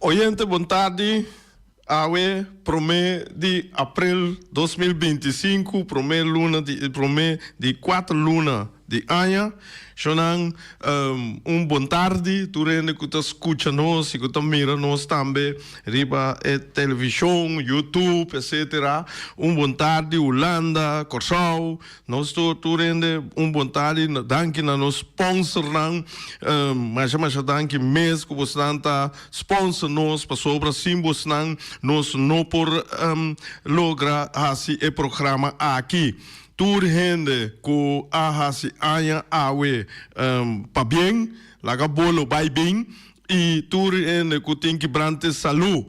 Oyente bon tardi, awe prome di april 2025, prome luna di prome di cuater luna di aña. Shonan un bon tardi tur hende cu ta scucha nos y cu ta mira nos tambe riba e television, YouTube, etcetera. Un bon tardi Hulanda, Corsou, Nos tur tur hende un bon tardi, danki na nos sponsornan, masha masha danki mes ku bosnan ta sponsor nos pasobra sin bosnan nos no por logra hasi e programa aki. Tur hende ku a hasi aña awe pabien, laga bolo bai bin i tur hende ku tin kibrante salu.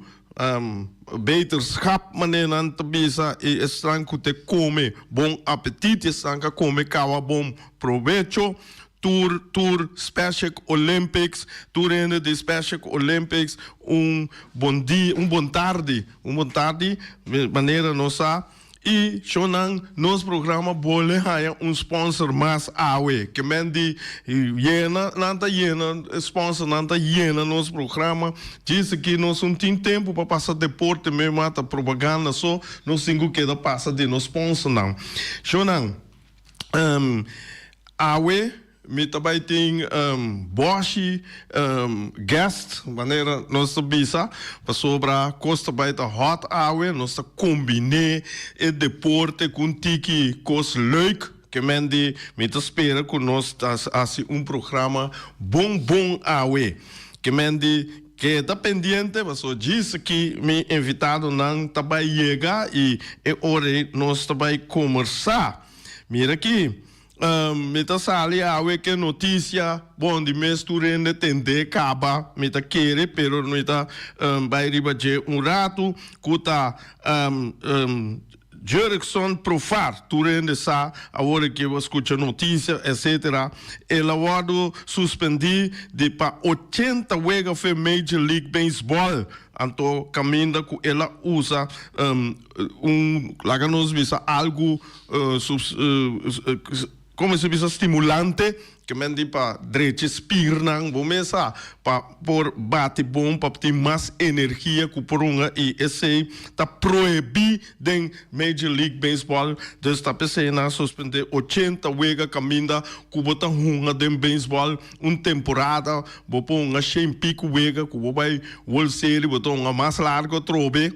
Beterschap manera nan ta bisa i esnan ku te kome bon apetit i esnan ka kome kawa bon probecho. Tur tur Special Olympics, tur hende di Special Olympics un bon dia, un bon tardi, un bon tardi manera nos sa. I shownan nos programa bole haña un sponsor mas awe. Ke men di yena nan ta yena sponsornan ta yena nos programa. Djis aki nos un tin tempu pa pasa deporte me mata propaganda so nos tin ku keda pasa di nos sponsornan. Shownan awe. Mi ta bai tin bòshi guest, manera nos ta bisa, pasobra kos ta bai ta hot awe, nos ta kombiné e deporte ku un tiki kos leuk, ke men di mi ta spera ku nos ta hasi un programa bon bon awe, ke men di keda pendiente pasobra djis aki mi invitadonan ta bai yega i e ora ei nos ta bai komersá. Mira aki. Mi ta sali awe ke notisia, bon di mes tur hende tende kaba, mi ta kere, pero mi ta bai riba dje un ratu, ku ta Jurickson Profar, tur hende sa awor ke bo a skucha notisia etcetera, el a wòrdu suspendi di pa 80 wega fe Major League Baseball, anto kaminda ku el a usa un laga nos bisa algu Como se bisa stimulante ke men di pa drecha spiernan bo mes sa pa por bati bon pa tin mas energia ku por hunga i esei ta prohibí den Major League Baseball dus ta p'esei nan a suspendé 80 wega kaminda ku bo ta hunga den baseball un temporada bo por hunga shen piku wega ku bo bai World Series bo ta hunga mas largo atrobe.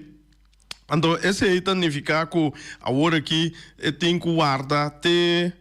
Anto esei ta nifiká ku awor aki e tin ku warda te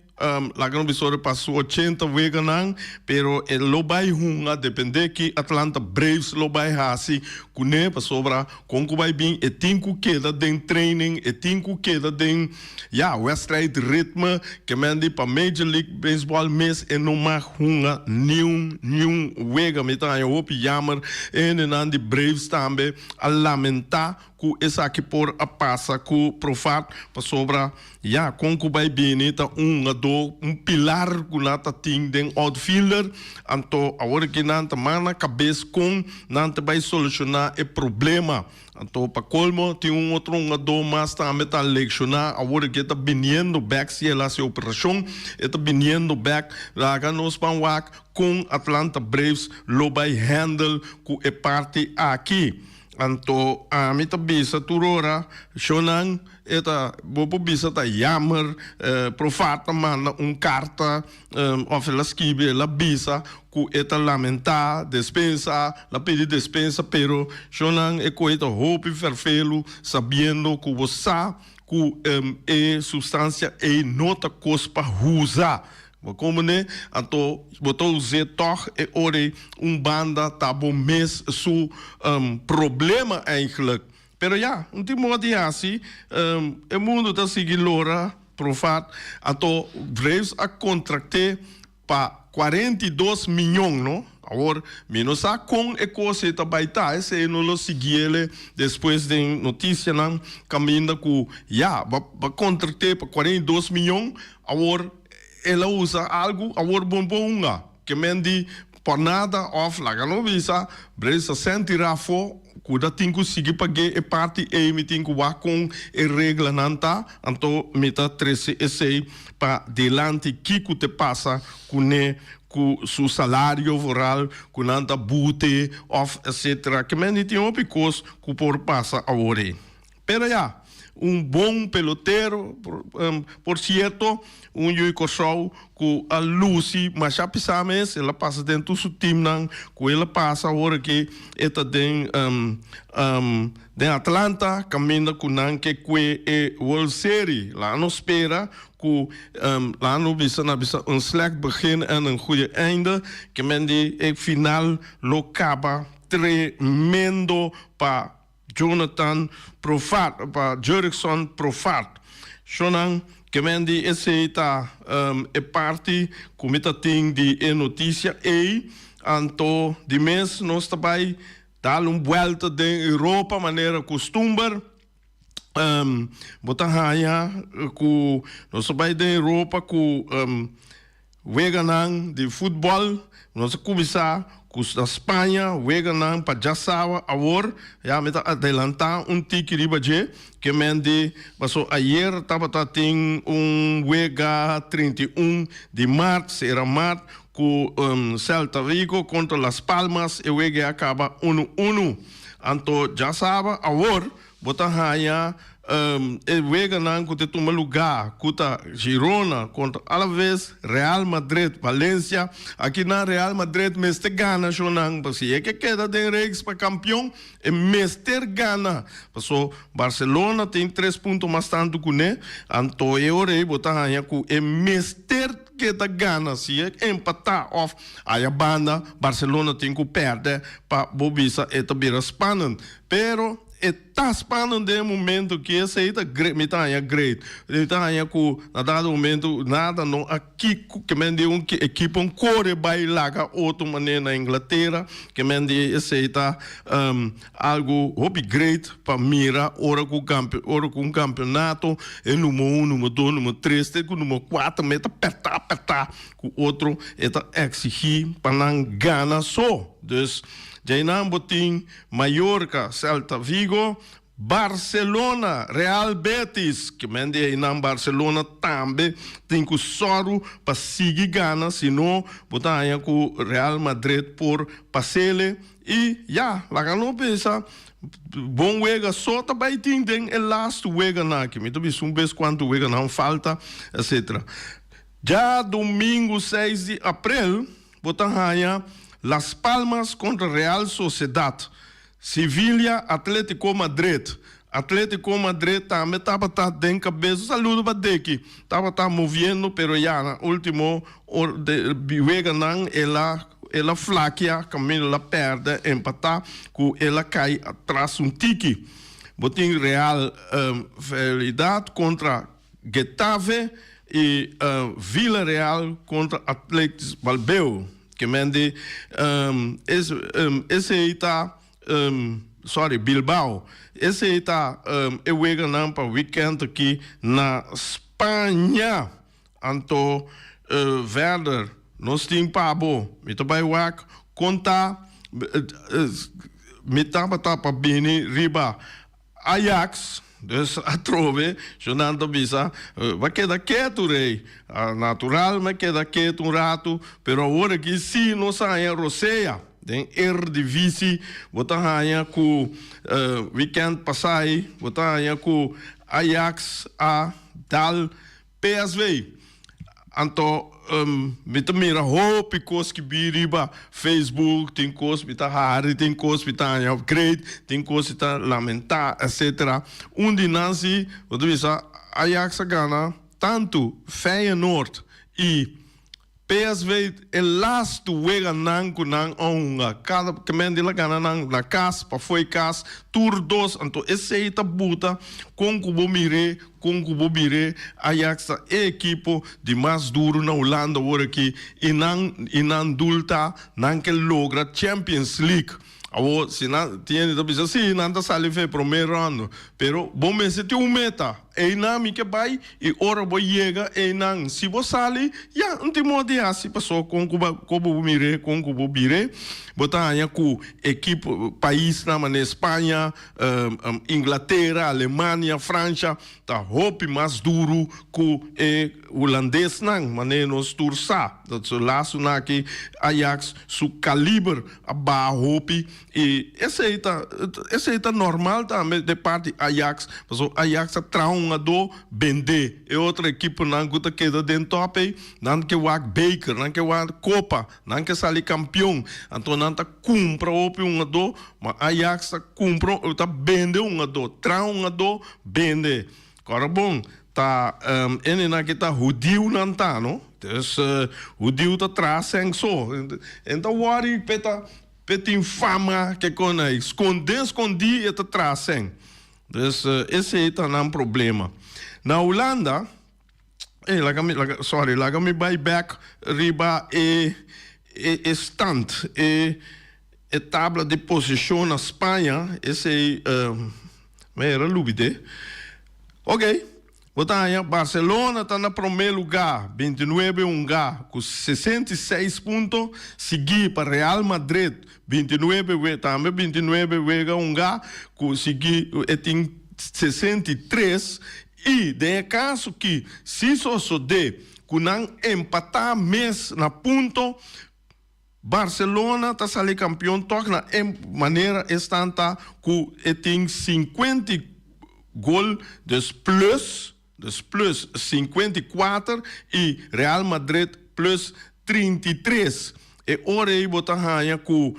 laga nos bisa ora pa su 80 weganan, pero e lo bai hunga dependé ki Atlanta Braves lo bai hasi kuné, pasobra kon ku bai bin e tin ku keda den training, e tin ku keda den ya wedstrijd ritme, ke men di pa Major League Baseball mes e no mag hunga niun niun wega. Mi ta haña hopi yamer e hendenan di Braves tambe a lamentá ku esaki por a pasa ku Profat, pasobra ya kon ku bai bini ta un hungadó, un pilar ku nan ta tin den outfielder, anto awor aki nan ta manda kabes kon nan ta bai solushoná e problema. Anto pa kolmo tin un otro hungadó mas tambe ta lekshoná, awor aki e ta biniendo bèk si el hasi operashon, e ta biniendo bèk, laga nos ban wak Kon Atlanta Braves lo bai handle ku e parti aki? Anto ami ta bisa tur ora, shownan e ta, bo por bisa ta jammer, Profat ta manda un karta of el a skibi, el a bisa ku e ta lamentá despensa, el a pidi despensa, pero shownan e koe ta hopi ferfelu sabiendo ku bo sa ku e supstansia ei no ta kos pa huza. Bo komende, anto bo ta us'é tòg e ora ei un banda ta bo mes su problema eigenlijk. Pero ya, un tin moda di hasi, e mundu ta sigui lora Profat, anto Braves a kontrakt'é pa 42 miñon, no? Awor, mi no sa kon e kos ei ta bai ta, esei no lo siguiele despues den notisianan kaminda ku ya, bo a kontrakt'é pa 42 miñon, awor El a usa algu awor bon por hunga. Ke men di por nada of laga no bisa, Braves a senti rafo ku ta tin ku sigui pag'é e parti ei mi tin ku wak kon e reglanan ta, anto mi ta trese esei pa dilanti kiko te pasa kuné. ku su salario vooral ku nan ta bute òf etcetera. Ke men di tin hopi kos ku por pasa awor ei. Pero ya, un bon pelotero, por cierto, un yu Kòrsou ku a lusi masha pisá mes, el a pasa den tur su teamnan ku el a pasa, awor aki e ta den den Atlanta kaminda ku nan ke kue e World Series. Laat nos spera ku laat nos bisa na bisa un slecht begin en een goede einde, ke men di e final lo kaba tremendo pa Jonathan Profat, pa Jurickson Profat. Shonnan, ke men di esei ta e parti ku mi ta tin di e notisia ei. Anto di mes nos ta bai dal un buelta den Europa manera kustumber. Bo ta haña ku nos ta bai den Europa ku Weganan di futbòl, nos a kuminsá ku na Spaña, weganan pa djasawa awor, ya mi ta adelantá un tiki riba dje, ke men di paso ayer tabata tin un wega 31 di mart, sera mart, ku Celta Vigo kontra Las Palmas, e wega a kaba unu unu. Anto djasawa awor Bo ta haña e weganan ku ta tuma lugá ku ta Girona kontra Alaves, Real Madrid, Valencia. Aki nan Real Madrid mester gana shownan pa si e ke keda den reeks pa kampion e mester gana paso Barcelona tin tres punto mas tantu kuné anto e ora ei bo ta haña ku e mester keda gana si e empatá òf aya banda Barcelona tin ku pèrdè pa bo bisa e ta bira spannend pero E ta spannend den e momento ki esei ta great, mi ta haña great. Mi ta haña ku na dado momento nada no a kiko ke men di un ekipo un kore bai laga otro manera na Inglatera ke men di esei ta algu hopi great pa mira ora ku ora ku un kampeonato e numero un, numero dos, numero tres te ku numero kuater me ta pèrtá pèrtá ku otro e ta eksigí pa nan gana so. Dus djainan bo tin Mallorca, Celta Vigo, Barcelona, Real Betis, ke men di einan Barcelona tambe tin ku sòru pa sigui gana, si no bo ta haña ku Real Madrid por pas'ele i ya, laga no pensa bon wega so ta bai tin den e lastu weganan aki, mi ta bisa un bes kuantu weganan falta etcetera. Djadumingu seis di aprel. Bo ta haña Las Palmas kontra Real Sociedad, Sevilla, Atletico Madrid. Atletico Madrid tambe tabata den kabes. Un saludo pa Deki. Tabata moviendo pero ya na ultimo weganan el a el a flakia kaminda el a pèrdè empatá ku el a kai atras un tiki. Bo tin Real Valladolid kontra Getafe i Villarreal kontra Athletic Bilbao. Ke men di esei ta sorry Bilbao. Esei ta e weganan pa weekend aki na Spaña. Anto verder nos tin pa bo. Mi ta bai wak kon ta mi tabata pa bini riba Ajax, dus atrobe, Jonan ta bisa, Bo a keda ketu, rei. Natural mi a keda ketu un ratu, pero awor aki sí nos a haña rosea. Den Eredivisie bo ta haña ku wikènt pasá ei bo ta haña ku Ajax a dal PSV. Anto mi ta mira hopi kos ki bi riba Facebook, tin kos mi ta hari, tin kos mi ta haña great, tin kos mi ta lamentá, etcetera. Un di nan si, bo ta bisa Ajax a gana tantu Feyenoord i PSV e lastu weganan ku nan a hunga, kada kemen di la gana nan na kas, pafó e kas, tur dos, anto esei ta buta kon ku bo mir'é, kon ku bo bir'é, Ajax ta e ekipo di mas duru na Hulanda awor aki i nan i nan dul ta nan ke logra Champions League. Awor si nan tin hende ta bisa si nan ta sali for e promé rondo, pero bo mester tin un meta. Einan mi ke bai i ora bo yega einan si bo sali, ya, un tin moda di hasi paso kon ku bo kon bo mir'é, kon ku bo bir'é, bo ta haña ku ekipo paisnan manera Spaña, Inglatera, Alemania, Fransha ta hopi mas duru ku e hulandesnan, manera nos tur sa. Dat su lasonan aki Ajax su kaliber a baha hopi I esei ta esei ta normal tambe de parti Ajax, pasobra Ajax a traha un hungadó bendé. E otro ekiponan ku ta keda den tòp ei, nan ke wak beker, nan ke wak kopa, nan ke sali kampion. Anto nan ta kumpra hopi hungadó, ma Ajax ta kumpra ta bende hungadó, traha hungadó, bende. Kòrda bon, ta hendenan ke ta hudiunan ta, no? Dus hudiu ta traha sèn so. En ta wòri p'e ta P'e tin fama ke kon ei. Skondé skondí e ta traha sèn. Dus esei ta nan problema. Na Hulanda, ey laga mi laga sorry laga mi bai bèk riba e e stand e e tabla di posishon na Spaña esei mi a lubid'é. Oke. Bo ta haña Barcelona ta na promé lugá, bintinuebe hungá ku 66 punto, siguí pa Real Madrid, bintinuebe we tambe bintinuebe wega hungá ku siguí e tin 63 i den e kaso ki si sosodé ku nan empatá mes na punto, Barcelona ta sali kampion tòg na e manera esnan ta ku e tin 50 gol dus plus dus plus 54 i Real Madrid plus 33. E ora ei bo ta haña ku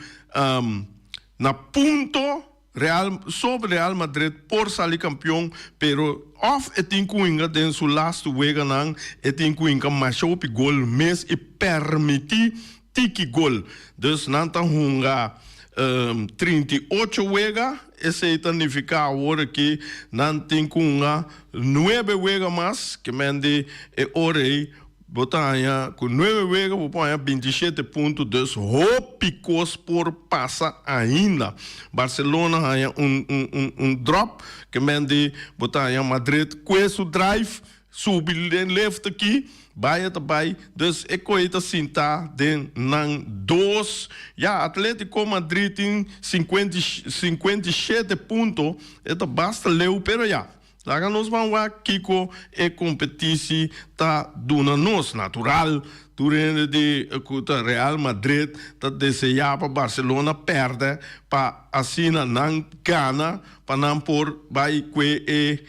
na punto Real sobre Real Madrid por sali kampion pero of e tin ku hinga den su lastu weganan e tin ku hinga masha hopi gol mes i permiti tiki gol. Dus nan ta hunga 38 wega esei ta nifiká awor aki nan tin ku hunga nuebe wega mas ke men di e ora ei Bo ta haña ku nuebe wega bo por haña 27 punto, dus hopi kos por pasa ainda. Barcelona haña un un un un drop, ke men di bo ta haña Madrid kue su drive subi den lift aki, baya ta bai, dus e koe ta sinta den nan dos. Ya Atletico Madrid tin 57 punto, e ta basta leu pero ya. Laga nos ban wak kiko e kompetisi ta duna nos. Natural, tur hende di ku ta Real Madrid ta deseá pa Barcelona pèrdè pa asina nan gana pa nan por bai kue e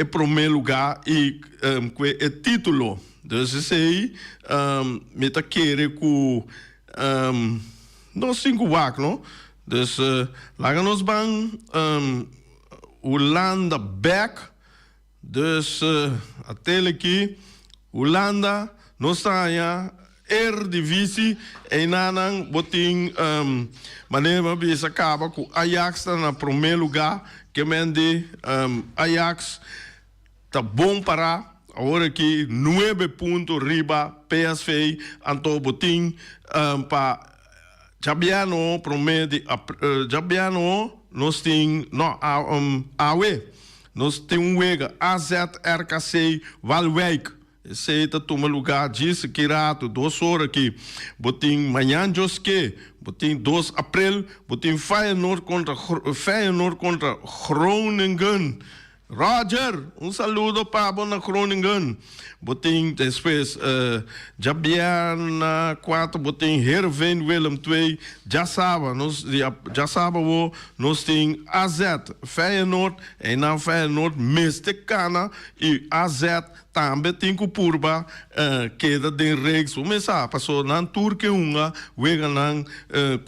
e promé lugá i kue e título. Dus esei mi ta kere ku nos tin ku wak no. Dus laga nos ban. Hulanda bek dus a tele ki Hulanda nos ta haña Eredivisie einanan bo tin manera mi a bisa kaba ku Ajax ta na prome luga ke men di Ajax ta bon para awor aki nuebe punto riba PSV anto bo tin pa djabiano prome di djabiano nos tin no awe nos tin un wega AZ RKC Waalwijk esey ta tuma luga djis ki rato dos ora aki bo tin mañan djoske bo tin dos april bo tin Feyenoord kontra Feyenoord kontra Groningen. Roger, un saludo pa bo na Groningen. Bo tin despues djabièrnè kuater bo tin Heerenveen Willem II, djasaba nos djasaba awo nos tin AZ Feyenoord, einan Feyenoord mester kana i AZ tambe tin ku purba keda den reeks. Bo mes sa pasobra nan tur ke hunga weganan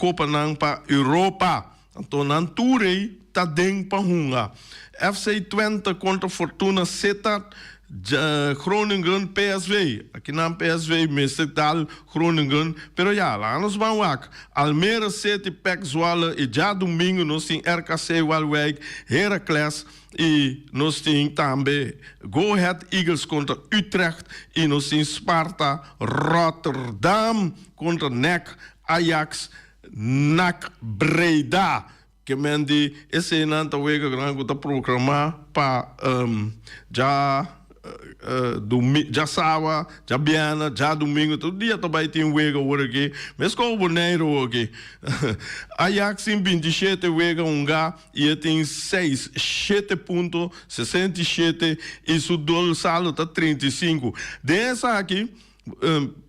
kopanan pa Europa. Anto nan tur ei ta den pa hunga. FC Twente kontra Fortuna Sittard, Groningen PSV. Akinan PSV mester dal Groningen, pero ya, laga nos ban wak. Almere City, PEC Zwolle i djadumingu nos tin RKC Waalwijk, Heracles i nos tin tambe Go Ahead Eagles kontra Utrecht i nos tin Sparta Rotterdam kontra NEC Ajax. NAC Breda. Ke men di eseinan ta wega gran ku ta programá pa dja djasawa, djabièrnè, djadumingu, tur dia ta bai tin wega awor aki. Meskos Boneiru awor aki. Ajax tin 27 wega hungá i e tin seis, shete punto, 67 i su doelsaldo ta 35. Den esaki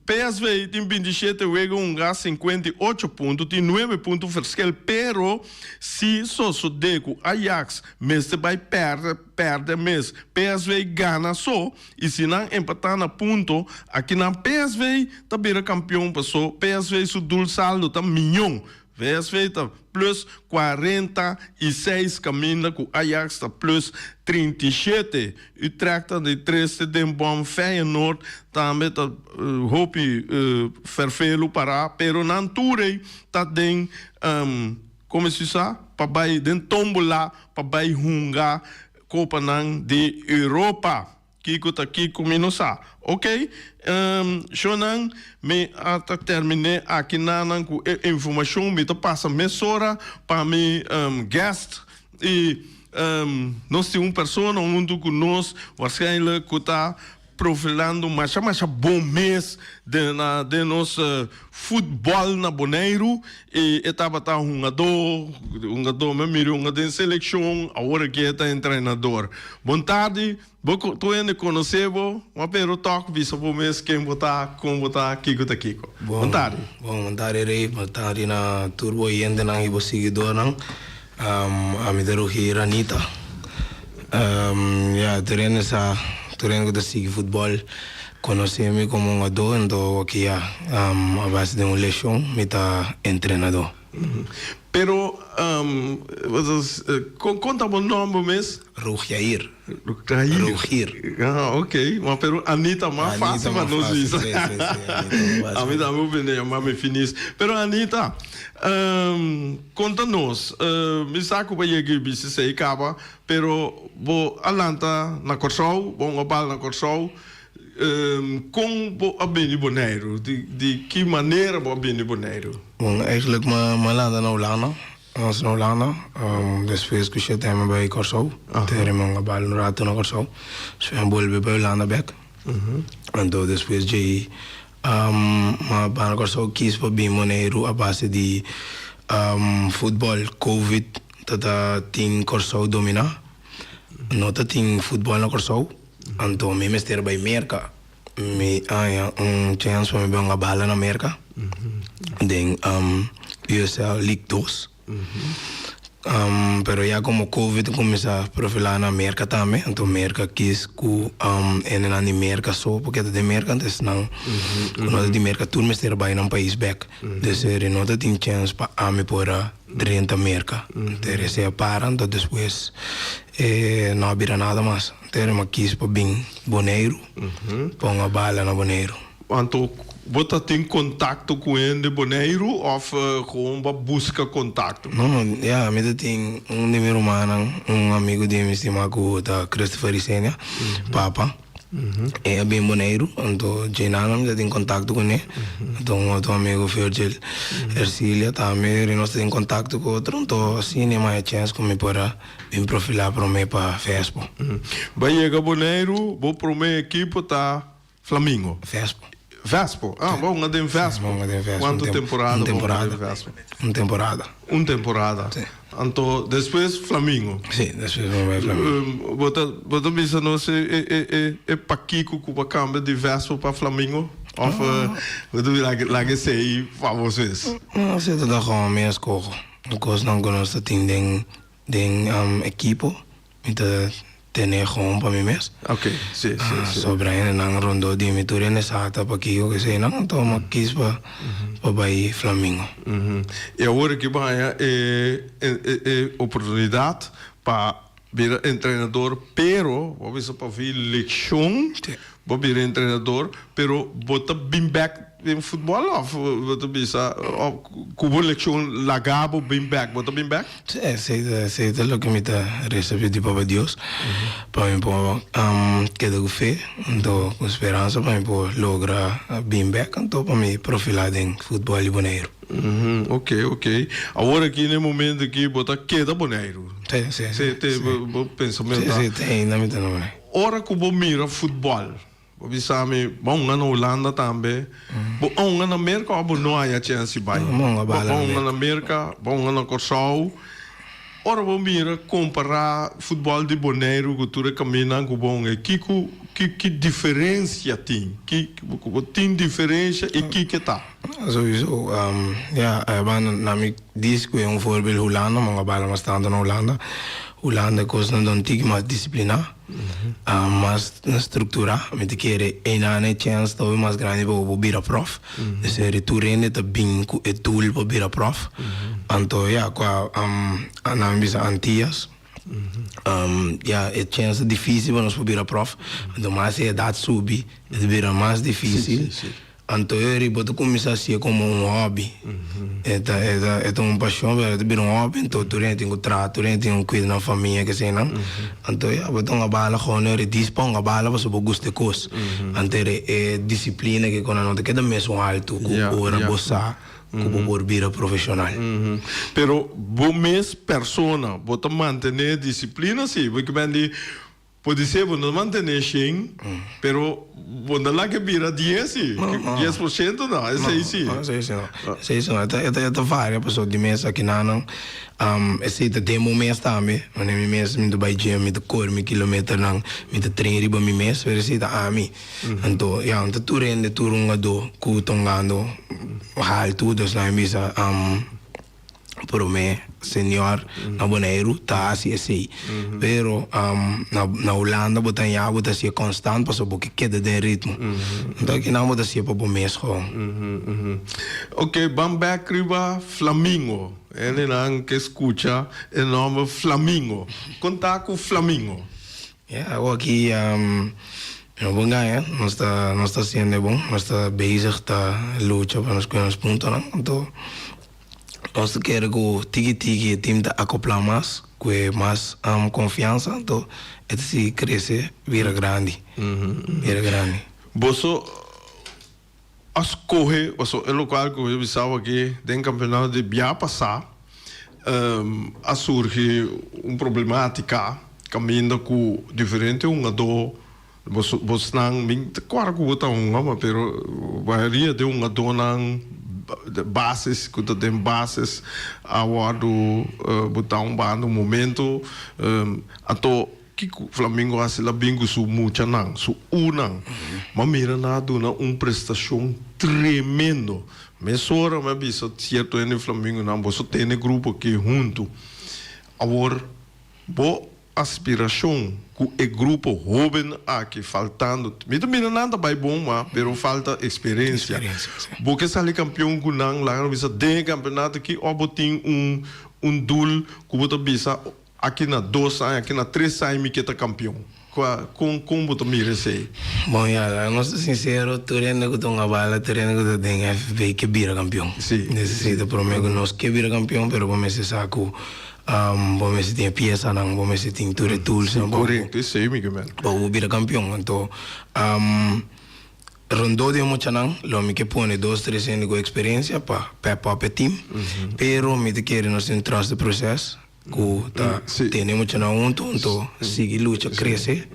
PSV tin 27 wega hunga 58 punto, tin nuebe punto verschil, pero si sosode ku Ajax mester bai perde, perde mes, PSV gana so y si nan empata na punto, akinan PSV ta bira kampion paso PSV su doelsaldo ta miyon. VSV ta plus 46 kaminda ku Ajax ta plus 37. Utrecht ta di tres te den bòm, Feyenoord tambe ta hopi ferfelu pará, pero nan tur ei ta den kome si sa pa bai den tómbola pa bai hunga kopanan di Europa. Kiko ta kiko mi no sa. Ok, shownan mi a ta terminé aki nanan ku e informashon mi ta pasa mesora pa mi guest i nos tin un persona huntu ku nos waarschijnlijk ku ta profilando masha masha bon mes den na den nos futbòl na Boneiru i e tabata hungadó hungadó mi a mira hunga den selekshon awor aki e ta entrenador. Bon tardi. Bo tur hende konosé bo, ma pero tòg bisa bo mes ken bo ta, kon bo ta, kiko ta kiko. Bon tardi. Bon, bon tardi Rey, bon tardi na tur bo oyentenan i bo siguidornan. Ami ta Rogier Anita. Ya, tur hende sa, tur hende ku ta sigui futbòl konosé mi komo hungadó, anto awor ya a base di un leshon mi ta entrenadó. Pero, kon ta bo nòmber mes? Rogier. Rogier. Rogier. Ah, ok. Ma pero Anita mas fácil pa nos bisa. Sí, sí, sí. Anita mas fácil. Ami tambe por bini yama mi finis. Pero Anita, konta nos, mi sa ku bo a yega i bisa esei kaba, pero bo a lanta na Kòrsou, bo a hunga bal na Kòrsou, Kon bo a bini Boneiru? Di ki manera bo a bini Boneiru? Bon, eigenlijk mi a landa na Hulanda, nos na Hulanda, despues ku shete mi a bai Kòrsou, te mi a bal un ratu na Kòrsou, despues mi a bolbe bai Hulanda bèk, anto despues djei mi a bai na Kòrsou kis pa bin Boneiru a base di futbòl, covid ta ta tin Kòrsou dominá, no ta tin futbòl na Kòrsou. Anto mi mester bai Merka. Mi haña un chèns pa mi bai hunga bala na Merka den USL League dos. Pero ya komo covid a kuminsá profilá na Merka tambe, anto Merka kis ku hendenan di Merka so por keda den Merka, anto esnan ku no ta di Merka tur mester bai nan pais bèk. Dus eri no ta tin chèns pa ami por a drenta Merka. Anto eri esei a para, anto despues no a bira nada mas. Tere mi a kis pa bin Boneiru, pa un a bala na Boneiru. Anto bo ta tin kontakto ku hende Boneiru òf gewoon bo a buska kontakto? No, no, ya, mi ta tin un di mi rumannan, un amigu di mi stima ku ta Christopher Isenia, papa. E a bin Boneiru, anto djeinan mi ta tin kontakto kuné. Anto un otro amigu Virgil Ercilia tambe, nos ta tin kontakto ku otro, anto asina mi a haña chèns ku mi por a. Bin profilá promé pa Vespo. Bo a yega Boneiru, bo promé ekipo ta Flamingo. Vespo. Vespo. Ah, bo a hunga den Vespo. Bo a hunga den Vespo. Kuantu temporada bo a hunga den Vespo? Un temporada. Un temporada. Sí. Anto despues Flamingo. Sí, despues bo bai Flamingo. Bo ta bo ta bisa nos e e e pakiko ku bo a kambia di Vespo pa Flamingo? Òf bo ta bisa laga esei pa bo mes? No, esei ta ta gewoon mi eskoho. Kosnan ku nos ta tin den Den ekipo mi ta tene gewoon pa mi mes. Ok, si, si, si. Sobra hendenan rondó di mi tur hende sa ta pakiko keseinan, anto mi a kis pa pa bai Flamingo. I awor aki bo haña e e oportunidat pa bira entrenador, pero bo a bisa pa vi lekshon. Si. Bo bira entrenador, pero bo ta bin bek den futbol of bo ta bisa of ku bo lekshon laga bo bin bek, bo ta bin bek? Sí, esei ta esei ta loke mi ta resa pidi Papa Dios pa mi por keda ku fe anto ku speransa pa mi por logra bin bek anto pa mi profilá den futbol di Boneiru. Ok, ok. Awor aki na e momento aki bo ta keda Boneiru? Sí, sí, sí. Te bo pensamentu ta? Sí, sí, te ainda mi ta na Boneiru. Ora ku bo mira futbòl, bo bisa mi, bo a hunga na Hulanda tambe, bo a hunga na Merka òf bo no haña chèns di bai? Bo a hunga na Merka, bo a hunga na Kòrsou. Ora bo mira kompará futbòl di Boneiru ku tur e kamindanan ku bo hunga, kiko, ki, ki diferensia tin? Ki, bo tin diferensia i kiko ta? Souiso, ya, na mi Dis ku e un voorbeeld Hulanda, mi a bala mas tantu na Hulanda. Hulanda e kosnan ta un tiki mas disipliná, mas strukturá. Mi ta kere einan e chèns ta hopi mas grandi pa bo por bira pròf. Dus eri tur hende ta bin ku e doel pa bira pròf. Anto ya, kua nan bisa Antias, ya e chèns ta difísil pa nos por bira pròf. Anto mas e edat subi, e ta bira mas difísil. Anto eri bo ta kuminsá hasié komo un hòbi. E ta e ta e ta un pashon pero e ta bira un hòbi anto tur hende tin ku traha, tur hende tin ku kuida nan famia keseinan. Anto ya bo ta hunga bala gewoon eri dis pa hunga bala pasobra bo gusta e kos. Anto eri e disiplina ke konan no ta keda mesun altu ku ora bo sa ku bo por bira profeshonal. Pero bo mes persona bo ta mantené disiplina si? Bo kimen di Podisé bo no mantené shen, pero bo no laga bira dies si, 10% no, esei si. No, esei si no. Esei si no. E ta, e ta varia pasobra di mes akinanan, esei ta den bo mes tambe. Manera mi mes mi ta bai gym, mi ta kore mi kilometernan, mi ta train riba mi mes, pero esei ta ami. Anto, ya, no ta tur hende, tur hungadó ku ta hungando haltu, dus nan a bisa. Prome senior na Boneiru ta hasi esei. Pero na Hulanda bo ta ya bo ta hasié konstant pasobra bo ke keda den ritmo. Anto akinan bo ta hasié pa bo mes gewoon. Ok, ban bek riba Flamingo. Hendenan ke skucha e nòmber Flamingo. Kon ta ku Flamingo? Ya, awor aki mi no por gaña, nos ta nos ta hasiendo e bon, nos ta bezig ta lucha pa nos kuida nos puntonan. Anto Nos ta kere ku tiki tiki e tim ta akoplá mas, ku e mas konfiansa, anto e ta sigui krese bira grandi, bira grandi. Boso a skohe, paso e lokual ku mi bisa bo aki den kampeonato di bia pasá a surgi un problematika kaminda ku diferente hungadó Bos bosnan mi ta kòrda ku bo ta hunga ma pero mayoria di hungadónan bases ku ta den bases a wòrdu botá un banda un momento anto kiko Flamingo hasi el a bin ku su muchanan su unan mi a mira nan a duna un prestashon tremendo mesora mi a bisa sierto hende di Flamingonan boso tene grupo aki huntu awor bo Aspiracion cu e grupo hoben aki faltando, mi ta mira nan ta bay bon ma pero falta experiencia. Bo ke sali campeon cu nan laga no bisa den e campeonato aki of bo tin un un doel cu bo ta bisa aki na dos aña aki na tres aña mi ke ta campeon. Cua con con bo ta mira esey? Bon ya laga nos ta sincero tur hende cu ta hunga bala tur hende cu ta den FB ke bira campeon. Necesita prome cu nos ke bira campeon pero bo mester sa cu Bo mester tin e piesanan, bo mester tin tur e toolsnan pa bo. Korekto, esei mi ke men. Pa bo bira kampion. Anto, rondó di e muchanan lo mi ke pone dos, tres hende ku eksperensia pa pep up e team. Pero mi ta kere nos tin trust the process ku ta tene e muchanan huntu, anto sigui lucha, krese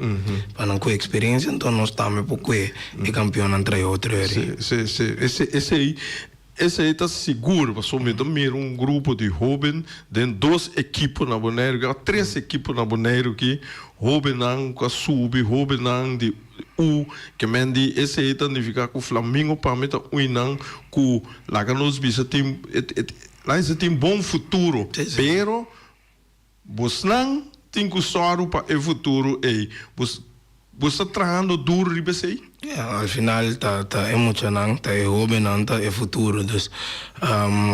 pa nan kohe eksperensia, anto nos tambe por kohe e kampionnan trae otro eri. Si, si, si. Esei Esei ta sigur, pasobra mi ta mira un grupo di hoben den dos ekipo na Boneiru, of tres ekipo na Boneiru aki, hobennan ku a subi, hobennan di U, ke men di esei ta nifiká ku Flamingo pa mi ta uinan ku laga nos bisa tin, laga nos bisa tin bon futuro, pero bosnan tin ku sòru pa e futuro ei. Bos. Bo sta trahando duro riba esei? Ya, al final ta ta e muchanan, ta e hobennan ta e futuro. Dus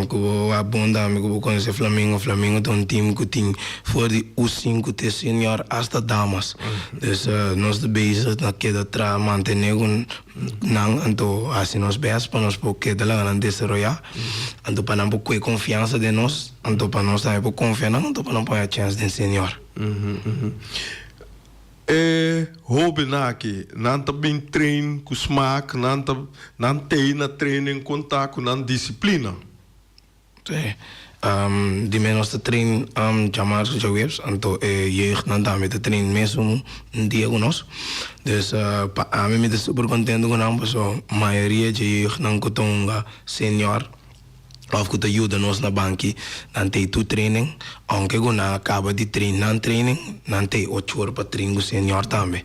ku bo wak bon tambe ku bo konosé Flamingo, Flamingo ta un team ku tin for di U sinku te senior asta damas. Dus nos ta bezig na keda traha mantené ku nan anto hasi nos bèst pa nos por keda laga nan desaroyá, anto pa nan por kue konfiansa den nos, anto pa nos tambe por konfia nan, anto pa nan por haña chèns den senior. E hóbennan aki, nan ta bin train ku smak, nan ta nan tei na training konta ku nan disiplina. Sí. Di mes nos ta train djamars ku djaweps, anto e jeugdnan tambe ta train mesun dia ku nos. Dus pa ami mi ta super kontento ku nan pasobra mayoria dje jeugdnan ku ta hunga senior of ku ta yuda nos na banki, nan tei tur training, aunke ku nan a kaba di train nan training, nan tei ocho ora pa train ku senior tambe.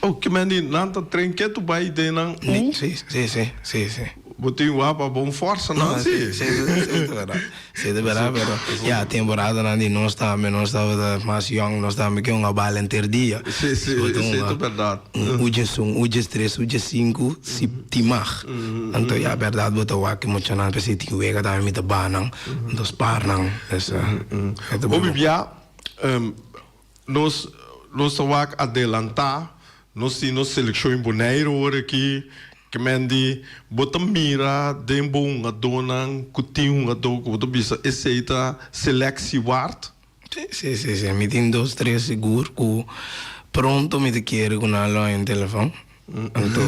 Oh, ke men di nan ta train ke tu bai den nan u? Si, si, si, si, si. Bo tin wak pa bon forsa nan si. Si, si, si ta berdad, si ta berdad, pero ya temporadanan di nos tambe, nos tabata mas yong, nos tambe ke hunga bal henter dia. Si, si, si ta berdad. Un ujes un, ujes tres, ujes sinku, si tin mag. Anto ya berdad bo ta wak e muchanan p'esei tin wega tambe mi ta baha nan, anto spaar nan. Dus e ta Hopi bia nos nos ta wak adelantá, nos tin nos selekshon in Boneiru ora aki, ke men di bo ta mira den bo hungadónan ku tin hungadó ku bo ta bisa esei ta seleksie waard. Sí, sí, sí. Mi tin dos, tres sigur ku pronto mi ta kere ku nan lo haña un telefòn. Anto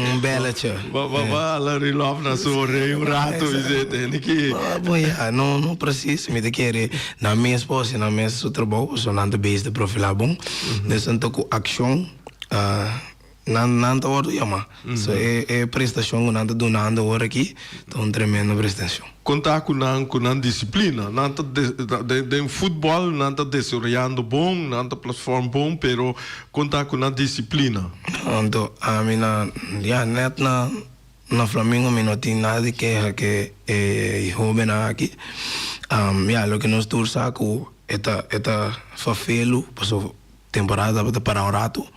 un belletje. Ba ba ba hala Rilòf na su orei un rato i se tene ki. Bon ya, no no presis. Mi ta kere nan mes por hasi nan mes su trabou pasobra nan ta bezig ta profilá bon. Dus anto ku akshon Nan nan ta wordo yama. So e e prestacion cu nan ta dunando awor aki ta un tremendo prestacion. Con ta cu nan cu nan disciplina. Nan ta den den futbol nan ta desaroyando bon, nan ta platform bon, pero con ta cu nan disciplina. Anto ami na ya net na na Flamingo mi no tin nada di keha ke e hobennan aki. Ya loke nos tur sa cu e ta e ta fafelu pasobra Temporada tabata para un ratu,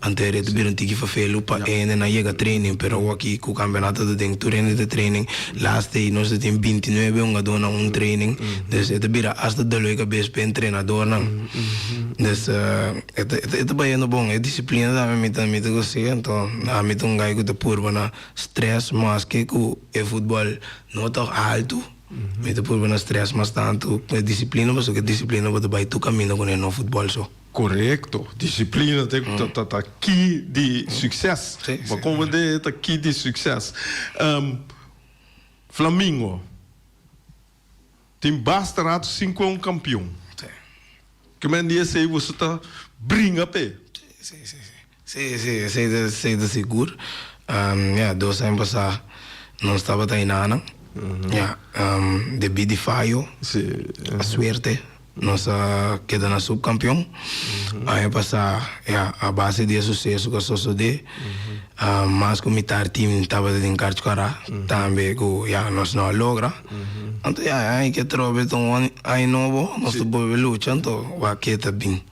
anto e reto bira un tiki fafelu pa e hendenan yega training, pero awor-aki ku kampeonato ta den tur hende ta training, last day nos ta tin bintinuebe hungadó na un training, dus e ta bira asta dolor kabes pa e entrenadornan. Dus e ta e ta bayendo bon, e disiplina tambe mi ta mi ta gos'é, anto ami ta un guy ku ta purba na stress maske ku e futbòl no ta altu. Mi ta purba na stress mas tantu ku e disiplina pasobra ku e disiplina bo ta bai tur kaminda ku no futbòl so. Korekto, disiplina ta ta ta key di sukses. Bo komprende e ta key di sukses. Flamingo tin basta ratu sin ku e un kampion. Ke men di esei boso ta bringa p'e. Si, si, si. Sí, sí, esei ta, esei ta sigur. Ya, dos aña pasá nos tabata enanan. Ya, debí di fayo, a suerte, nos a keda na subkampion. Aña pasá, ya, a base di e suseso ku a sosodé, mas ku mitar tim tabata den Karchkara, tambe ku, ya, nos no a logra. Anto, ya, e aña ke atrobe ta un aña nobo, nos ta bolbe lucha, anto wak ke ta bin.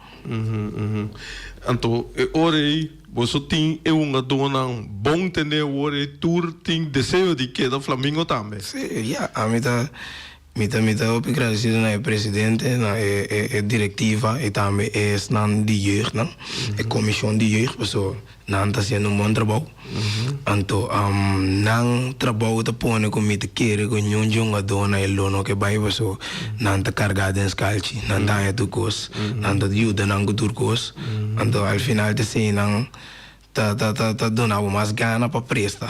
Anto e ora ei boso tin e hungadónan bon tende awor ei tur tin deseo di keda Flamingo tambe. Sí, ya, ami ta mi ta mi ta hopi gradesido na e presidente, na e e e direktiva i tambe e esnan di jeugdnan, e komishon di jeugd paso Nan ta hasiendo un bon trabou. Anto nan trabou ta pone ku mi ta kere ku niun jungadó na e lo no ke bai paso nan ta kargá den skalchi, nan ta haña tur kos, nan ta yuda nan ku tur kos. Anto al final ta esei nan ta ta ta duna bo mas gana pa presta.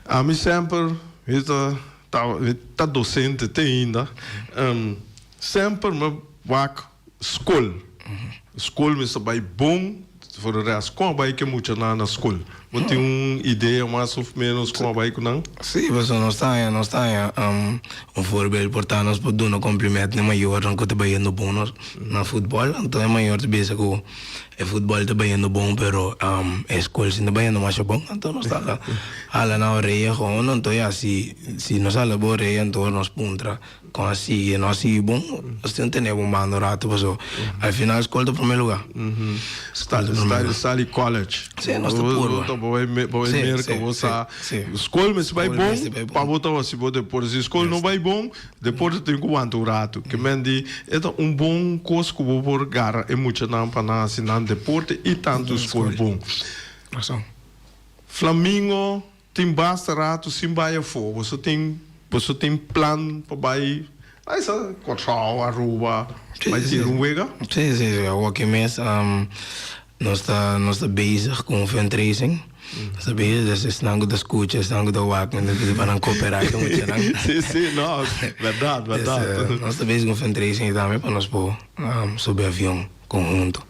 Ami semper mi ta ta docente te ainda, semper mi wak Skol. Skol mester bai bon, for de rest kon a bai ke muchanan na skol? Bo tin un idea mas of menos kon a bai ku nan? Sí, pasobra nos ta haña, nos ta haña un voorbeeld por ta nos por duna compliment na e mayornan ku ta bayendo bon na futbòl. Anto e mayor ta bisa ku e futbòl ta bayendo bon pero e skol si no ta bayendo masha bon. Anto nos ta hala hala nan orea gewoon. Anto ya si si nos hala bo orea anto nos puntra Kon a sigui, no a sigui bon, nos tin tene bon banda un rato paso al final skol ta prome luga. Skol ta prome luga. Sali college. Si, nos ta purba. Bo bai Merca, bo sa. Skol mester bai bon pa bo ta hasi bo deporte. Si skol no bai bon, deporte tin ku wanta un rato. Ke men di e ta un bon kos ku bo por gara e muchanan pa nan hasi nan deporte i tantu skol bon. Flamingo Tin basta rato sin bai afó. Boso tin boso tin plan pa bai ai sa Kòrsou, Aruba, bai tira un wega? Sí, sí, sí. Awoki mes nos ta nos ta bezig ku un fundraising. Nos ta bezig, dus esnan ku ta skucha, esnan ku ta wak, mi ta pidi pa nan koperá ku muchanan. Sí, sí, no, bèrdat, bèrdat. Nos ta bezig ku un fundraising tambe pa nos por subi avion konhunto.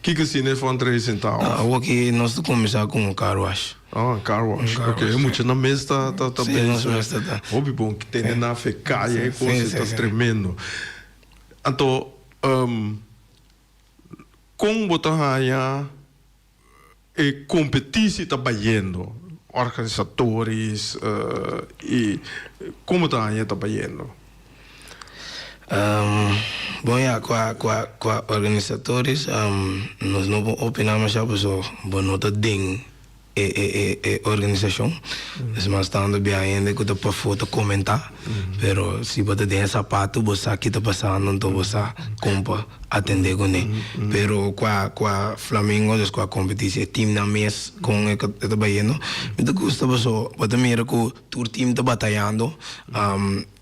Kiko asina e fundraising ta of? Awor ki nos ta kuminsá ku un car wash. Oh, un car wash. Un car Ok, wash. e muchanan mes ta ta ta Sí, nos bezig. mes ta ta. Hopi bon ki tene nan fe kaya e Sí, kos sí, ta sí. tremendo. Anto, kon bo ta haña e kompetisi ta bayendo? Organisatoris i kon bo ta haña ta bayendo? Bon ya, kua kua kua organisatoris nos no por opiná masha paso bo no ta den e e e e organisashon. Es mas tantu bia hende ku ta pafó ta komentá, pero si bo ta den e sapatu bo sa ki ta pasando anto bo sa kon pa atendé kuné. Pero kua kua Flamingo des kua kompetí si e timnan mes kon e ta bayendo mi ta gusta paso bo ta mira ku tur tim ta batayando.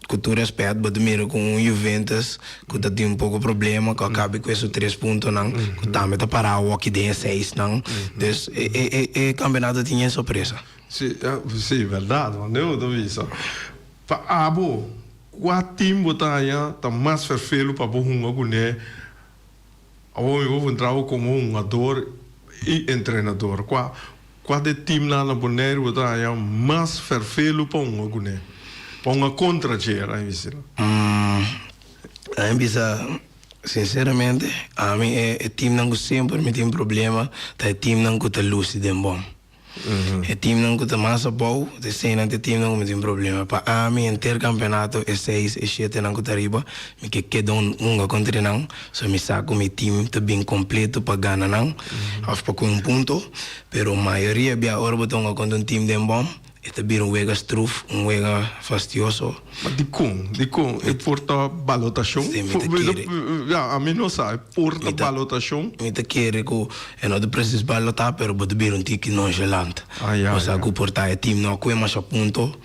Ku tur rèspèt, bo ta mira ku un Juventus ku ta tin un poko problema, ku a kabe ku e su tres puntonan, ku tambe ta pará awoki den e seisnan. Dus e e e e kampeonato tin e sorpresa. Sí, sí, bèrdat, wanneer bo ta bisa. Pa abo, kua tim bo ta haña ta mas fèrfelu pa bo hunga kuné? Awor mi por puntra bo komo hungador i entrenador, kua kua di e timnan na Boneiru bo ta haña mas fèrfelu pa hunga kuné? Pa hunga kontra dje, laga mi bisa. Laga mi bisa sinseramente, ami e timnan ku semper mi tin problema ta e timnan ku ta lusi den bòm. E teamnan ku ta mas abou, ta eseinan ta e teamnan ku mi tin problema. Pa ami henter kampeonato e seis, e shetenan ku ta riba, mi ke keda un hunga kontra nan, so mi sa ku mi team ta bin kompleto pa gana nan òf pa kohe un punto. Pero mayoria bia ora bo ta hunga kontra un team den bòm, e ta bira un wega struf, un wega fastioso. Ma dikon? Dikon e por ta balotashon? Sí, mi ta kere. Ya, ami no sa, e por ta balotashon? Mi ta kere ku e no ta presis balotá, pero bo ta bira un tiki nonchalant. Ah, ya, Bo sa ya. ku por ta e team no a kue masha punto,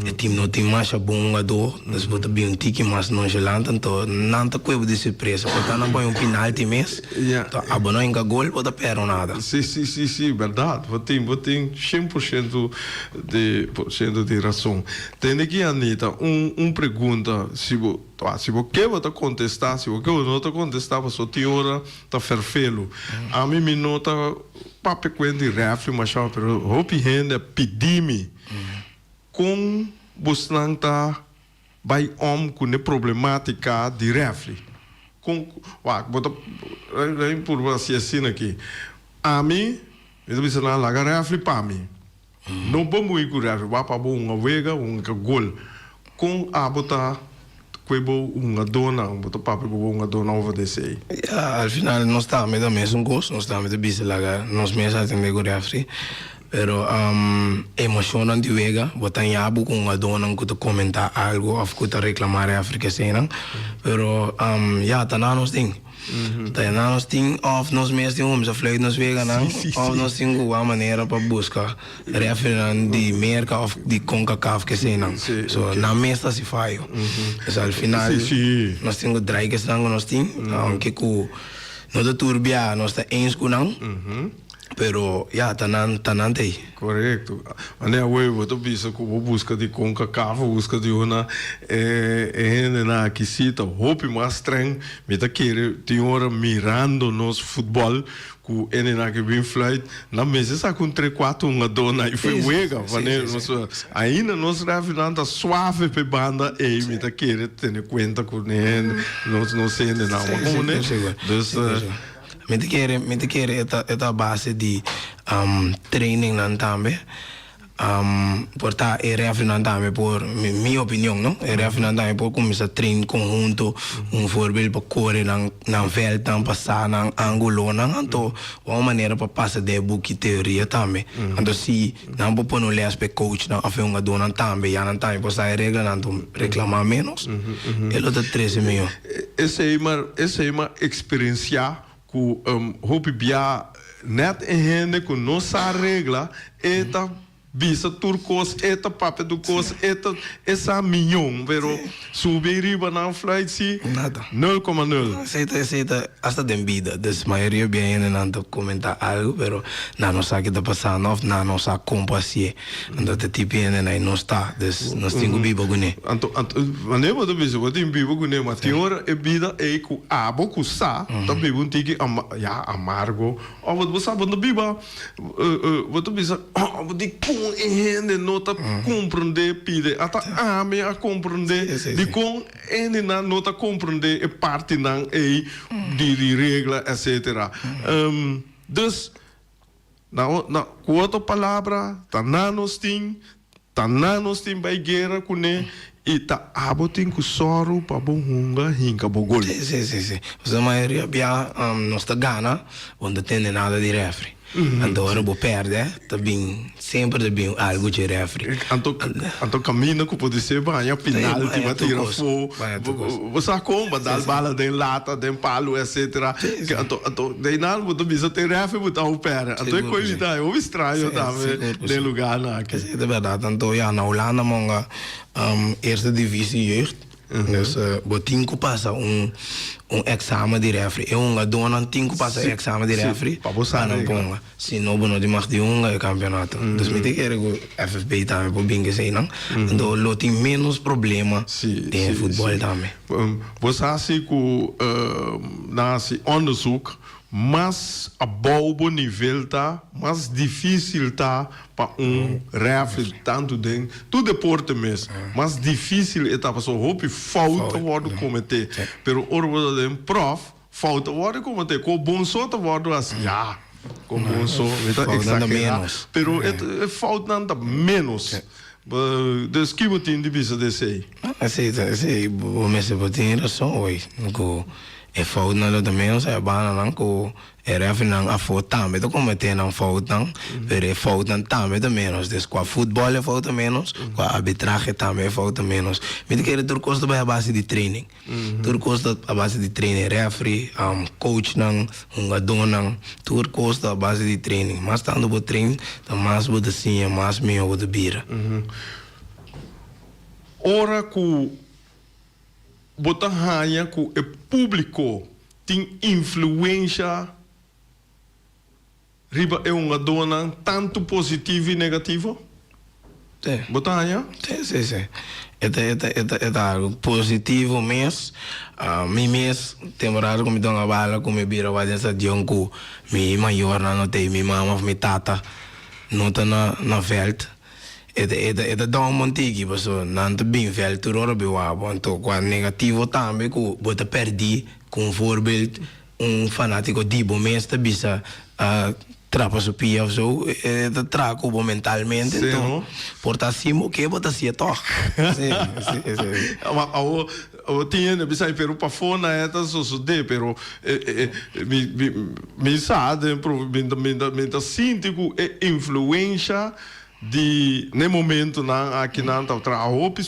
e team no tin masha bon hungadó, dus bo ta bira un tiki mas nonchalant, anto nan ta kue bo di surpresa. Por ta nan pone un pinalti mes, Ya. anto abo no hinka gol, bo ta pèrdè nada. Sí, sí, sí, sí, bèrdat. Bo tin, bo tin shen por shento di, por shento di rason. Tende ki Anita, un un pregunta, si bo si bo ke bo ta kontestá, si bo ke bo no ta kontestá pasobra tin ora ta ferfelu. Ami mi no ta papia kuent di refri mashá pero hopi hende a pidi mi kon bosnan ta bai om ku ne problematika di refri. Kon wak bo ta purba hasi asina aki. Ami mi ta bisa nan laga refri pa mi. No bo muri ku rèfri, wak pa bo hunga wega, hunga gol. Kon abo ta kue bo hungadónan, bo ta papia ku bo hungadónan over di esei? Ya, al final nos tambe ta mesun kos, nos tambe ta bisa laga nos mes atendé ku rèfri. Pero emoshonnan di wega, bo ta ña bo ku hungadónan ku ta komentá algu òf ku ta reklamá rèfri keseinan. Pero ya, ta na nos tin. Ta na nos tin of nos mes tin cuminsa fluit nos weganan of nos tin cu wak manera pa busca refereenan di Merca of di Concacaf kesenan. So nan mes ta haci fayo. So al final nos tin cu draai kesnan cu nos tin aunke cu no ta tur bia nos ta eens cu nan. Pero ya, ta nan, ta nan t'ei. Korekto. Wanneer awe bo ta bisa ku bo buska di Concacaf, bo buska di una e hendenan aki si ta hopi mas streng. Mi ta kere tin ora mirando nos futbòl ku hendenan aki bin fluit, nan mester sa ku un tre kuater hungadó na i fen wega. Wanneer nos ainda nos refinan ta suave p'e banda ei, mi ta kere tene kuenta ku ne nos nos hendenan. Dus. Mi ta kere, mi ta kere e ta e ta a base di trainingnan tambe. Por ta e refrinan tambe por, mi mi opinion no, e refrinan tambe por kuminsá train konhunto, un voorbeeld pa kore nan nan vèldnan, pa sa nan angulonan, anto un manera pa pasa den e buki teoria tambe. Anto si nan por pone un lès pa e coachnan òf e hungadónan tambe, ya nan tambe por sa e reglanan, anto reklamá ménos, e lo ta trese mihó. Esei mar esei mar eksperensiá ku hopi bia nèt e hende ku no sa regla e ta bisa tur kos, e ta papia tur kos, e ta e sa miñon pero subi riba nan fluit si Nada. nul koma nul. Esei ta esei ta hasta den bida dus mayoria bia hendenan ta komentá algu pero nan no sa ke ta pasando òf nan no sa kon pa hasié. Anto ta tipo hende nan nos ta, dus nos tin ku biba kuné. Anto, anto, wanneer bo ta bisa bo tin biba kuné, ma tin ora e bida ei ku abo ku sa ta biba un tiki ama, ya, amargo, òf bo sa bo no biba, bo ta bisa, oh, dikon e hende no ta komprendé pide, ata ami a komprendé, dikon hendenan no ta komprendé e partinan ei di di regla, etcetera. Dus. Na na ku otro palabra, ta nan nos tin, ta nan nos tin bai guera kuné i ta abo tin ku sòru pa bo hunga hinka bo gol. Sí, sí, sí, sí. Pasobra mayoria bia nos ta gana, bo no ta tende nada di rèfri. Anto ora bo pèrdè, ta bin, semper ta bin algu dje rèfri. Anto, anto kaminda ku podisé baña pinalti, ba tira afó, bo sa kon, ba dal bala den lata, den palu, etcetera. Anto, anto deinan bo ta bisa te refe bo ta opera. Anto e koe mi ta hopi straño tambe den lugarnan aki. Sí, ta bèrdat. Anto ya, na Hulanda monga eerste divisie jeugd. Dus bo tin ku pasa un un eksamen di refri. E hungadónan tin ku pasa e eksamen di refri pa bo sa nan ponga. Si no bo no tin mag di hunga e kampeonato. Dus mi ta kere ku FFB tambe por bin ku eseinan. Anto lo tin ménos problema den e futbòl tambe. Bo sa si ku nan hasi onderzoek, mas abou bo nivel ta, mas difísil ta pa un rèfri, tantu den tur deporte mes, mas difísil e ta pasobra hopi fout ta wòrdu kometé. Pero ora bo ta den pròf, fout ta wòrdu kometé, ku bon so ta wòrdu hasi, ya, ku bon so, mi ta eksagerá, pero e foutnan ta ménos. Dus ki bo tin di bisa di esei? Esei ta, esei bo mester por tin rason oy, ku e foutnan lo ta menos e bandanan ku e refrinan afó tambe ta kometé nan foutnan, pero e foutnan tambe ta menos. Dus kua futbòl e fout ta menos, kua arbitrahe tambe e fout ta menos. Mi ta kere tur kos ta bai a base di training. Tur kos ta a base di training, refri, coachnan, hungadónan, tur kos ta a base di training. Mas tantu bo train, ta mas bo ta siña, mas mihó bo ta bira. Ora ku bo ta haña ku e públiko tin influensha Riba e hungadónan tantu positivo i negativo? Sí. Bo ta haña? Sí, sí, sí. E ta, e ta, e ta, e ta algu positivo mes. Mi mes, temporada ku mi ta hunga bala ku mi bira wak den stadion ku mi mayornan no ta ei, mi mama òf mi tata no ta na na vèlt. E ta, e ta, e ta dòu un montiki pasobra nan ta bin vèlt tur ora bin wak bo. Anto kua negativo tambe ku bo ta pèrdí ku un voorbeeld. Un fanátiko di bo mes ta bisa trapa su pia of zo, e ta traha ku bo mentalmente, Sí, enton no? por ta sin bo ke bo ta hasié tòg. Sí, sí, sí. Ma awo, awo tin hende bisa ay pero pafó na e ta sosodé, pero mi, mi, mi sa den pro, mi ta, mi ta, mi ta sinti ku e influensha di n'e momentonan aki nan ta traha hopi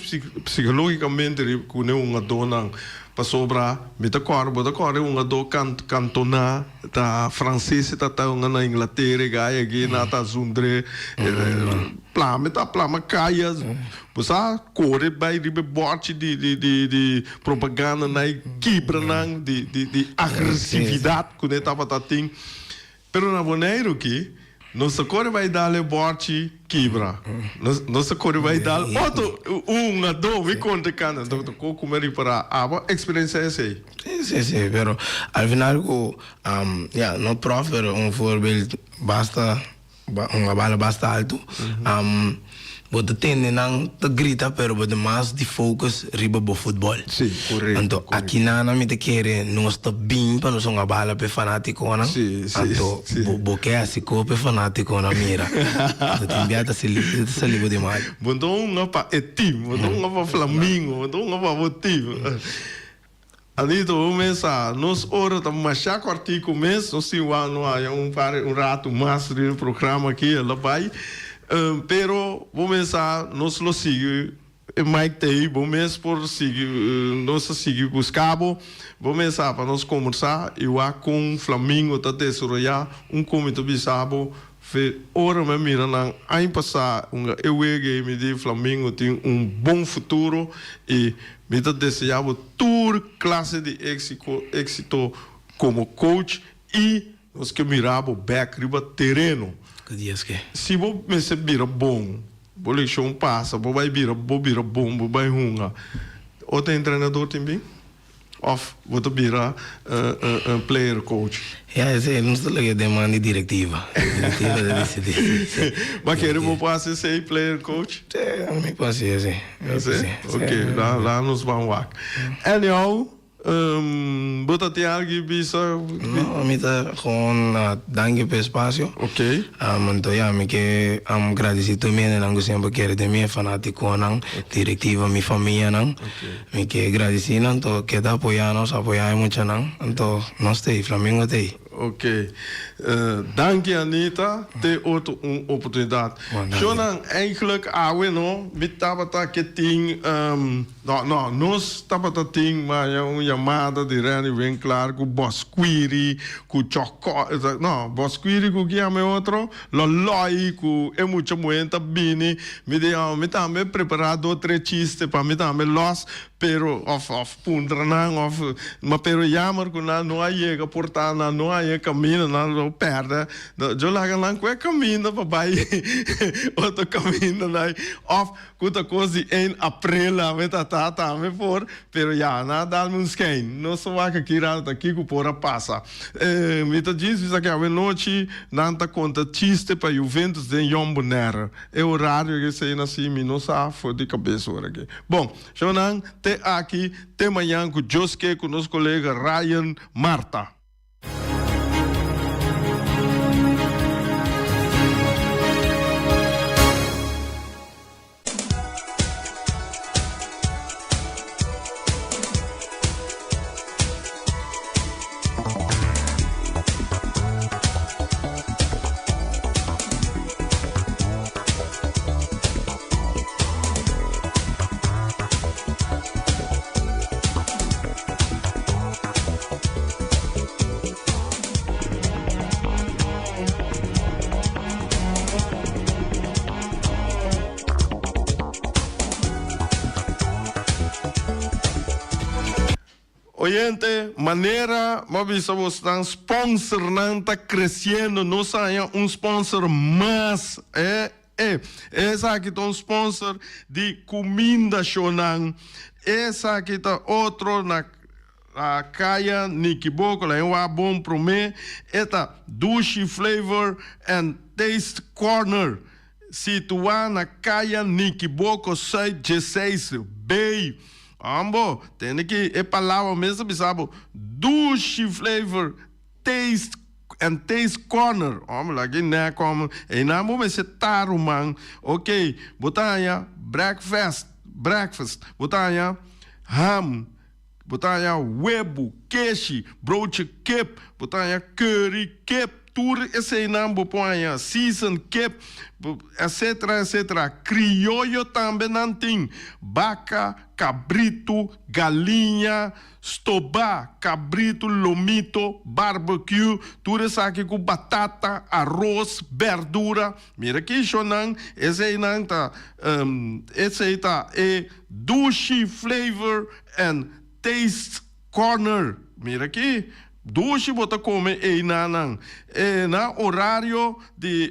psicologicamente riba cu n'e hungadónan pasobra mi ta kòrda bo ta kòrda e hungadó Cantona ta frances ta ta hunga na Inglatera e gai aki nan ta zundr'é plama e ta plama kaya bo sa kore bai riba e bòrchi di di di di propaganda nan e kibra nan di di di agresividad cu n'e tabata tin. Pero na Boneiru ki nos ta kore bai dal e bòrchi kibra. Nos nos ta kore bai dal otro un a dos mi konta kanda. Anto ta ko ku mi a ripará. Abo a eksperensiá esei? Sí, sí, sí. Pero al final ku ya no prof pero un voorbeeld basta Un bala basta altu. Bo ta tende nan ta grita pero bo ta mas di focus riba bo futbol. Sí, korekto. Anto akinan mi ta kere nos ta bin pa nos hunga bala pa e fanatikonan. Sí, sí, Anto sí. bo bo ke hasi ko pa e fanatikonan mira. Anto tin bia ta sali ta sali bo di mal. Bo ta hunga pa e team, bo ta hunga pa Flamingo, bo ta hunga pa bo team. Anito, bo mes sa, nos ora ta masha kòrtiku mes, nos tin wak no haña un par un ratu mas riba e programa aki, el a bai. Pero bo mes sa, nos lo sigui, e mic ta ei, bo mes por sigui, nos ta sigui buska bo, bo mes sa pa nos kombersá i wak kon Flamingo ta desaroyá, un kon mi ta bisa bo, Fe ora mi a mira nan aña pasá hunga e wega ei mi di Flamingo tin un bon futuro i mi ta deseá bo tur klase di éksito komo coach i nos ke mira bo bèk riba tereno. Ku Dios ke. Si bo mester bira bon, bo lekshon pasa, bo bai bira bo bira bon, bo bai hunga, otro entrenador tin bin? Of bo ta bira un player coach? Ya esei nos ta laga den man di directiva. Directiva ta dicidi. Bo kere bo por haci esei, player coach? Si, mi por haci esei. Si? Ok, laga nos ban wak. Anyhow, bo ta tin algu bisa? No, mi ta gewoon danki pa e espacio. Ok. Anto ya, mi ke gradici tur mi hendenan ku semper kere den mi, e fanatikonan, directiva, mi famianan. Mi ke gradisí nan to keda apoyá nos, apoyá e muchanan, anto nos t'ei, Flamingo t'ei. Ok. Danki Anita, te otro un oportunidat. Shownan, eigenlijk awe no, mi tabata ke tin, no, no, nos tabata tin maya un yamada di Renny Winklaar ku Bosquiri, ku Chòkò, no, Bosquiri ku ki yama e otro? Loloi ku e mucha muhé ta bini, mi di, oh, mi tambe prepará dos tres chiste pa mi tambe lòs, pero, òf, òf puntra nan, òf, ma pero jammer ku nan no a yega por ta, nan no haña kaminda, nan lo pèrdè, yo laga nan ku e kaminda pa bai otro kaminda nan, òf Ku ta kos di ein april ame ta ta tambe por, pero ya, nan a dal mi un skein. Nos a wak aki rato ta kiko por a pasa. Mi ta djis bisa ke awenochi nan ta konta chiste pa Juventus den Jong Bonaire. E orario esei na si mi no sa for di kabes ora aki. Bon, shownan, te aki, te mañan ku Dios ke ku nos kolega Ryan Marta. Oyente, manera m'a bisa bosnan, sponsornan ta creciendo, nos a haña un sponsor mas, eh. E esaki ta un sponsor di cuminda shownan. Esaki ta otro na Kaya Nikiboko, la hen wak bon prome. E ta Dushi Flavor and Taste Corner, situa na Kaya Nikiboko Zuid 16 B. Ambo, tende ki e palabra mes ta bisa bo, Dushi Flavor Taste and Taste Corner. Hombre, laga e nek hombre. Einan bo mester ta ruman. Ok, bo ta haña breakfast, breakfast. Bo ta haña ham, bo ta haña webu, keshi, broodje kip, bo ta haña curry kip. Tur eseinan bo por haña, season kip, etcetera, etcetera. Crioyo tambe nan tin. Baka, kabritu, galiña. Stobá, kabritu, lomito, barbecue, tur esaki ku batata, aros, bèrdura. Mira ki shonnan, eseinan ta esei ta e Dushi Flavor and Taste Corner. Mira ki. Dushi bo ta kome einanan. E na orario di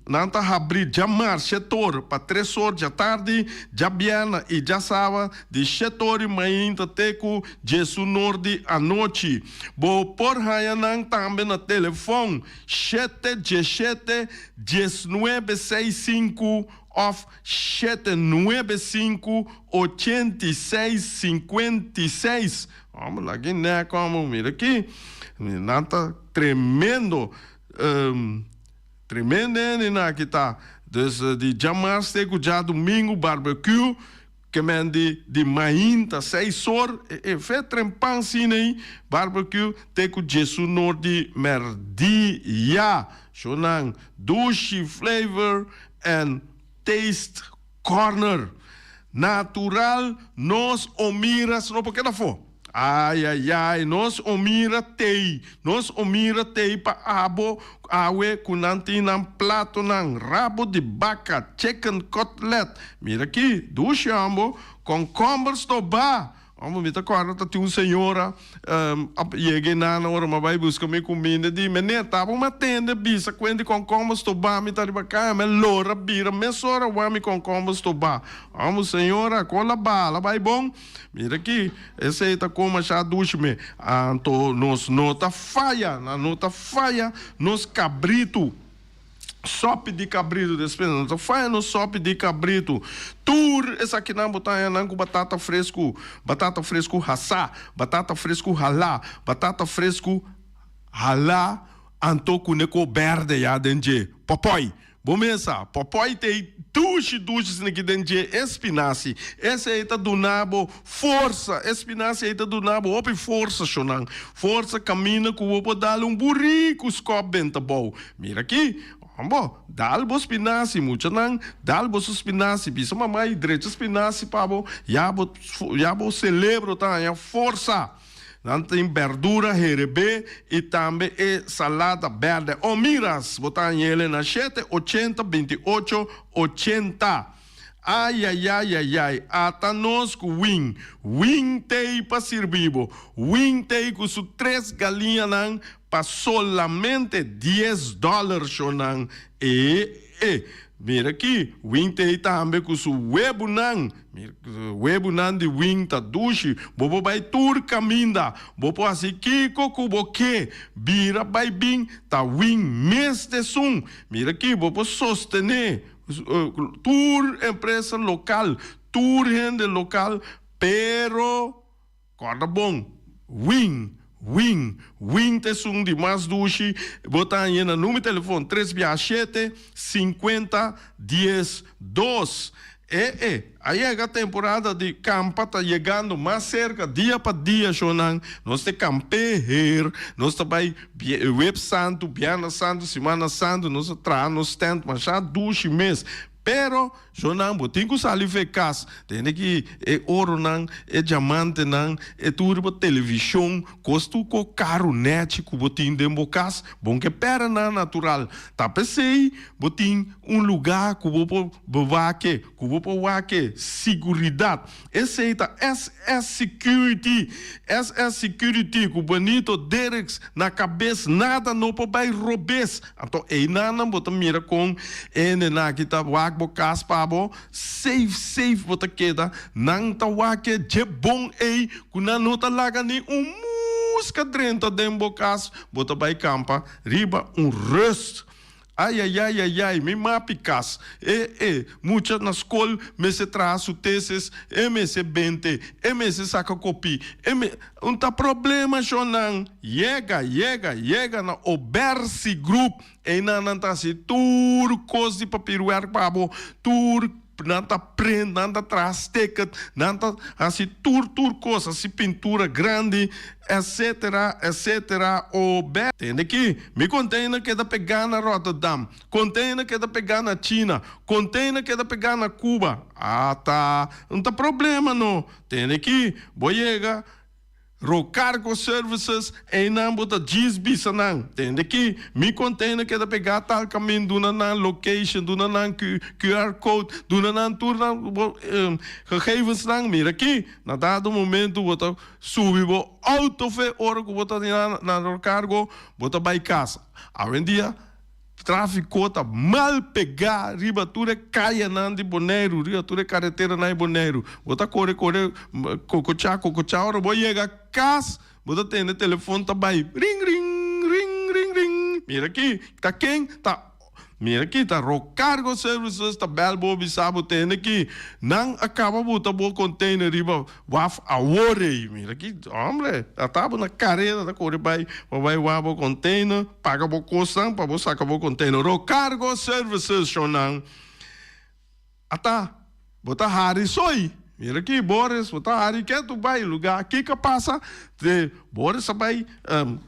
nan ta habri djamars shetor pa tres or djatardi, djabièrnè i djasaba di shetor i mainta te ku djesunor di anochi. Bo por haña nan tambe na telefòn shete djeshete diesnuebe seis sinku òf 7 9 5 86 56. Homber, laga e nek, homber, mira aki. Nan ta tremendo. Tremendo hende nan aki ta. Dus di djamars te ku djadumingu barbecue ke men di di mainta seis or e e fe trempan asina ei barbecue te ku djesunor di merdia. Shonan dushi flavor and taste corner. Natural nos o mira si no por keda afó. Ai ai ai nos o mira tei nos o mira tei pa abo awe ku nan tin nan platonan rabo di baka chicken cutlet mira aki dushi ambo konkomber stobá Amo mi ta kòrda ta tin un señora a yega einan ora mi a bai buska mi kuminda di meneer taba un atende bisa kuenti kònkòmber stobá mi ta riba kaya mi a lora bira mesora wak mi kònkòmber stobá amo señora kon la bala bai bon mira aki esei ta kon masha dushi me anto nos no ta faya nan no ta faya nos kabritu. Sopi di kabritu despues nan ta faya nos sopi di kabritu. Tur esakinan bo ta haña nan ku batata fresku, batata fresku hasá, batata fresku halá, batata fresku halá anto ku ne ko bèrdè ya den dje. Pòpòi, bo mesa, pòpòi ta e dushi dushi esaki ki den dje e spinasi. Esei ta duna bo forsa, e spinasi ei ta duna bo hopi forsa shonnan. Forsa kaminda ku bo por dal un buriku skòp benta bou. Mira aki, hombo, dal bo spinasi, muchanan, dal boso spinasi, bisa mama i drecha spinasi pa bo, ya bo, ya bo celebro ta haña forsa. Nan tin berdura herebé i tambe e salada berde. O miras, bo ta hañ'ele na shete ochenta 28 80. Ayayayayay, ata nos ku Win. Win t'ei pa sirbi bo. Win t'ei ku su tres galiñanan pa solamente dies dòler shonnan. E e. Mira aki, Win t'ei tambe ku su webunan. Mira, webunan di Win ta dushi. Bo por bai tur kaminda. Bo por hasi kiko ku bo ke. Bira bai bin, ta Win mes t'esun. Mira aki, bo por sostené Tur empresa lokal, tur hende lokal, pero kòrda bon, win, win, win ta esun di mas dushi, bo ta hañ'e na numero di telefon tres bia shete, sinkuenta, dies, dos. E e, a yega temporada di kampa ta yegando mas serka dia pa dia shownan, nos ta kampeer, nos ta bai Web Santu, Bierna Santu, Simana Santu, nos a traha nos tent masha dushi mes. Pero, shownan, bo tin ku sali for e kas, tende ki e oronan, e diamantenan, e tur bo televishon, kos tur ko karu nèchi ku bo tin den bo kas, bon ke pèrdè nan natural. Ta p'esei bo tin un lugá ku bo por bewake, ku bo por wak siguridat. Esei ta SS Security. SS Security ku Benito Derricks na kabes nada no por bai robes. Anto einan bo ta mira kon e hendenan aki ta wak bo kas pa bo safe safe bo ta keda. Nan ta wak e dje bon ei ku nan no ta laga ni un muska drenta den bo kas. Bo ta bai kampa riba un rust. Ayayayayay, mi mapi kas. E e mucha na skol mester traha su tesis, e mester bente, e mester saka kopi, e me. Un ta problema shonnan. Yega, yega, yega na Obersi Group. Einan nan ta hasi tur kos di papierwerk pa bo, tur. Nan ta print, nan ta traha sticket, nan ta hasi tur tur kos, hasi pintura grandi, etcetera, etcetera o be. Tende aki, mi container keda pegá na Rotterdam, container keda pegá na China, container keda pegá na Cuba. Ata, no ta problema no. Tende aki, bo yega. Rocargo Services, einan bo ta djis bisa nan, tende ki mi container keda pegá tal kamin, duna nan location, duna nan QR code, duna nan tur nan bo gegevensnan, mira aki, na dado momento bo ta subi bo auto fe ora ku bo ta na Rocargo, bo ta bai kas. Awendia. Tráfiko ta mal pegá riba tur e kayanan di Boneiru, riba tur e kareteranan di Boneiru. Bo ta kore kore kokochá kokochá, ora bo yega kas bo ta tende telefon ta bai ring ring, ring ring ring. Mira aki, ta ken? Ta mira aki ta Rocargo Services ta bèl bo bisa bo tende ki nan a kaba buta bo container riba Waf awor ei, mira ki hombre, a ta bo na kareda ta kore bai pa bai wak bo container, paga bo kosnan pa bo saka bo container. Rocargo Services shonnan a ta, bo ta hari soy, mira ki Boris, bo ta hari ketu bai luga, kiko a pasa? De Boris a bai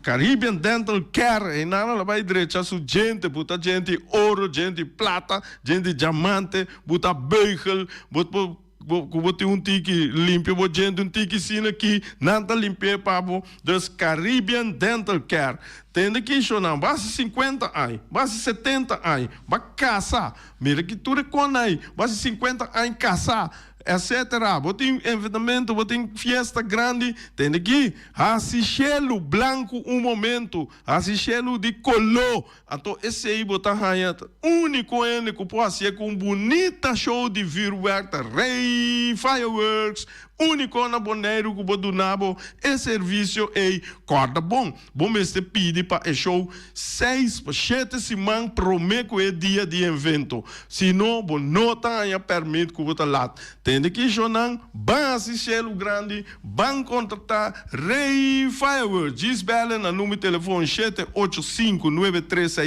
Caribbean Dental Care, einan el a bai drecha su djente, buta djente oro, djente plata, djente diamante, buta beugel, bo por. Bo ku bo tin un tiki limpia bo djente un tiki sina aki nan ta limpi'é pa bo dus Caribbean Dental Care tende ki shonan bo hasi sinkuenta aña bo hasi setenta aña bo a kasa mira ki tur e kon ai bo hasi sinkuenta aña kasa etcetera bo tin enventamento bo tin fiesta grandi tende ki hasi shelu blanku un momento hasi shelu di kolo Anto esei bo ta haña ta úniko hende ku por hasié ku un bunita show di vürwèrk ta Rey Fireworks, úniko na Boneiru ku por duna bo e servisio ei. Kòrda bon, bo mester pidi pa e show seis pa shete siman promé ku e dia di evento, sino bo no ta haña pèrmit ku bo ta lat. Tende ki shownan ban hasi shelu grandi Ban kontaktá Rey Fireworks. Djis bèl'e na number di telefon 785 9360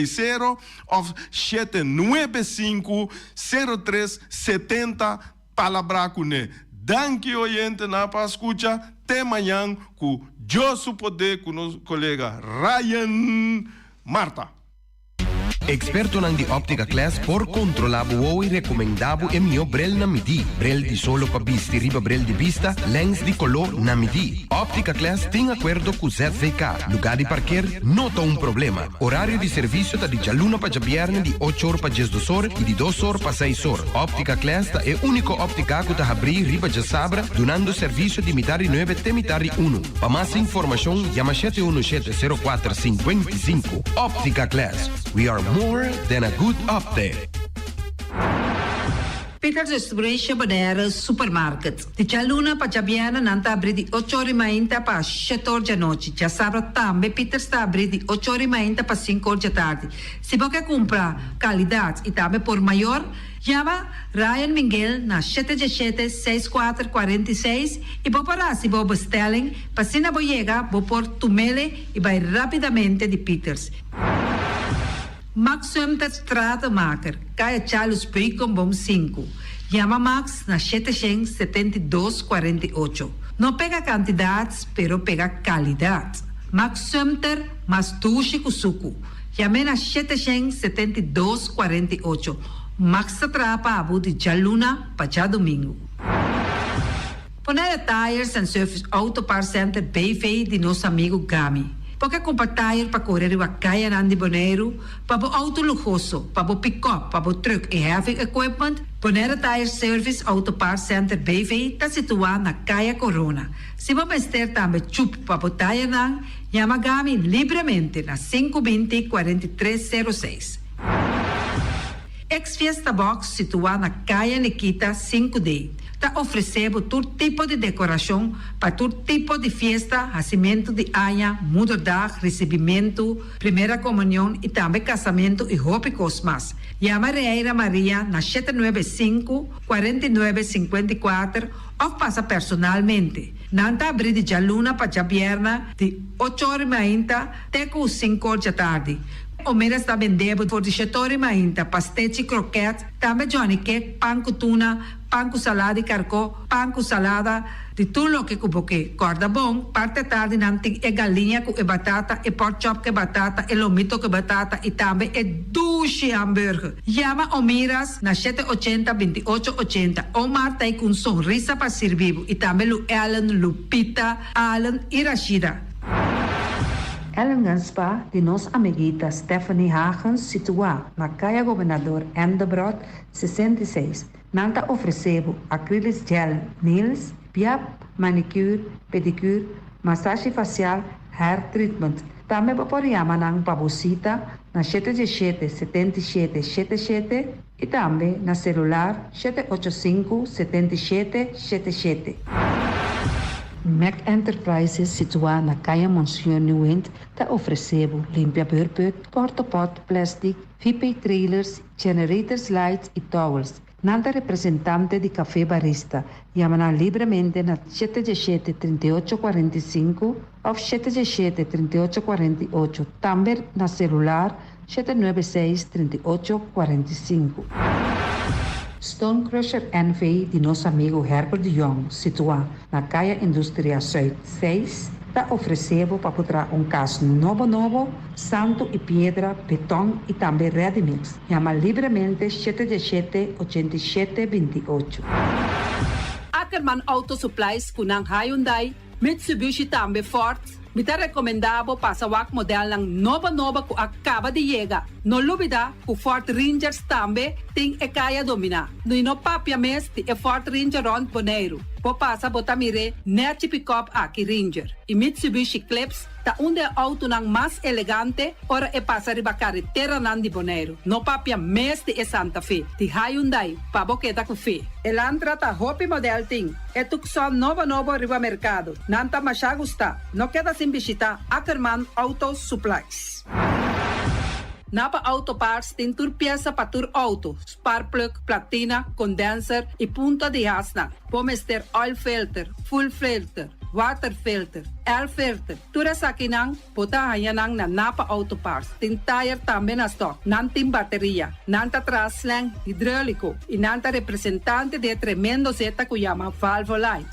òf 795 0370 palabrá kuné. Danki oyentenan pa skucha. Te mañan ku Dios su poder ku nos kolega Ryan Marta. Ekspertonan di Optica Class por kontrolá bo wowo i rekomendá bo e mihó brel na midí. Brel di solo pa bisti riba brel di bista, lèns di koló na midí. Optica Class tin akuerdo ku ZVK. Lugá di parker no ta un problema. Orario di servisio ta di djaluna pa djabièrnè di ocho or pa diesdos or i di dos or pa seis or. Optica Class ta e úniko óptika ku ta habrí riba djasabra dunando servisio di mitar di nuebe te mitar di unu. Pa mas informashon yama shete unu shete sero kuater sinkuenta i sinku. Optica Glass, we are more than a good optic. Peters Distribution Bonaire Supermarket. Di djaluna pa djabièrnè nan ta abrí di ocho or i mainta pa shete or djanochi. Djasabra tambe Peters ta abrí di ocho or i mainta pa sinku or djatardi. Si bo ke kumpra kalidat i tambe por mayor, Yama Ryan Minguel na shete djeshete seis kuater 46 i bo por hasi bo bestelling pa asina bo yega bo por tumele i bai rapidamente di Pieters. Max Sumter Stratenmaker, Kaya Charles Beukenboom sinku. Yama Max na shete shen 72 48. No pega kantidat pero pega kalidat. Max Sumter mas dushi ku suku. Yam'é na shete shen 72 48. Max ta traha pa bo di djaluna pa djadumingu. Bonaire Tires and Service Auto Parts Center BV di nos amigu Gami. Bo ke kumpra tire pa kore riba kayanan di Boneiru, pa bo auto luhoso, pa bo pikòp, pa bo trùk i heavy equipment? Bonaire Tire Service Auto Parts Center BV ta situá na Kaya Corona. Si bo mester tambe chup pa bo tayenan, yama Gami libremente na sinku binti 43 sero seis. Ex Fiesta Box situá na Kaya Nikita sinku D ta ofresé bo tur tipo di dekorashon pa tur tipo di fiesta, hasimentu di aña, moederdag, risibimentu, primera komunion i tambe kasamentu i hopi kos mas. Yama Reira Maria na shete nuebe sinku, 49 54 òf pasa personalmente. Nan ta abrí di djaluna pa djabièrnè di ocho or i mainta te ku sinku or djatardi. Omeras ta bende bo for di shetori mainta, pastechi, kroket, tambe Johnny cake, pan ku tuna, pan ku salada di karkó, pan ku salada, di tur loke ku bo ke. Kòrda bon, parti atardi nan tin e galiña ku e batata, e pork chop ku e batata, e lomito ku e batata i tambe e dushi hamburger. Yama Omiras na shete ochenta, binti ocho ochenta. Omar ta ei ku un sonrisa pa sirbi bo i tambe Lu Ellen, Lupita, Allen i Rashida. Ellingen Spa di nos amiguita Stephanie Hagens situá na Kaya Gobernador Endebrot 66. Nan ta ofresé bo acrylic gel nails, piap, manicure, pedicure, masashi facial, hair treatment. Tambe bo por yama nan pa bo sita na shete diesshete setenta i shete shete shete i tambe na celular 785 77 shete shete. Mac Enterprises, situá na Kaya Monsieur Nieuwind, ta ofresé bo limpia beurput, porta-pot, plastic, VP trailers, generators lights i towels. Nan ta representante di Café Barista. Yama nan libremente na 717 38 45 òf 717 38 48. Tambe na celular 796 38 45. Stone Crusher NV di nos amigu Herbert de Jong, situá na Kaya Industria Zuid 6, ta ofresé bo pa traha un kas nobo nobo, santu i piedra, beton i tambe ready mix. Yama libremente 717 87 28. Ackerman Auto Supplies ku nan Hyundai, Mitsubishi tambe Ford. Mi ta rekomendá bo pasa wak modelnan nobo nobo ku a kaba di yega. No lubidá ku Ford Rangers tambe tin e kaya dominá. No no papia mes di e Ford Ranger rònt Boneiru. Bo pasa bo ta mir'é nèchi pick-up aki Ranger. I Mitsubishi Eclipse ta un di e outonan mas elegante ora e pasa riba kareteranan di Boneiru. No papia mes di e Santa Fe. Di Hyundai, pa bo keda ku fe. Elantra ta hopi model tin. E Tucson nobo nobo riba merkado. Nan ta masha gusta. No keda sin bishitá Ackerman Auto Supplies. Napa Auto Parts tin tur piesa pa tur outo, spark plug, platina, condenser i punta di hasnan. Bo mester oil filter, fuel filter, water filter, air filter. Tur esakinan bo ta haña nan na Napa Auto Parts. Tin tire tambe na stock. Nan tin bateria. Nan ta traha slang hidráuliko i nan ta representante di e tremendo zeta ku yama Valvoline.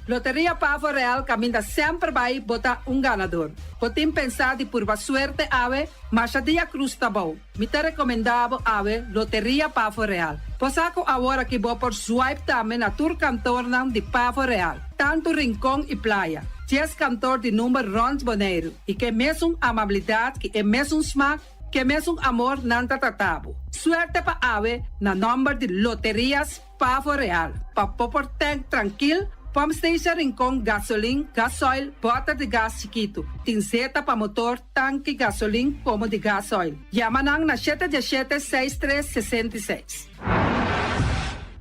Loteria Pavo Real kaminda semper bai bo ta un ganador. Bo tin pensá di purba suerte awe, masha dia krus ta bou. Mi ta rekomendá bo awe Loteria Pavo Real. Bo sa ku awor aki bo por swipe tambe na tur kantornan di Pavo Real, tantu Rincon i Playa. 10 kantor di number rònt Boneiru i ku e mesun amabilidat, ku e mesun smak, ku e mesun amor nan ta trata bo. Suerte pa awe na nòmber di Loterias Pavo Real. Pa bo por tank trankil, pump station Rincon, gasolin, gasoil, bòter di gas chikitu. Tin zeta pa motor, tanki, gasolin, komo di gasoil. Yama nan na 717 63 66.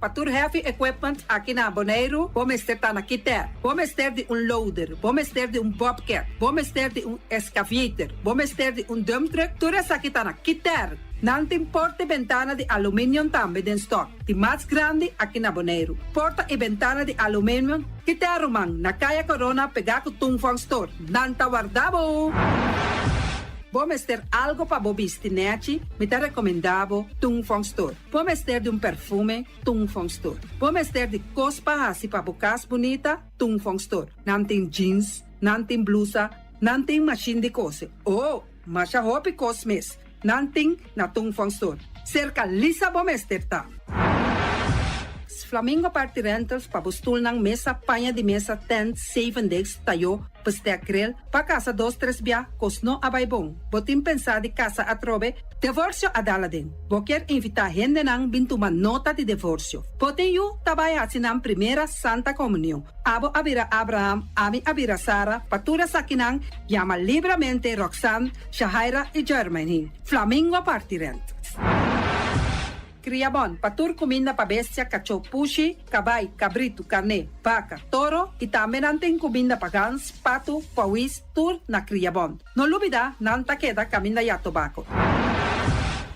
Pa tur heavy equipment aki na Boneiru, bo mester ta na Kiter. Bo mester di un loader, bo mester di un bobcat, bo mester di un excavator, bo mester di un dump truck, tur esaki ta na Kiter. Nan tin porta i bentana di aluminium tambe den stock. Di mas grandi aki na Boneiru. Porta i bentana di aluminium, Kiter ruman, na Kaya Corona pegá ku Tung Fong Store. Nan ta warda bo! Bo mester algu pa bo bisti nèchi, mi ta rekomendá bo Tung Fong Store. Bo mester di un perfume, Tung Fong Store. Bo mester di kos pa hasi pa bo kas bunita, Tung Fong Store. Nan tin jeans, nan tin blusa, nan tin mashin di kose. Oh, masha hopi kos mes. Nan tin na Tung Fong Store. Serka Lisa bo mester ta. Flamingo Party Rentals pa bo stulnan mesa, paña di mesa, tent, seven days, tayó, bestek grill, pa kasa dos tres bia, kos no a bai bon. Bo tin pensá di kasa atrobe, divorsio a dal aden. Bo ke invitá hendenan bin tuma nota di divorsio. Bo tin yu ta bai hasi nan primera Santa Komunion. Abo a bira Abraham, ami a bira Sara, pa tur esakinan yama libremente Roxanne, Shahaira i Jermaine. Flamingo Party Rentals. Kriabon, pa tur kuminda pa bestia, kachó, pushi, kabai, kabritu, karné, baka, toro i tambe nan tin kuminda pa gans, patu, pawis, tur na Kriabon. No lubidá, nan ta keda kaminda ya tobako.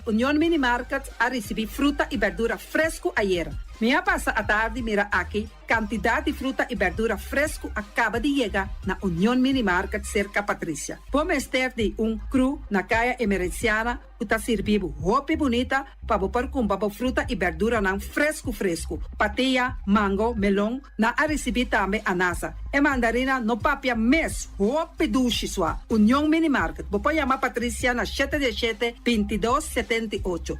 Union Mini Market a risibí fruta i berdura fresku ayera. Mi a pasa atardi mira aki kantidat di fruta i bèrdura fresku a kaba di yega na Union Mini Market serka Patricia. Bo mester di un kru na Kaya Emerenciana ku ta sirbi bo hopi bunita pa bo por kumpra bo fruta i bèrduranan fresku fresku. Patia, mango, melon, nan a risibí tambe anasa. E mandarina no papia mes, hopi dushi sua. Union Mini Market, bo por yama Patricia na shete diesshete, bintidos, setenti'ocho.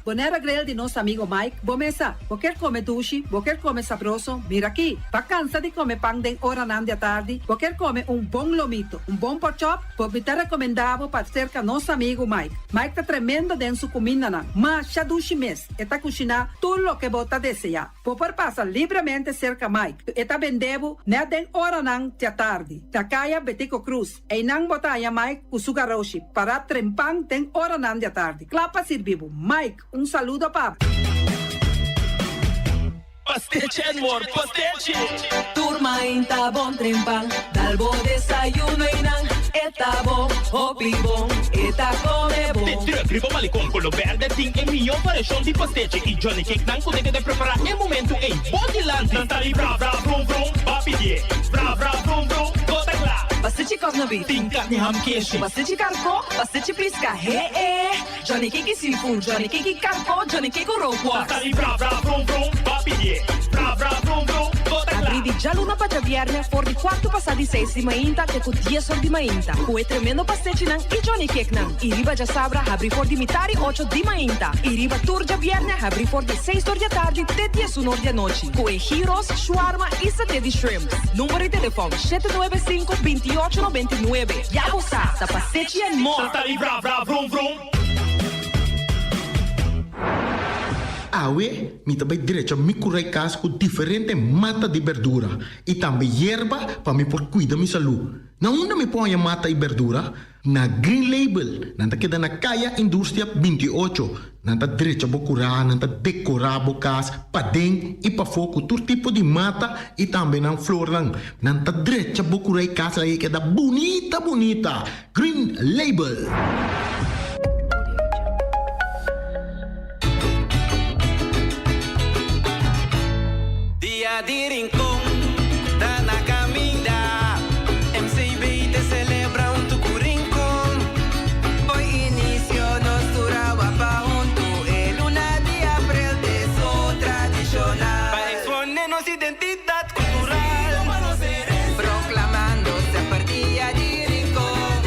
Bonera Grill di nos amigo Mike, bo mesa, bo kier come dushi, bo kier come sabroso, mira aki! Ba cansa di come pan den oranan di atardi, bo kier come un bon lomito, un bon porkchop, bo mi ta recomenda bo pa cerca nos amigo Mike. Mike ta tremendo den su cumindanan, masha dushi mes, e ta cushina tur loke bo ta desea. Bo por pasa libremente cerca Mike, e ta bende bo net den oranan di atardi, na caya Betico Cruz. Einan bo ta haña Mike ku su garoshi pará trempan den oranan di atardi, kla pa sirbi bo. Mike, un saludo pa bo. Pastechi and more pastechi! Tur mainta bon trempan, dal bo desayuno einan e ta bon, hopi bon, e ta come bon. De truck riba malecon color berde tin e miyo variacion di pastechi y johnny cake nan cu ta keda prepara e momento ey bo dilanti. Nan ta di bra bra brum brum, ba pidie bra bra brum brum, bo ta kla. Pastechi kòf na beef. Tin karni ham keshi. Pastechi karkó, pastechi piska, he e. Johnny cake seafood, Johnny cake karkó, Johnny cake rookworst. Nan ta di bra bra brum brum, ba pidie bra bra brum brum, bo ta kla. Abrí di djaluna pa djabièrnè for di kuartu pasá di seis di mainta te ku dies or di mainta ku e tremendo pastechinan i Johnny cakenan. I riba djasabra habrí for di mitar i ocho di mainta i riba tur djabièrnè habrí for di seis or di atardi te diesun or di anochi ku e gyros, shawarma i saté di shrimps. Number di telefòn, shete nuebe sinku, bintiocho nobentinuebe. Ya bo sa, ta Pasechi and more! Ta di bra bra vrum vrum. Awe mi ta bai drecha mi kurai kas ku diferente mata di berdura i tambe yerba pa mi por kuida mi salú. Na unda mi por haña mata i berdura? Na Green Label, nan ta keda na Kaya Industria 28. Nan ta drecha bo kurá, nan ta dekorá bo kas paden i pafó ku tur tipo di mata i tambe nan flornan. Nan ta drecha bo kurá i kas ei keda bunita bunita. Green Label. Dia di Rincon ta na caminda. MCB ta celebra hunto cu Rincon. Fo'i inicio nos tur a wapa hunto. E luna di april t'e so tradicional. Pa expone nos identidad cultural. Proclamando semper Dia di Rincon.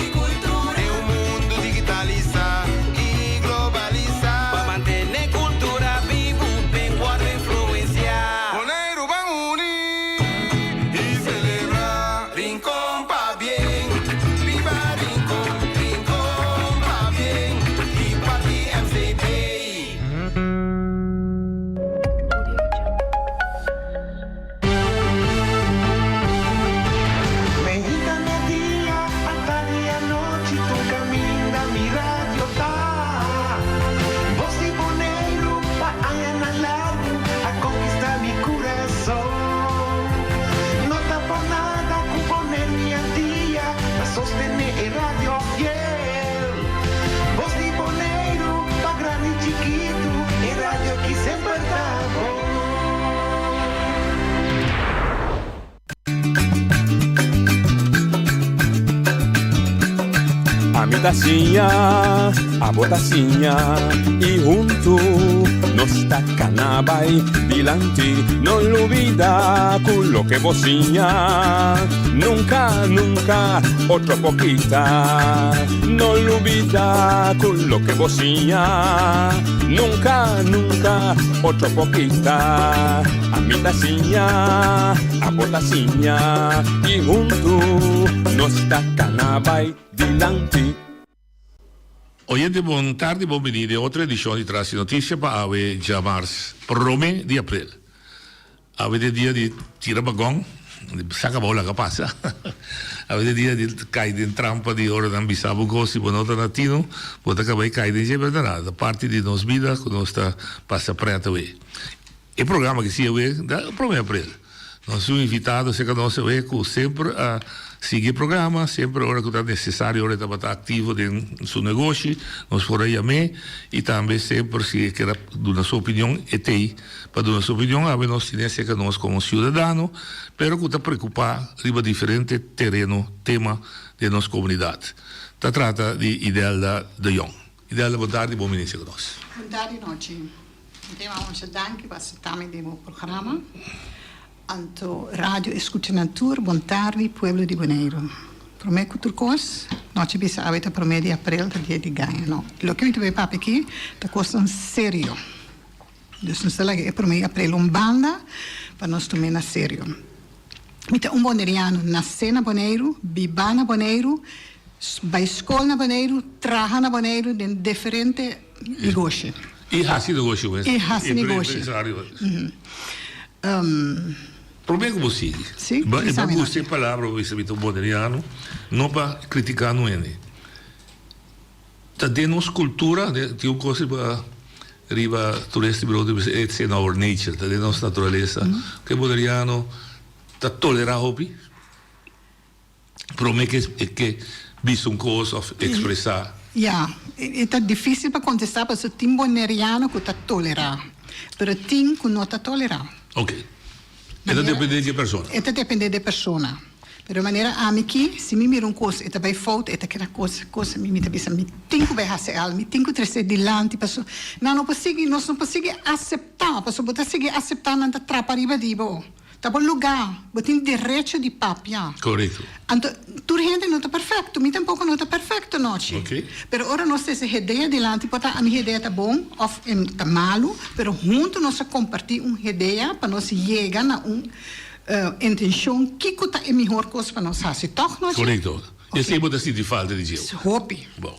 Den un mundo digitalisá i globalisá. Pa mantené kultura bibu den wòrdu influensiá. Boneiru ban uní i selebrá. Rincon pabien, biba Rincon, Rincon pabien, di parti MCB. Meinta media, atardi anochi tur caminda mi radio ta. Bos di Boneiru pa añanan largu a conquista mi curason. No ta por nada cu Boneiru y Antia ta sostene e radio fiel. Bos di Boneiru pa grandi y chikitu e radio ki semper ta bon. Ami ta siña, abo ta siña y huntu nos ta cana bay dilanti. No lubida cu loke bo siña nunca, nunca otro por kita. No lubida cu loke bo siña nunca, nunca otro por kita. Ami ta siña, abo ta siña y huntu nos ta cana bay dilanti. Oyente bon tardi bon bini den otro edicion di Tras di Noticia pa awe djamars prome di april. Awe ta e dia di tira bagon, di saca abao laga pasa. Awe ta e dia di cay den trampa di ora nan bisa bo cos si bo no ta na tino bo ta caba e cay den dje pero ta nada ta parti di nos bida cu nos ta pasa pret awe. E programa ki si awe ta prome april. Nos tin un invitado cerca nos awe cu semper a sigui e programa, semper ora cu ta necesario, ora e tabata activo den su negoshi, nos por a yam'é y tambe semper si e kier a duna su opinion, e t'ey pa duna su opinion. Awe nos tin'é cerca nos como ciudadano, pero cu ta preocupa riba diferente tereno, tema den nos comunidad. Ta trata di Idelda de Jong. Idelda, bon tardi, bon bini cerca nos. Bon tardi nochi. Mi ta yama Moshe danki pa aseptá mi den bo programa. Anto radio escucha nan tur, bon tardi pueblo di Boneiru. Promé ku tur kos, nochi bisa awe ta promé di aprel ta dia di gaña no. Loke mi ta bay papia aki ta kosnan serio. Dus nos ta laga e promé di aprel un banda pa nos tum'é na serio. Mi ta un boneriano, nasé na Boneiru, bibá na Boneiru, bai skol na Boneiru, traha na Boneiru den diferente negoshi. I hasi negoshi mes. I hasi negoshi. Promé ku bo sigui. Si, Bo gusta e palabra bo bisa mi ta un boneriano, no pa kritiká no hende. Ta den nos kultura, tin un kos riba riba tur este brote bisa it's in our nature, ta den nos naturalesa ku e boneriano ta tolerá hopi. Prome ke e ke bisa un kos of ekspresá. Ya, e ta difísil pa kontestá pasobra tin boneriano ku ta tolerá, pero tin ku no ta tolerá. Ok. E ta dependé di e persona. E ta dependé di e persona. Pero manera ami ki, si mi mira un kos e ta bai fout, e ta keda kos, kos, mi mi ta bisa mi tin ku bai hasi algu, mi tin ku tres'é dilanti pasobra nan no por sigui, nos no por sigui aseptá, pasobra bo ta sigui aseptá nan ta trapa riba di bo. Ta bo lugá, bo tin derecho di papia. Korekto. Anto, tur hende no ta perfekto, mi tampoko no ta perfekto nochi. Oké. Pero ora nos trese hedea dilanti, por ta ami hedea ta bon òf e ta malu, pero huntu nos a kompartí un hedea pa nos yega na un intenshon kiko ta e mihor kos pa nos hasi, tòg nochi? Korekto. Esei bo ta sinti falta di dje. Hopi. Bon.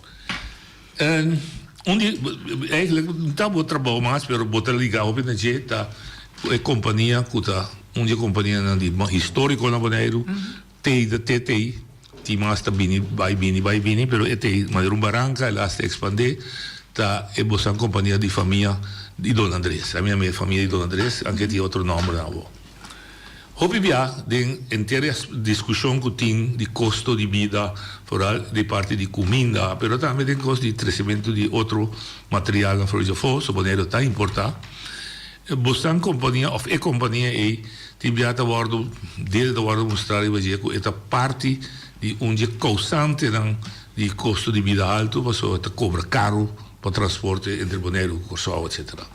Un di, eigenlijk no ta bo trabou mas, pero bo ta liga hopi na dje, ta e kompania ku ta un di e kompanianan di mas históriko na Boneiru, Tei ta te tei, tin mas ta bini bai bini bai bini, pero e tei manera un baranka, el asta ekspandé, ta e bosan kompania di famia di Don Andres. Ami a mira famia di Don Andres, anke tin otro nòmbernan awor. Hopi bia den henter e diskushon ku tin di kosto di bida, foral di parti di kuminda, pero tambe den kos di tresementu di otro materialnan for di afó, so Boneiru ta importá. Bosnan kompania òf e kompania ei tin bia ta wòrdu dede ta wòrdu mustrá riba dje ku e ta parti di un dje kousantenan di kosto di bida haltu pasobra ta kobra karu pa transporte entre Boneiru ku Kòrsou etsetera.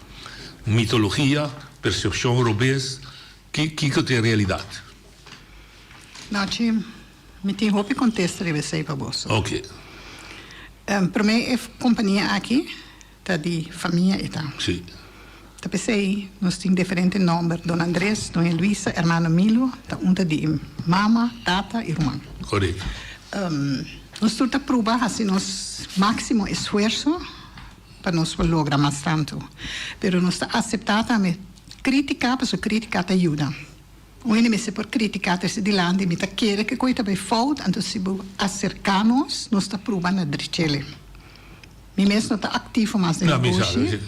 Mitologia, persepshon robes. Kiko ta e realidat? Nachi, mi tin hopi kontesta riba esei pa boso. Oke. Promé e kompania aki ta di famia e ta. Si. Ta p'esei nos tin diferente nòmber, Don Andres, Doña Luisa, Hermano Milo, ta un ta di e mama, tata i ruman. Korekto. Nos tur ta pruba hasi nos máksimo esfuerso pa nos por logra mas tantu. Pero nos ta aseptá tambe. Critica pasobra critica ta yuda. Un hende mester por critica trece dilanti mi ta kere ke koe ta bay fout anto si bo acerca nos nos ta pruba na drechele. Mi mes no ta activo mas den negoshi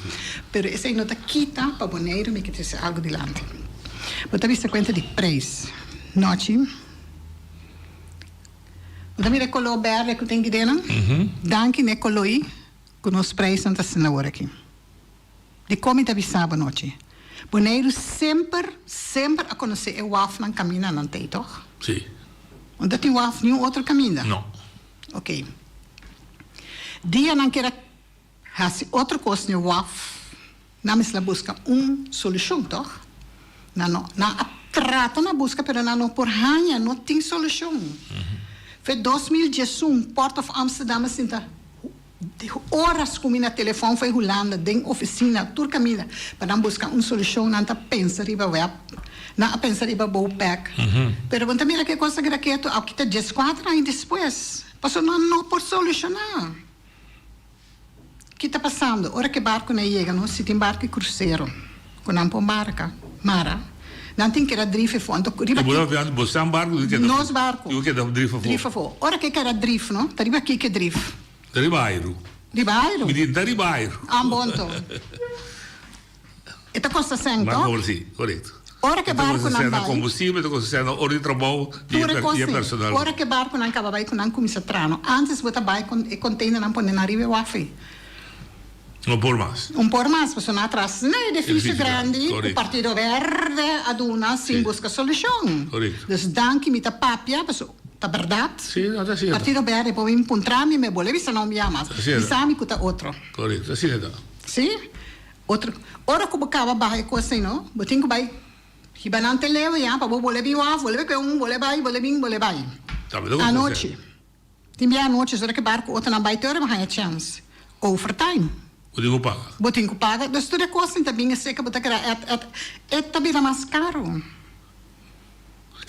pero esey no ta kita pa Boneiru mi ke trece algo dilanti. Bo ta bisa cuenta di prijs nochi bo ta mira e color berde cu tin kidenan? Danki n'e coloi cu nos prijsnan ta asina awor aki. Dikon mi ta bisa bo nochi? Boneiru semper, semper a konosé e wafnan kaminda nan tei, tòg? Sí. No ta tin waf niun otro kaminda? No. Oké. Dia nan kier a hasi otro kos n'e waf, nan mester a buska un solushon, tòg? Nan no, nan a trata na buska pero nan no por haña, no tin solushon. Fe 2011 Port of Amsterdam a sinta. Horas ku mi na telefòn fo'i Hulanda den ofisina tur kaminda pa nan buska un solushon nan ta pensa riba web nan a pensa riba bouwpek pero bo ta mira ke kos ta keda ketu a kita dieskuater aña despues pasobra nan no por solushoná ki ta pasando ora ke barkunan yega no si tin barku krusero ku nan por marka mara nan tin keda drif efo anto riba ki nos barku drif afo ora ke keda drif no ta riba ki ke drif. Ta riba airu. Riba airu? Mi di ta riba airu. Ah bon to. E ta kosta sèn to? Mas si, korekto. Ora ku e barkunan bai. Kombustibel, ta kosta sèn na ora di trabou di e personal. Ora ku e barkunan kaba bai ku nan kuminsá traha. Antes bo ta bai ku e konteinernan pone nan riba e waf ei. No por mas. Un por mas, pasobra nan a traha asina e edifisio grandi ku Partido Berde a duna sin buska solushon. Dus danki mi ta papia, pasobra ta bèrdat. Partido Berde por bin puntra mi, mi bolbe bisa nan un bia mas. Bisa mi ku ta otro. Korekto, asina ta. Si? Otro, ora ku bo kaba baha e kos ei no, bo tin ku bai hiba nan te leu ya pa bo bolbe bin waf, bolbe kue un, bolbe bai, bolbe bin, bolbe bai. Anochi. Tin bia anochi ora ku e barku otronan bai te ora bo haña chèns. Overtime. Bo tin ku paga. Bo tin ku paga. Dus tur e kos ta bin esei ku bo ta keda et et et ta bira mas karu.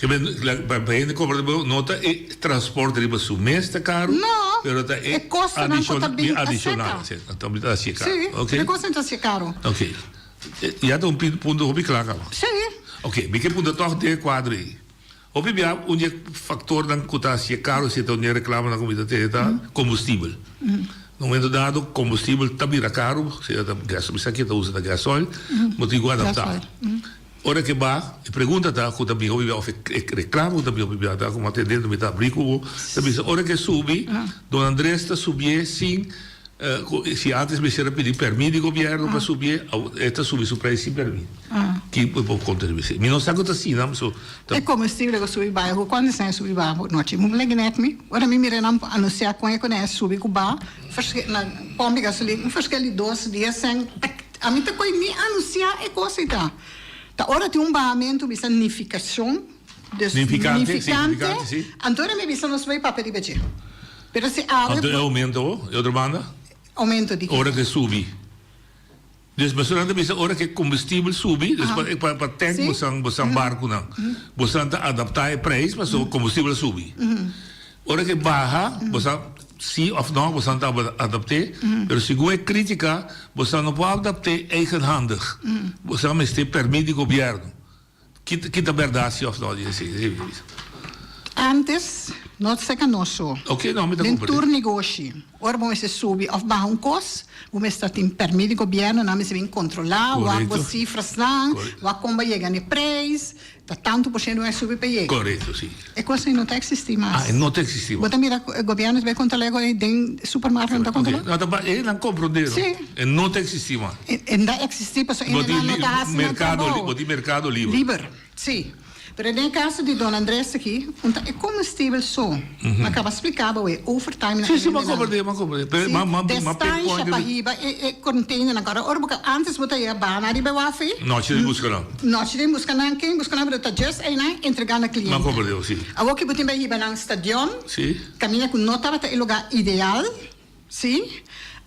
Ke men pa hende kompra bo no ta e transporte riba su mes ta karu. No. Pero ta e E kostonan ku ta bin adishonal. aseka. Ta ta hasié karu. Si. Ok. E kostonan ta hasié karu. Ok. Ya ta un punto hopi kla kaba. Si. Ok. Mi ke punta tòg den e kuadro ei. Hopi bia un di e faktornan ku ta hasié karu si ta un di e reklamonan ku mi ta tene ta kombustibel. Na un momento dado kombustibel ta bira karu, sea ta gas, mi sa ke ta usa ta gasoil, bo tin ku adaptá. Ora ke ba, e pregunta ta ku ta bin hopi bia òf e reklamo ku ta bin hopi bia ta komo atendente mi ta abrí ku bo, ta bisa ora ke subi Don Andres ta subié sin Si antes mester a pidi permit di gobierno pa subié, awo e ta subi su prijs sin permit. Ki bo por konta riba esei? Mi no sa ku ta asina, so ta. E combustible ku subi bai, ku kuantu esnan a subi bai anochi? Bo legi net mi? Ora mi mira nan anunsiá kon e ku nan a subi ku ba, verschil na pomp di gasolin, un verschil di dos, dies sènt. Ami ta koe ni anunsiá e kos ei ta. Ta ora tin un bahamentu bisa nifikashon. Dus Nifikante, nifikante, signifikante, si. Anto ora mi bisa nos bai papia riba dje. Pero si awe Anto e aumento ho, e otro banda? Aumento di Ora ke subi. Dus pasobra nan ta bisa ora ke kombustibel subi, dus pa pa pa tank Si. bosan bosan barkunan, bosan ta adaptá e prijs pasobra kombustibel a subi. Ora ke baha, bosan si òf no bosan ta adapt'é, pero segun e krítika bosan no por adapt'é eigenhandig. Bosan mester pèrmit di gobièrnu. Ki ta berdad si of no di esei? Esei mi ta bisa. Antes no ta seka nos so. Ok, no, mi ta Den comprende. tur negoshi, ora bo mester subi of baha un kos, bo mester tin permit di gobierno, nan mester bin kontrola, wak bo Korekto. sifrasnan, Korekto. wak kon bo a yega na e prijs, ta tantu por shento bo a subi pa yega. Korekto, si. E kos ei no ta eksistí mas. Ah, e no ta eksistí Bo mas. ta mira ku e gobierno ta bai kontrolá e kos den supermarkt nan ta kontrolá? Ok, no ta pa e nan komprondé no. Si. E no ta eksistí mas. E no ta eksistí pasobra Bo tin nan no ta hasi nan merkado trabou. bo tin merkado liber. Liber, si. Pero den e kaso di Don Andres aki, un ta e komestibel so. Mi a kaba splika bo e overtime na Si, si, mi a hendenan. komprendé, mi a komprendé. Pero Si, ma ma ma destansha pinpoint pa hiba e e containernan. Ora ora bo ka antes bo ta yega bana riba e waf ei. Nochi den buska nan. Nochi den buska nan, ken buska nan pero ta just einan entrega na Mi a kliente. komprendé bo, si. Awor ki bo tin bai hiba nan stadion. Si. Kaminda ku no tabata e lugar ideal, si.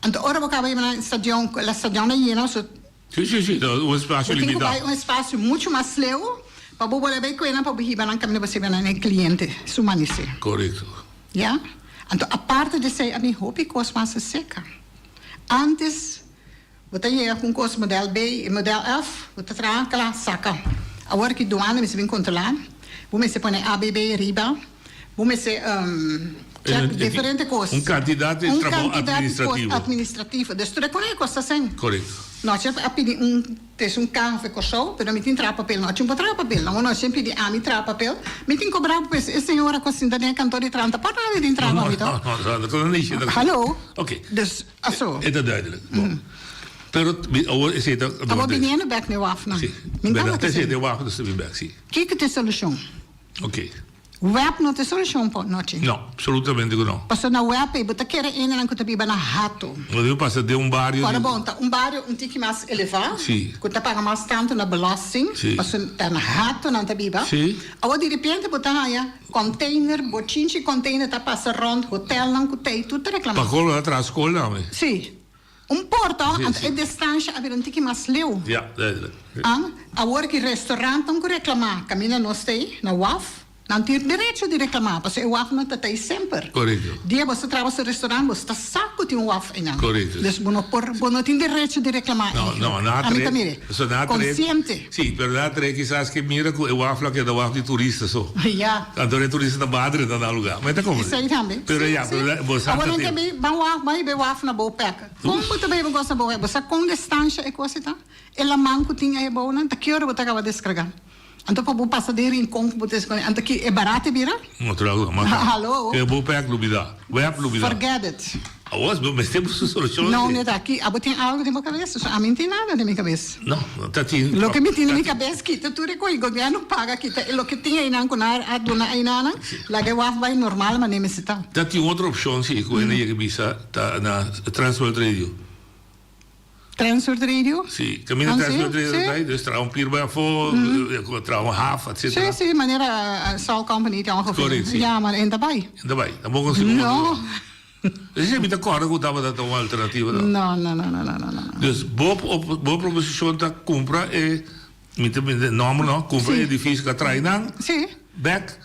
Anto ora bo kaba hiba nan stadion, la stadion a yena, so. Si, si, si, ta un espacio Bo tin ku limitá. bai un espacio muchu mas leu pa bo bolbe bai kuenan pa bo hiba nan kaminda bo sirbi nan e kliente su manisé. Korekto. Ya. Anto aparte di esei a bin hopi kos mas a seka. Antes bo ta yega ku un kos model B i model F, bo ta traha kla saka. Awor ki duana mester bin kontrolá, bo mester pone ABB riba, bo mester check diferente kos. Un kantidat di Un trabou kantidat di kos administrativo. administrativo. Dus tur e kon e kos ta sen. Korekto. Nochi a pidi un tes un kaha fe Kòrsou, pero mi tin traha papel. Nochi un por traha papel. No, nochi a pidi ami traha papel. Mi tin kobrá pues e señora ku a sinta den e kantor di traha no ta por nada di traha pa mi No, to. no, no, no, no, no, no. Hallo. Oké. Dus aso. E ta duidelijk. Bon. Pero awor esei ta. Awor biniendo bek na e wafnan. Si. Mi Bèrdat tabata esei esei. ta e waf ta bin bek, si. Kiko ta e solushon? Oké. Web no ta e solushon po nochi. No, absolutamente ku no. Pasobra na web ei bo ta kere hendenan ku ta biba na hato. Bo debe pasa den un bario Ora di. bon, ta un bario un tiki mas elevá. Si. Ku ta paga mas tantu na belasting. Si. Pasobra ta na hato nan ta biba. Si. Awor di repente bo ta haña container, bochinchi container ta pasa rònt hotelnan ku tei tur ta reklamá. Pa kol bo ta traha skol tambe. Si. Un porta, Si, anto si. e distansha a bira un tiki mas leu. Ja, duidelijk. An, awor ki restaurantnan ku reklamá kaminda nos ta ei, na waf, nan tin derecho di reklamá, pasobra e wafnan ta ta ei semper. Korekto. Dia bo ta traha boso restaurant, bo ta sa ku tin un waf einan. Korekto. Dus bo no por, bo no tin derecho di reklamá No, ei. no, na Ami tre, ta mira, so na tre, konsiente. si, pero na tre kisas ke mira ku e waf lo keda waf di turista so. Ja. Anto e turista ta badre ta na lugá. Ma e ta komprendé. Esei tambe. Pero Sí, ya, sí. pero la, bo sa Awor ta nan tin. ke bi ban waf, ban hiba e waf na bo pèk. Kon bo ta bay bo gosa bo web? Bo sa kon distansha e kos ei ta? E laman ku tin ei abou nan, ta ki ora bo ta kaba deskargá? Anto pa bo pasa den Rincon ku bo ta eskonde, anto ki e barate bira? No trago, mas Hallo. Ke bo pek lubida, web lubida. Forget it. Awor bo mester busca solucion. No, no ta aki. Abo tin algo den bo cabes? So ami no tin nada den mi cabes. No, no ta tin. Loke mi tin den mi cabes kita tur e koe gobierno paga kita e loke tin einan ku nan a duna einanan, laga e waf bai normal manera mester ta. Ta tin otro opcion si ku hende yega bisa ta na Transworld Radio. Transworld Radio? Si, caminda Transworld Radio ta bai, dus traha un pier bai afo, traha un haf, etcetera. Si, si, manera Salt Company ta ongeveer. Correct, si. Ja, maar en ta bai. En ta bai, tampoco si como. No. Esei mi ta corda cu tabata ta un alternativa no. No, no, no, no, no, no, no. Dus bo bo proposicion ta cumpra e, mi ta mi nomber no, cumpra e edificio cu a trae nan. Si. Bek.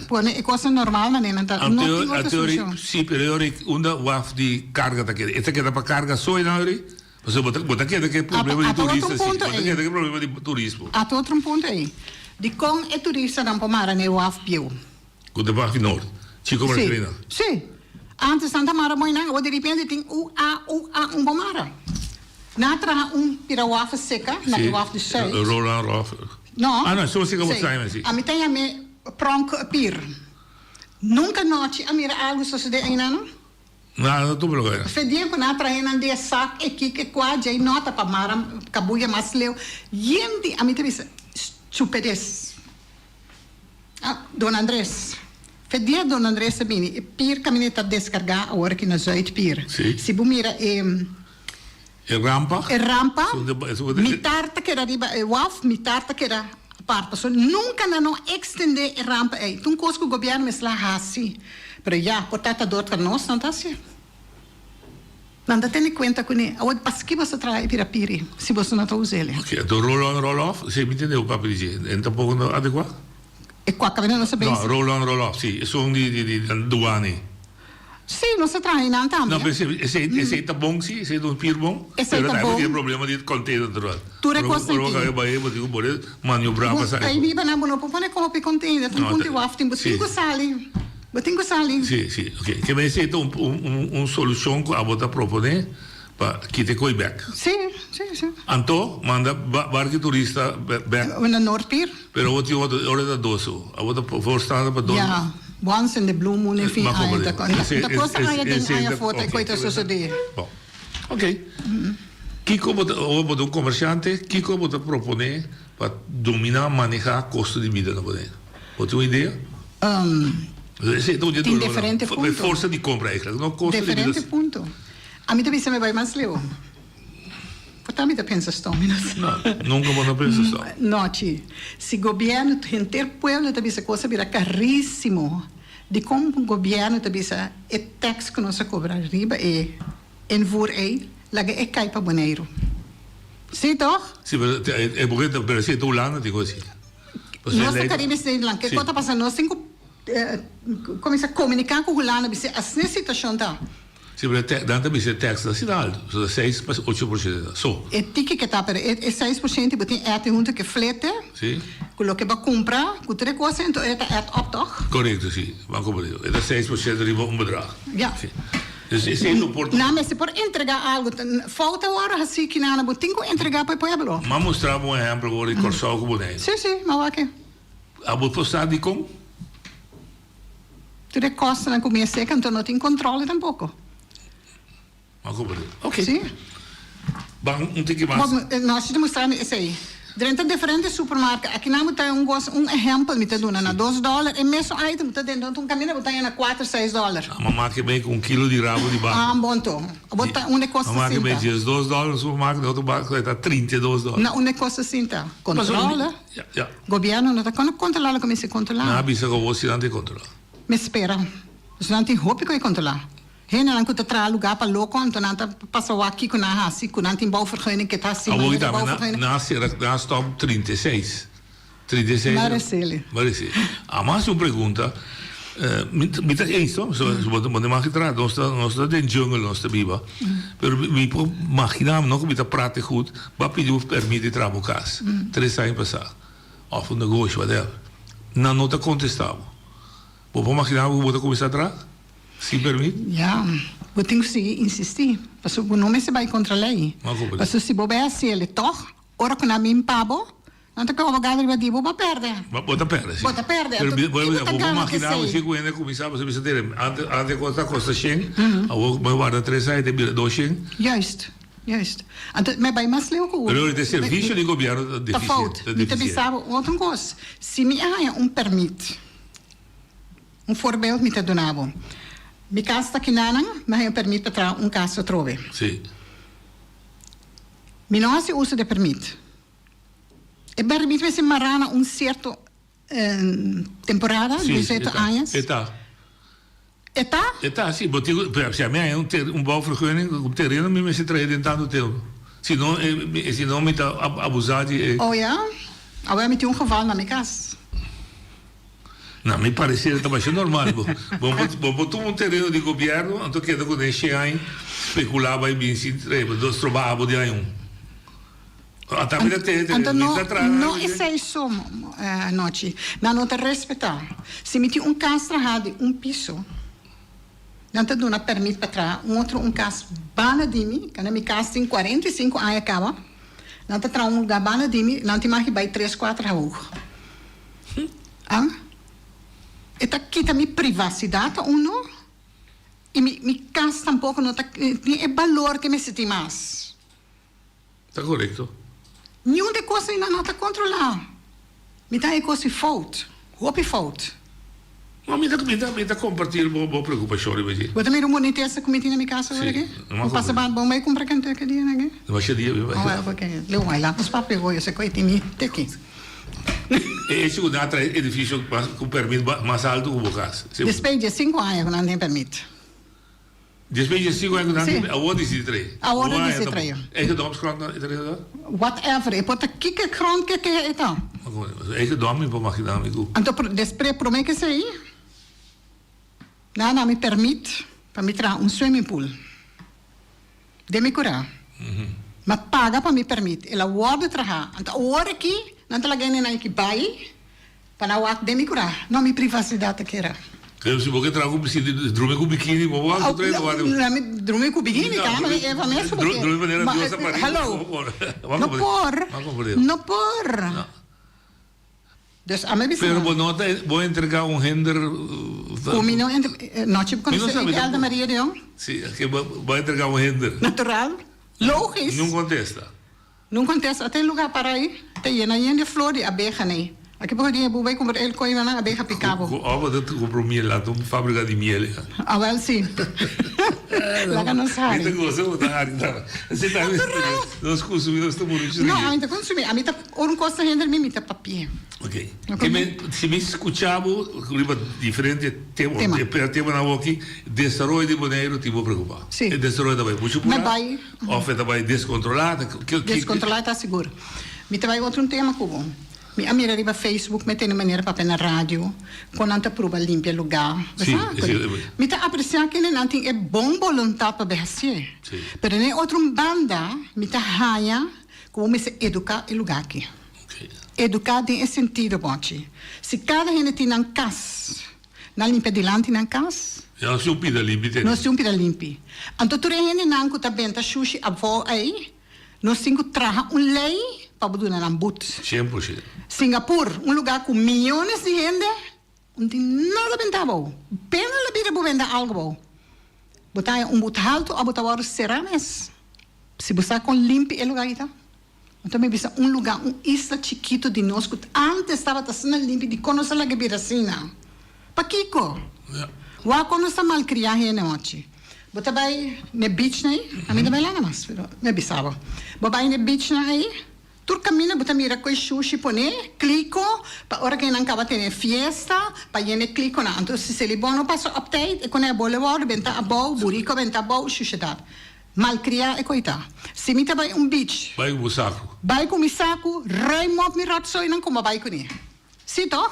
Pone e cosnan normal manera nan ta, no tin otro solucion. Si, pero e ora unda waf di carga ta keda? E ta keda pa carga so e nan ora? Pasobra bo ta bo ta keda cu e problema di turista si, bo ta keda cu e problema di turismo. Ata otro un punto ei. Dicon e turistanan por mara na e waf bieu? Ku ta baki nort. Chico Marcelina. Si, si. Antes nan ta mara mooi nan, awor di repente tin u a u a un bo mara. Nan a traha un pira waf seka na e waf di Zuid. Si, Roland Rof. No. Ah no, so seka bo sabi si. Ami ta yam'e pronk pier. Nunka nochi a mira algu sosode einan no. Nada no tuma lugar. Fe dia ku nan a trahe nan di e sak e kik e kua djei nota pa mara kabuya mas leu. Yen di ami ta bisa stupides. Ah, Don Andres. Fe dia Don Andres a bini, e pier caminda ta descarga awor aki na Zuidpier. Sí. Si bo mira e. E rampa. E rampa, mitar ta keda riba e waf, mitar ta keda apart. Pasobra nunca nan no extende e rampa ey. Ta un cos cu gobierno mester a haci. Pero ya, por ta ta dor ta nos nan ta haci. Nan ta tene cuenta cune. Awor paski boso traha e bira piri si boso no ta us'el? Ok, anto roll on roll off, si mi tende bo papia di dje, e tampoco no adecua? E cua caminda nos a No, bezi? roll on roll off, si, esun di di di douane. Si, nos a traha einan tambe. No, pero esey esey esey ta bon si, esey ta un pier bon. Esey pero ta ta bon. tin problema di container natural. Tur e cosnan Ora bo tin. cambia bay bo tin cu pone maniobra Bo pa sa. ei biba nan bo no por pone copi container, ta un No, punti ta waf tin, bo si. tin cu sali. Bo tin ku sali. Sí, sí, ok. Ke mester ta un, un, un solushon ku abo ta proponé pa kita e koi bèk. Sí, sí, sí. Anto, manda barki turista bèk. Na Noordpier. Pero abo tin otro, ora ta doso. Abo ta voorstander pa dos. Ja, once in the blue moon, en fin, aña ta kon. Ta kos aña den aña for ta e koi ta sosodé. Bon, ok. Kiko bo ta, ora bo ta un komersiante, kiko bo ta proponé Pa dominá, manehá kosto di bida na Boneiru. Bo tin un idea? Esei ta un di e Tin dolónan. diferente punto. Forsa di kompra eigenlijk, no kosto di bida. Diferente punto. Ami ta bisa mi bai mas leu. Por ta mi ta pensa stom, mi no sa. No, nunka bo no pensa stom. No, chi. Si gobièrnu, henter pueblo ta bisa kos a bira karísimo, dikon gobièrnu ta bisa e tèks ku nos a kobra riba e Invoer ei, laga e kai pa Boneiru. Sí, toch? Sí, pero e boke ta, pero si e ta Hulanda tin ku hasi. Nos ta Caribisch Nederland. Ke kos ta pasa? Nos tin ku kuminsá komuniká ku Hulanda bis'é asina e situashon ta. Sí, pero e nan ta bisa e tèks ta asina altu. So ta seis pa ocho por shento. So. E tiki ke ta, pero e 6% bo tin èt huntu ku e flete. Sí. Ku loke bo a kumpra, ku tur e kos, enton e ta èt òp, toch? Korekto, sí. Ban komprendé. E ta 6% riba un bedrag. Ja. Sí. Dus esei no por. Nan mester por entrega algo. Fout a wòrdu hasí kinana bo tin ku entrega pa e pueblo. M'a mustra bo un ehèmpel awor di Kòrsou ku Boneiru. Sí, sí, m'a wak e. Abo por sa dikon? Tur e kòstanan ku mi a seka, anto no tin kòntròle tampoko. M'a komprendé. Oké. Sí. Ban un tiki mas. Bo, no, si ta mustra mi esei. Drenta diferente supermarket. Aki nan bo ta un gos, un ehempel mi ta duna. Na dos dòler e mesun item bo ta dentro un kaminda bo ta haña na kuater, seis dòler. A mama ke bay ku un kilo di rabo di baka. Ah, bon to. Bo ta unda e kos ta Mama ke bay sinta. 12 dòler na supermarket, na otro baka ta 32 dòler. Na unda e kos ta sinta. Kontrole. Ja, ja. Gobièrnu no ta kono kontrolá loke mester kontrolá. Nan a bisa ku awor si nan ta kontrolá. Mi spera. Pasobra nan tin hopi ku e kontrolá. Hendenan ku ta traha lugá pa loko anto nan ta pasa wak kiko nan a hasi ku nan tin bouwvergunning ke ta hasi Awor manera tambe na bouwvergunning. na sera na stop 36 36 Maresele. Maresele. A mas un pregunta mi mi ta eens no so bo bo no mag traha nos ta nos ta den jungle nos ta biba pero mi mi por magina mi no ku mi ta prate goed bo a pidi un permit di traha bo kas tres aña pasa of un negoshi whatever nan no ta kontesta bo bo por magina bo ku bo ta kuminsa traha? Sin permit? Ya, bo tin ku sigui insistí, pasobra bo no mester bai kontra lei. Ma ku Pasobra si bo bai hasi el tòg, ora ku nan bin pa bo, Nan ta koba gana riba di bo, bo a pèrdè. Bo ta pèrdè, si. Bo ta pèrdè. Pero Anto, bo ki bo ta bo gana ku imaginá bo esei? si ku hende kuminsá bo bisa tere ante ante kos ta kosta shen, awor bo warda tres aña te bira dos shen. Juist, juist. Anto mi a bai mas leu ku Pero e servisio di gobièrnu ta Ta deficiente, fout. ta Mi ta deficiente. bisa bo otro kos. Si mi a haña un pèrmit, un voorbeeld mi ta duna bo. Mi kas ta kinanan, mi a haña un pèrmit pa traha un kas atrobe. Si. Mi no hasi uso di e pèrmit. E permit mester mará na un sierto temporada, Sí, 18 e ta. añas. E ta. E ta? E ta, sí. Bo tin ku, si ami haña un ter, un bouwvergunning, un tereno mi mester trae den tantu tempu. Si no, si no mi ta abusá di e. Oh ya? Awor mi tin un geval na mi kas. Na mi parecer ta masha normal. Bo bo bo por tuma un tereno di gobierno anto keda ku den shen aña speculá bai bin sin trae, bo stroba abo di aña un. Anto no no esei so anochi. Nan no ta respetá. Si mi tin un kas trahá di un piso, nan ta duna pèrmit pa traha un otro un kas banda di mi, kende mi kas tin 45 aña kaba, nan ta traha un lugá banda di mi, nan tin mag bai tres kuater hoog. An? E ta kita mi privasidat uno i mi mi kas tampoko no ta tin e balor ke mester tin mas. Ta korekto. Niun di e kos ei nan no ta kontrolá. Mi ta e kos di fout, hopi fout. No, mi ta, mi ta, mi ta kompartir bo, bo preokupashon riba dje. Bo ta mira un bonitesa ku mi tin na mi kas awor aki? Si, no Bo pasa ba, bo bai kumpra kenteki dia nan aki? No masha dia mi bai. Oh, wel, oké. Leu, mai laat nos papia hoor, esei ku ei tin mi teki. E hecho ku nan a traha edifisio mas, ku permit mas altu ku bo kas. Despues di sinku aña ku nan tin permit. Despues di sinku aña ku nan Sí. tin awor disi trae. Awor Awor disi ta trae. Eigen-domsgrond nan e trae ta? Whatever, e por ta kiko grond ke ke e ta. Eigendom mi por magina mi ku. Anto despre prome ke esei nan a mi permit pa mi traha un swimming pool den mi kura. Mi a paga pa mi permit, el a wòrdu traha. Anto awor aki nan ta laga hende nan aki bai Pa nan wak den mi kura. No, mi privasidat ta kera. Pero si bo ke traha ku bikini, drumi ku bikini, bo wak ku trae wak. La mi drumi ku bikini, kama di Eva mes ku bo ke. Drumi manera Dios a pari. Hallo. No por. No por. Dus a mi bisa. Pero bo no ta, bo entrega un hender. Ku mi no entre, nochi bo konosé Elda Maria de Jong? Si, bo a entrega un hender. Natural. Logis. Nun kontesta. Nun contesta, Te lugar para ei ta yena yen di flor di abeha nei. Aki poko dia bo bai cumpra el coima nan abeha pica bo. Cu abo ta cumpra un miel laat un fabrica di miel ya. Awel si. Laga nos hari. Mi ta goza bo ta hari ta. Si ta nos consumi nos ta muri No, ami ta consumi. Ami ta ora un cos ta hende mi, mi ta papia. Ok. Ke men si mi scucha bo riba diferente tema, Tema. e temanan awoki, desaroyo di Boneiru tin bo preocupa. Si. E desaroyo ta bai mucho Me pura. bai. Of e ta bai descontrolá? Descontrolá ta sigur. Mi ta bai otro un tema cu bo. Mi a mira riba Facebook, mi a tene manera papia na radio, con nan ta pruba limpia lugar. Bo Sí, sa? sí. Mi ta aprecia kende nan tin e bon boluntad pa bay hacié. Sí. Pero den otro un banda, mi ta haya cu bo mester educa e lugar aki. Ok. Educa den e sentido, Bochi. Si cada hende tin nan cas, Nan limpia dilanti nan kas. Ya nos tin un pida limpi tene. Nos tin un pida limpi. Anto tur e hendenan ku ta benta shushi abou ei, nos tin ku traha un lei pa bo duna nan but. 100%. Singapur, un lugá ku miyones di hende, no tin nada benta abou. Pena la bida bo benta algu abou. Bo ta haña un but haltu òf bo ta wòrdu será mes. Si bo sa kon limpi e lugá ei ta. Anto mi bisa un lugá, un isla chikitu di nos ku ántes tabata asina limpi, dikon nos a laga bira asina? Pakiko? Wak kon nos ta malkriá hende ochi. Bo ta bai n'e beachnan ei? Ami ta bai lana mas, pero mi a bisa bo. Bo bai n'e beachnan ei, tur kaminda bo ta mira ku e shushi poné, kliko, pa ora ku nan kaba tene fiesta, pa yena e klikonan. Anto si Selibon no pasa op tijd, e kone a bole wòrdu benta abou, buriko benta abou, shushedat. Malkriá e koitá. Si mi ta bai un beach. Bai ku bo saku. Bai ku mi saku, ruim op mi rotzoinan ku bo bai kuné. Sí tòg?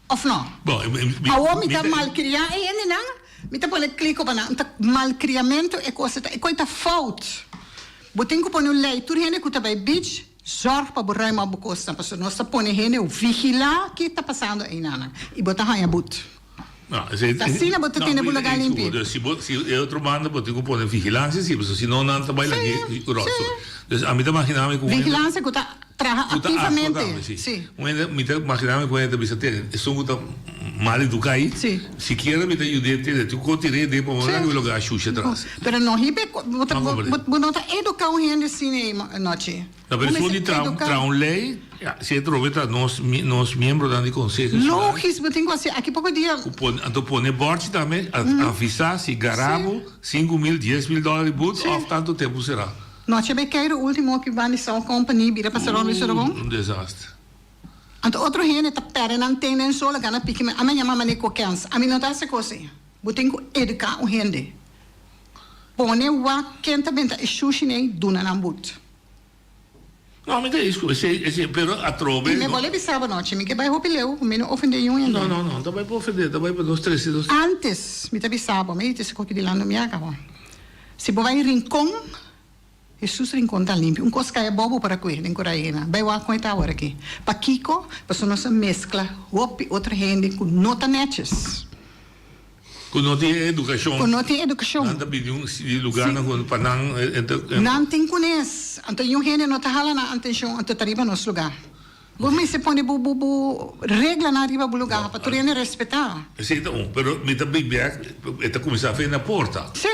Òf nò? Bon, mi, mi, Awor mi mi ta ta. malkriá e hendenan, mi ta pone kliko pa nan. Ta malkriamentu e kos ta. E koi ta fout. Bo tin ku pone un lei. Tur hende ku ta bai beach, zòrg pa bo ruim op bo kosnan. Pasobra nos ta pone hende vigilá ki ta pasando einanan. I bo ta haña but. No, esei, Ta asina bo ta no, tene bo lugar ei, limpi. Dus si bo, si e otro banda bo tin ku pone vigilancia si, pasobra si no nan ta bai Sí, lag'é ròtzooi. sí. Dus ami ta magina mi ku un hende. Vigilancia ku ta. traha Ku ta aktua aktivamente. tambe, si. Si. Un hende, mi ta imaginá mi ku un hende ta bisa tene, esun ku ta mal eduká ei, sikiera mi ta yud'é tene, tin ku tir'é den pa ora ku mi logra shusha atras. Pero no hibe, bo ta, No comprende. bo, bo no ta eduká un hende asina ei, Nochi. No, pero Bo esun mester di traha un, eduká. traha un lei, ya, si e trobe ta nos, nos miembronan di konseho insular. Logis, bo tin ku hasi aki poko dia. Ku pone, anto pone bòrchi tambe, a, avisá si gara bo, 5000, 10000 dòler di but òf tantu tempu será. Nochi a bay keiru ultimo ki ban di Soul Company bira pa Salon Luis Orobon. Un desaster. Anto otro hende ta perde nan ten den sola gana piki mi. Ami a yama mane kokens. Ami no ta hasi kos ei. Bo tin ku eduka un hende. Pone wak ken ta benta e shushi nei duna nan but. No, mi ta isku esei, esei, pero atrobe. I mi bole bisa bo nochi, mi ke bai hopi leu, mi no ofende niun hende. No, no, no, ta bai pa ofende, ta bai pa nos trese nos. Antes, mi ta bisa bo, mi di koki dilando mi a kaba. Si bo bai Rincon, Hesus Rincon ta limpi. Un kos kai abou bo por a kue den Kuraena. Bai wak kon e ta awor aki. Pakiko? Pasobra nos a meskla hopi otro hende ku no ta nètjes. Ku no tin edukashon. Ku no tin edukashon. Nan ta bini un di lugarnan ku pa nan e. Nan tin kunes. Anto niun hende no ta hala nan atenshon anto ta riba nos lugá. Bo mester pone bo bo bo reglanan riba bo lugá pa tur hende respetá. Esei ta un. Pero mi ta bin bek e ta kuminsá fe na porta. Sí.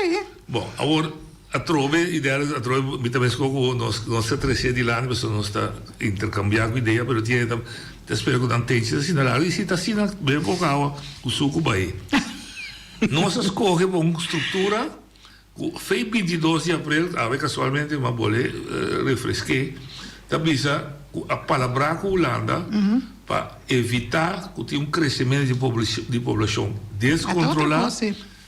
Bon, awor atrobe idea atrobe mi ta meskó ku nos nos ta trese dilanti pasobra nos ta interkambiá ku idea pero tin hende ta spera ku nan tenchi ta asina largu i si ta asina bebe poko awa ku suku bai. Nos a skohe pa un struktura ku fei 22 di aprel awe kasualmente mi a bole refresk'é ta bisa ku a palabrá ku Hulanda pa evitá ku tin un kresementu di poblashon deskontrolá.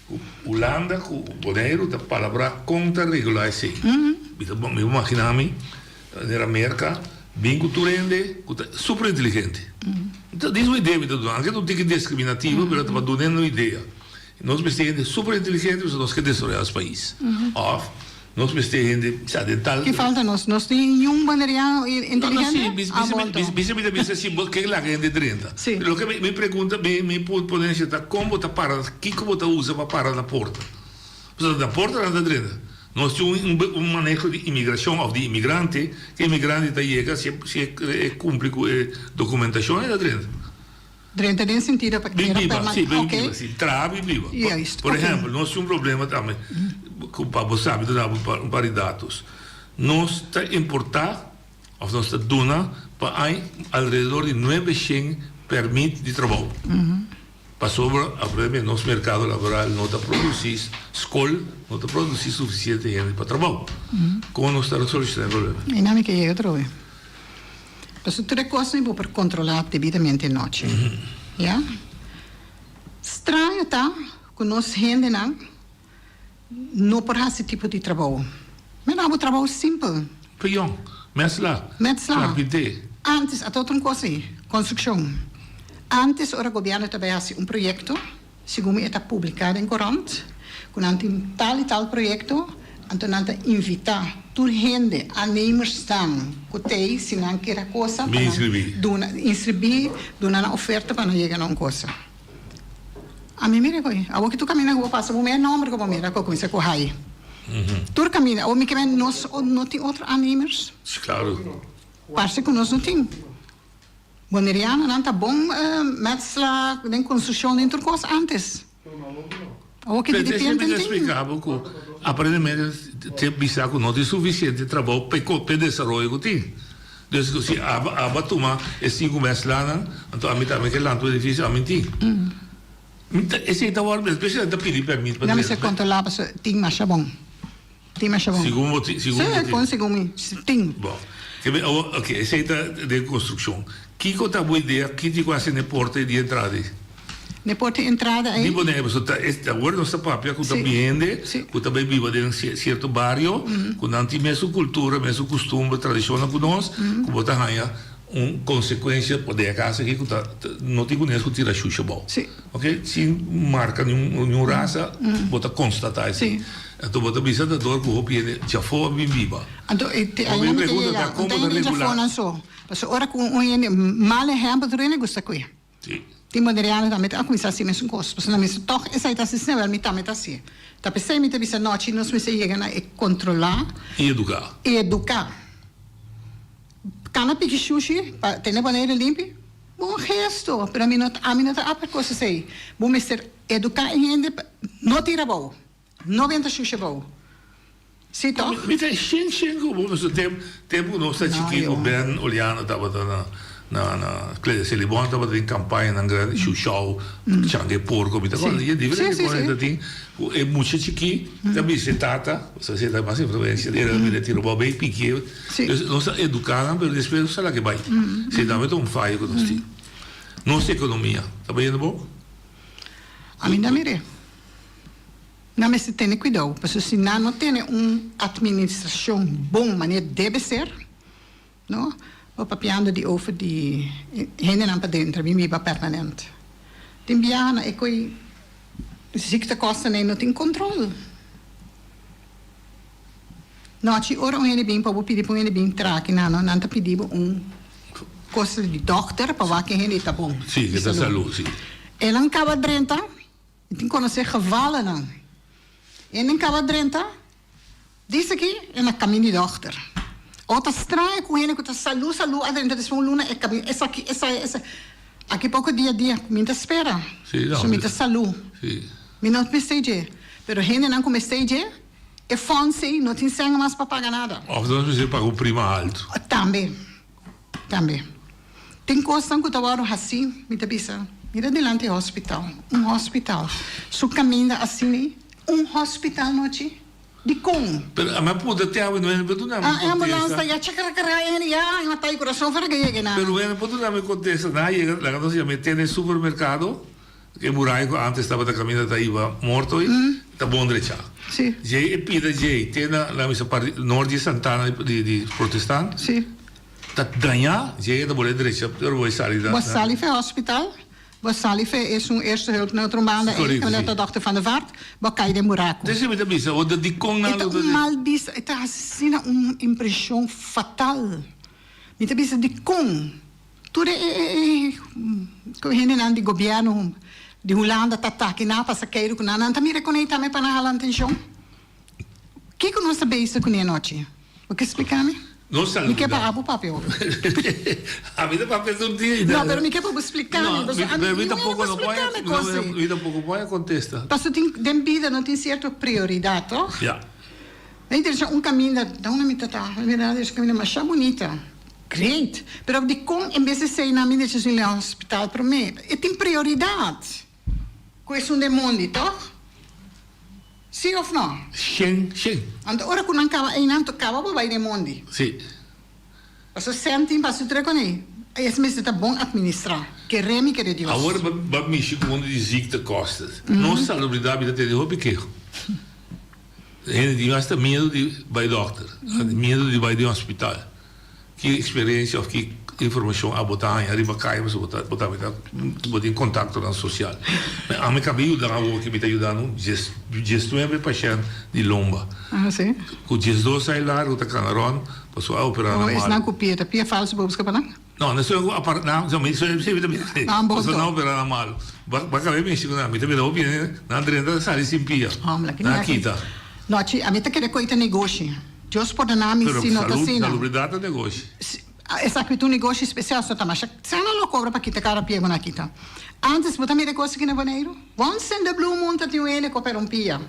Ku Hulanda ku Boneiru ta palabrá kon ta regulá esei. Mi ta mi imaginá mi manera Merka bin ku tur hende ku ta super inteligente. Ta dis un idea mi ta duna, anke ta un tiki deskriminativo pero ta pa duna hende un idea. Nos mester hende super inteligente pasobra nos ke desaroyá nos pais. Òf nos mester hende sa den tal. Ki falta nos? Nos tin niun boneriano inteligente? No, no, si, bisa mi ta bisa si bo ke laga hende drenta. Si. Loke mi pregunta, mi ponencia ta kon bo ta para, kiko bo ta usa pa para na porta? Pasobra na porta nan ta drenta. Nos tin un maneho di imigrashon òf di imigrante, ke imigrante ta yega si e kumpli ku e dokumentashon e ta drenta. Drenta den sentido pa Bin kera biba, perma si, bin ok. biba, si, traha bin biba. Por, Juist, por ok. ehempel, nos tin un problema tambe, ku pa bo sabi ta dabo un par, un par di datos. Nos ta importá òf nos ta duna pa aña alrededor di nuebe shen pèrmit di trabou. Pasobra aparentemente nos merkado laboral no ta produsí skol, no ta produsí sufisiente hende pa trabou. Kon nos ta solushoná e problema? I nan mi ke yega atrobe. Pasobra tur e kosnan bo por kontrolá debidamente nochi. Ya. Straño ta ku nos hendenan no por hasi tipo di trabou. Mira bo trabou simpel. Peyon, mèsla, Mèsla. karpinté. Antes, a ta otro un kos ei, konstrukshon. Antes ora gobièrnu ta bai hasi un proyekto, Segun mi e ta publiká den korant ku nan tin tal i tal proyekto, anto nan ta invitá tur hende, aannemersnan ku t'ei si nan kier a kosa pa nan duna, inskribí, duna nan oferta pa nan yega na un kosa. Ami mira koe, awor ki tur kaminda ku bo pasa bo mira nòmber ku bo mira ku a kuminsá ku hai. Tur kaminda, awor mi ke men nos no tin otro aannemers? Parse ku nos no tin. Bonerianonan ta bon metsla den construccion den tur cos antes. Awor ki di Pero repente mi ta tin. explica bo cu aparentemente te bisa cu no tin suficiente trabou pa e desaroyo cu tin. Dus cu si aba aba tuma e cinco metslanan anto ami tambe ke lanta un edificio ami tin. Mi ta esey ta worde especialmente ta pidi permit pa Nan drenta. mester controla pasobra tin masha bon. Tin masha bon. Segun bo tin, segun bo Sí, tin. kon segun mi. Tin. Bon. Ke mi awor, oké, esei ta den konstrukshon. Kiko ta bo idea ki tin ku hasi n'e porta di entrada ei? N'e porta di entrada ei? Di Bonaire, pasobra ta e awor nos ta papia ku ta Sí. bin hende Sí. ku ta bai biba den sierto bario, ku nan tin mesun kultura, mesun kustumber, tradishonnan ku nos, ku bo ta haña Un konsekuensia por den e kas aki ku ta no tin ku nes ku tira shusha abou. Sí. Ok, sin marka niun niun rasa bo ta konstatá esei. Sí. Anto bo ta bisa ta dor ku hopi hende djafó a bin biba. Anto e te Bo aña mi mi ta pregunta yega, ta kon un ta bo ta hende regulá. djafó nan so. Pasobra ora ku un hende mal ehèmpel tur hende gusta ku'e. Sí. Tin boneriano tambe ta kuminsá hasi mesun kos. Pasobra nan mester tòg esei ta hasi snel, mi tambe ta hasié. Ta p'esei mi ta bisa nochi nos mester yega na e kontrolá. I eduká. I eduká. Kana piki shushi pa tene Bonaire limpi, bon gesto, pero mi no ami no ta apre kos esei. Bo mester eduká e hende pa no tira abou, no benta shushi abou. Si tòg? Mi ta shen shen ku bo pasobra tem tempu ku nos ta chikí ku Ben Oleana tabata na na na Klede Selibon tabata den kampañanan grandi shushou, change porko mi ta kòrda dje diferente kos nan ta tin ku e mucha chikí ta bisa e tata pasobra esei ta mas influensia di e mira tira bo bay pikié dus nos a eduká nan pero despues nos a laga e bay esei tambe ta un fayo ku nos tin. Nos ekonomia ta bayendo bon? Ami ta mir'é. Nan mester tene cuidou, pasobra si nan no tene un administracion bon manera debe ser, no, bo papiando di over di hendenan padentra bin biba permanent. Tin biaha na e koe ziektekostennan no tin control. Nochi ora un hende bin pa bo pidi pa un hende bin traha kinan no, nan ta pidi bo un cosa di dokter pa wak e hende ta bon. Si, ke ta salud, si. Enan caba drenta. Mi tin konosé gevallennan. E nen kaba drenta, dice aki e na kamin di dòkter. O ta straño ku hende ku ta salú salú a drenta despues un luna e kamin esaki esaya esaya. Aki poko dia dia mi ta spera. So mi ta salú. Mi no mester dje. Pero hendenan ku mester dje, e fonds ei no tin sèn mas pa paga nada. Òf nos mester paga un prima haltu. Tambe. Tambe. Tin kosnan ku ta wòrdu hasí, mi ta bisa, mira dilanti e hospital, un hospital, su kaminda asina ei, un hospital nochi? Dikon? Pero ami a puntra te awe no hende por duna mi A ambulans kontesta. ta ya chakrakra hende ya a mata e kurason for ke yega na. Pero hende por duna mi kontesta, nan a yega, laga nos yama e tene supermerkado, e muraya ku antes tabata kaminda ta iba morto ei, ta bon drechá. Sí. Djei e pida djei te na laga mi bisa parti nort di Santana di di protestant. Sí. Ta dañá, dje ta bolé drecha, pero bo sali da. Bo sali fe hospital, bo sali fe esun eerste hulp na otro banda ei, kaminda ta dokter Van der Vaart, bo kai den buraku. Dese mi ta bisa, bo ta dikon nan E ta un mal bista, e ta asina un impreshon fatal. Mi ta bisa dikon tur e e e hendenan di gobièrnu di Hulanda ta taki nan a pasa keiru ku nan, nan ta mira kon ei tambe pa nan hala atenshon. Kiko nos ta bezig kuné anochi? Bo ke splika mi? No sa Mi ke pa abo papia hopi. Ami ta papia tur dia. No, pero mi ke pa bo splika mi. No, Pasobra mi ami tampoco no no por splika mi kos ei. Mi tampoco por a kontesta. Pasobra tin den bida no tin sierto prioridat, toch? Ja. Mi interesá un kaminda, dónde mi ta ta? Mi mira es kaminda masha bunita. Great! Pero dikon en bes di esei nan mi decha su hospital promé? E tin prioridat. Ku esun den mondi, tòg? Sí òf nò? Shen, shen. Anto ora ku nan kaba einan, to kaba bo bai den mondi. Sí. Pasobra sèn tin pa su tre kuné. Es mester ta bon atministrá. Keré mi kere Dios. Awor bo ba mishi ku mundu di ziektekosten. Nos salubridat mi ta tene hopi keho. Hende tin hasta miedu di bai dòkter, miedu di bai den hospital. Ki eksperensia òf ki informashon abo ta haña riba kaya pasobra bo ta bo tambe ta bo tin kontaktonan sosial. Ami kaba yuda awor ki mi ta yudando djes diesnuebe pashènt di lomba. Ah si. Ku diesdos aña largu ta kana rònt pasobra a operá nan Oh mal. esnan ku pia ta pia falsu bo buska pa nan? No, no estoy apart nan mi mi ta bisa Nan bon pasobra nan to. operá nan malu. Ba ba kaba e mishi ku nan mi ta mira hopi hende nan drenta ta sali sin pia. Hòmber Nan a kita. No chi ami ta kere koita negoshi. Dios pordona mi Pero si no ta salud, asina. salubridad ta negoshi. Esaki ta un negoshi special, so ta masha cena lo cobra pa kita cada pia cu nan kita. Antes bo ta mira e cos aki na Boneiru? Once in the blue moon ta tin un hende cu opera un pia.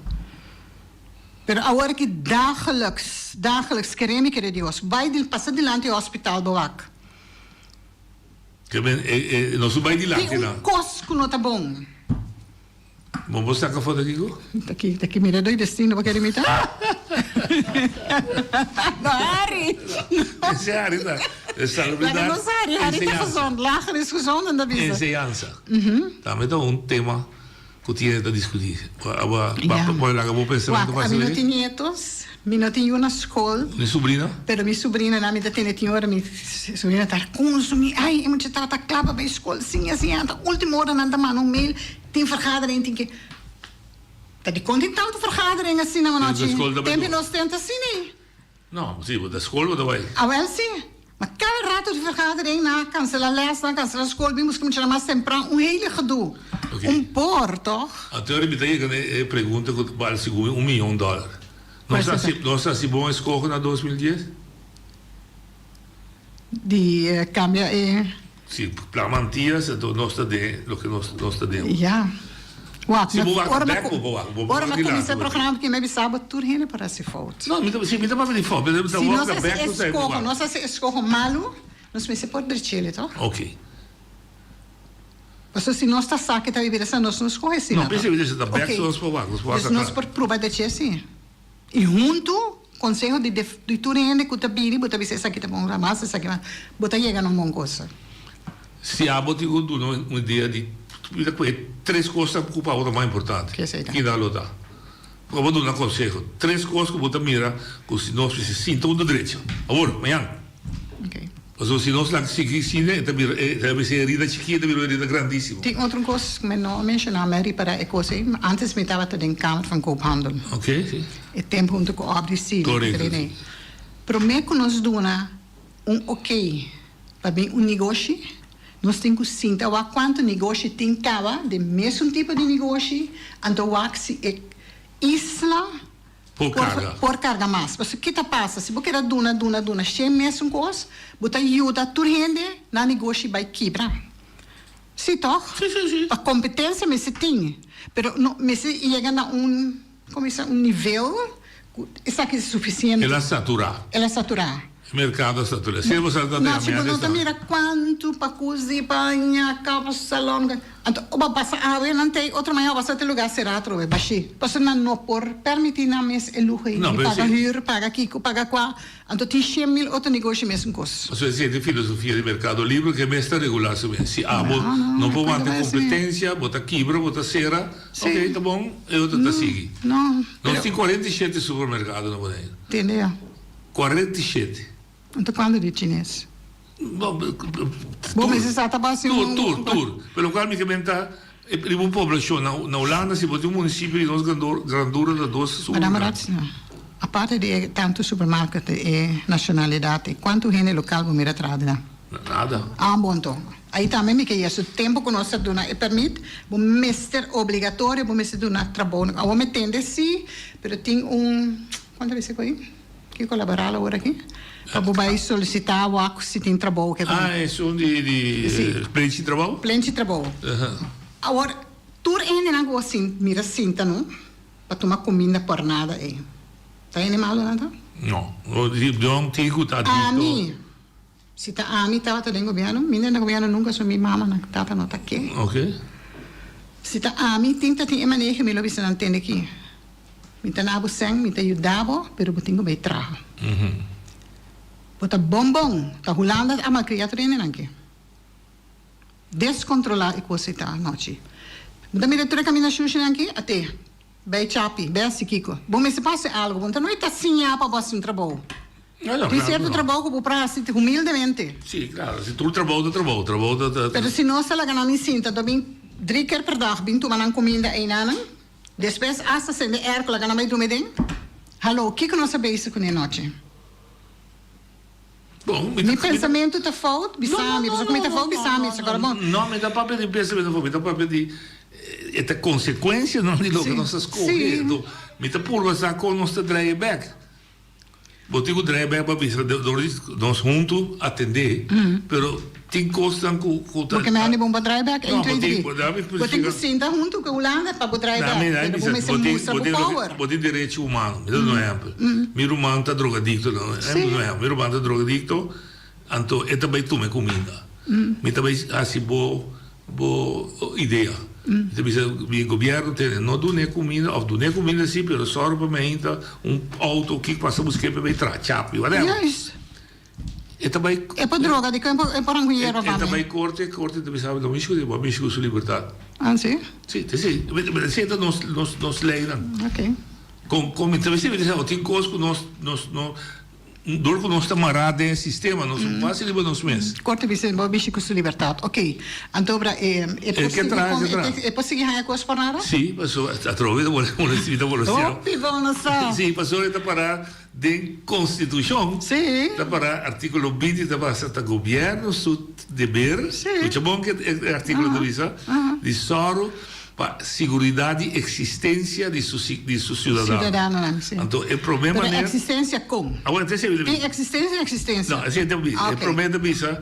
Pero awor aki dagelijks, dagelijks, kere mi kere Dios, bay di pasa dilanti e hospital bo wak. Ke men e e nos bay dilanti Tin un nan. cos cu no ta bon. Bo por saca foto kiko? Ta ki, ta ki mira doy destino bo kere mita? No hari. Ese hari ta salubridad. Laga nos hari, hari ta gezond, lager is gezond en ta bisa. Enseñansa. Tambe ta un tema cu tiene ta discuti. Aba bo laga bo pensamento Wak, ami no tin nietos, mi no tin yu na school. Ni sobrina? Pero mi sobrinanan mi ta tene tin ora mi sobrina ta consumi, ay e mucha tabata cla pa bay school, siña siña, ta ultimo ora nan ta manda un mail. Tin vergadering tin ke Ta dikon tin tantu vergadering asina manochi? Tempi nos tenta asina ei. No, si bo ta skol bo ta bai. Awel si. Ma kada rato di vergadering nan a kansela les, nan a kansela skol, bin buska muchanan mas tempran, un hele gedoe. Un por, toch? Anto mi ta yega na e pregunta ku ta bal segun mi un miyon dòler. Nos a hasi bon eskoho na 2010? Di cambia e. Si plan Mantias anto nos ta den loke nos nos ta den. Ya. Wak, Si bo wak ora bek bo por wak, bo por ora wak mi dilanti cuminsa e bo programa aki mi a bisa bo tur hende por haci fout. No, mi ta si mi ta papia di fout, mi ta Si wak nos bek haci nos ta escoho, wak. nos haci escoho malo, nos mester por drechele toch? Ok. Pasobra si nos ta sa ke ta bibida sa nos no scoge asina No, toch? pensa bida ta bek Ok. so nos por wak, nos por wak Dus nos atras. por proba dreche asi. I huntu, konseho di di tur hende ku ta bini, bo ta bisa esaki ta bon mas, esaki mas, bo ta yega na un bon kos. Si abo tin ku duna un idea di mira ku e tres kosnan ku pa abo ta mas importante, kina lo ta? Ku abo duna konseho, tres kos ku bo ta mira ku si nos mester sinta un ta drecha. Awor, mañan. Pasobra si nos laga sigui asina e ta bira e ta bisa herida chikí e ta bira un herida grandísimo. Tin otro kos ku mi no a menshoná, mi a ripará e kos ei. Ántes mi tabata den Kamer van Koophandel. Oké, si. E tempu huntu ku Audrey Sealy. Korekto, si. Promé ku nos duna un oké pa bin un negoshi, nos tin ku sinta wak kuantu negoshi tin kaba den mesun tipo di negoshi, anto wak si e isla Por carga. Por carga mas. Pasobra ki ta pasa? Si bo keda duna, duna, duna shen mesun cos, bo ta yuda tur hende nan negoshi bai kibra. Si toch? Si, si, si. Pa competencia mester tin, pero no mester yega na un, como bisa, un nivel cu esaki ta suficiente. El a satura. El a satura. E mercado a satura. Si bo sa ta No, si bo no ta mira cuantu pacus di paña, capa, salon, anto o bo pasa awe nan tey otro maña bo pasa te lugar cera atrobe, bashi. Pasobra nan no por permiti nan mes e luho ey di paga huur, paga kico, paga cua, anto tin 100.000 otro negoshi mesun cos. Pasobra esey ta e filosofia di mercado libre ke mes ta regula su mes. Si abo no por wanta competencia, bo ta kibra, bo ta cera, ok ta bon, e otro ta sigui. Nos tin 47 supermercado na Bonaire. Tende ya. 47. Anto cuando di chines? Bo mester sa ta basi un. Tur, tur, tur. Pero locual mi ke menta riba un poblacion na Hulanda si bo tin un municipio di nos grandura ta dos Madame Ratsna, aparte di e tanto supermarket e nacionalidad e cuanto hende local bo mira traha den nan? Nada. Ah bon anto. Ahi tambe mi ke yesa tempo cu nos ta duna e permit bo mester obligatorio bo mester duna trabou. Awor mi tende si pero tin un cuanto a bisa cu ahi? Kiko laboral awor aki? Pa bo bai solicita wak si tin trabou ke Ah, esun di di plenchi trabou? Plenchi trabou. Awor tur hendenan ku bo sin mira sinta no pa tuma kuminda por nada ei. Ta hende malo nan ta? No, don tin ku ta adicto. Ami, si ta ami tabata den gobierno, mi den gobierno nunca so mi mama nan tata no ta ke. Ok. Si ta ami tin ta tin e maneho mi lo bisa nan tende aki. Mi ta na bo sèn, mi ta yuda bo, pero bo tin ku bai traha. Bo ta bon bon, ta Hulanda a malkria tur hendenan ke. Deskontrolá e kos ei ta anochi. Bo ta mira tur e kaminda shushinan aki? At'é, bai chapi, bai hasi kiko. Bo mester por hasi algu, bo no ta no ta siña pa bo hasi un trabou. Tin sierto trabou ku bo por hasi humildemente. Sí, klaro. Si tur trabou ta trabou, trabou ta ta. Pero si nos ta laga nan bin sinta, ta bin dri ker per dag bin tuma nan kuminda einanan. Despues asta sende airco laga nan bai drumi den. Hallo, kiko nos a bezig ku ne nochi? Bon, mi pensamentu ta fout? Bisa mi, pasobra ku mi ta fout bisa mi, esaki ora bon. No, mi ta papia di pensamentu fout, mi ta papia di e ta konsekuensianan di loke nos a skohe. Anto mi ta purba sa kon nos ta draai e bek. Bo tin ku draai bek pa bisa dor di nos huntu atendé, pero tin kosnan ku ku ta. Bo ke mende bon pa draai bek? Un, twee, drie. Bo tin ku sinta huntu ku Hulanda pa bo draai bek, pero bo mester mustra bo power. Bo tin derecho humano. Mi ta duna un ehèmpel. Mi ruman ta drogadikto, mi ruman ta drogadikto, anto e ta bai tuma e kuminda. Mi ta bai hasi bo Bo idea. Mi ta bisa mi gobierno tene no dun'e cuminda of dun'e cuminda si pero sòru pa mi ainda un auto ki pasa busk'e pa bai traha chapi whatever. Juist. E ta bai. E por droga di con e por hangu yerba E ta mami. bai corte, corte ta bisa no mishi cu bo a mishi cu su libertad. Ah si? Si, ta si. Esei ta nos nos nos leynan. Ok. Con con mi ta bisa mi ta bisa tin cos cu nos nos no. Dor ku nos ta mará den e sistema, nos no por hasi riba nos mes. Korte bisa bo bishi ku su libertat. Oké. Anto bra e e por ke sigui traha, kon ke traha. e por sigui haña kos por nada? Sí, pasobra atrobe ta bole mi ta boloseo. Hopi bon nos sa. Sí, pasobra e ta pará den konstitushon. Sí. Ta pará artíkulo binti ta basa ta gobièrnu su deber. Sí. Escucha bon ke e artíkulo ta bisa. Di sòru. Pa siguridat di eksistensia di su di su siudadano. Siudadanonan, si. Anto e promé Pero manera. eksistensia kon? Awor esei mi ta Tin bisa. eksistensia o eksistensia? No, esei ta bisa. Ah, E ok. promé ta bisa,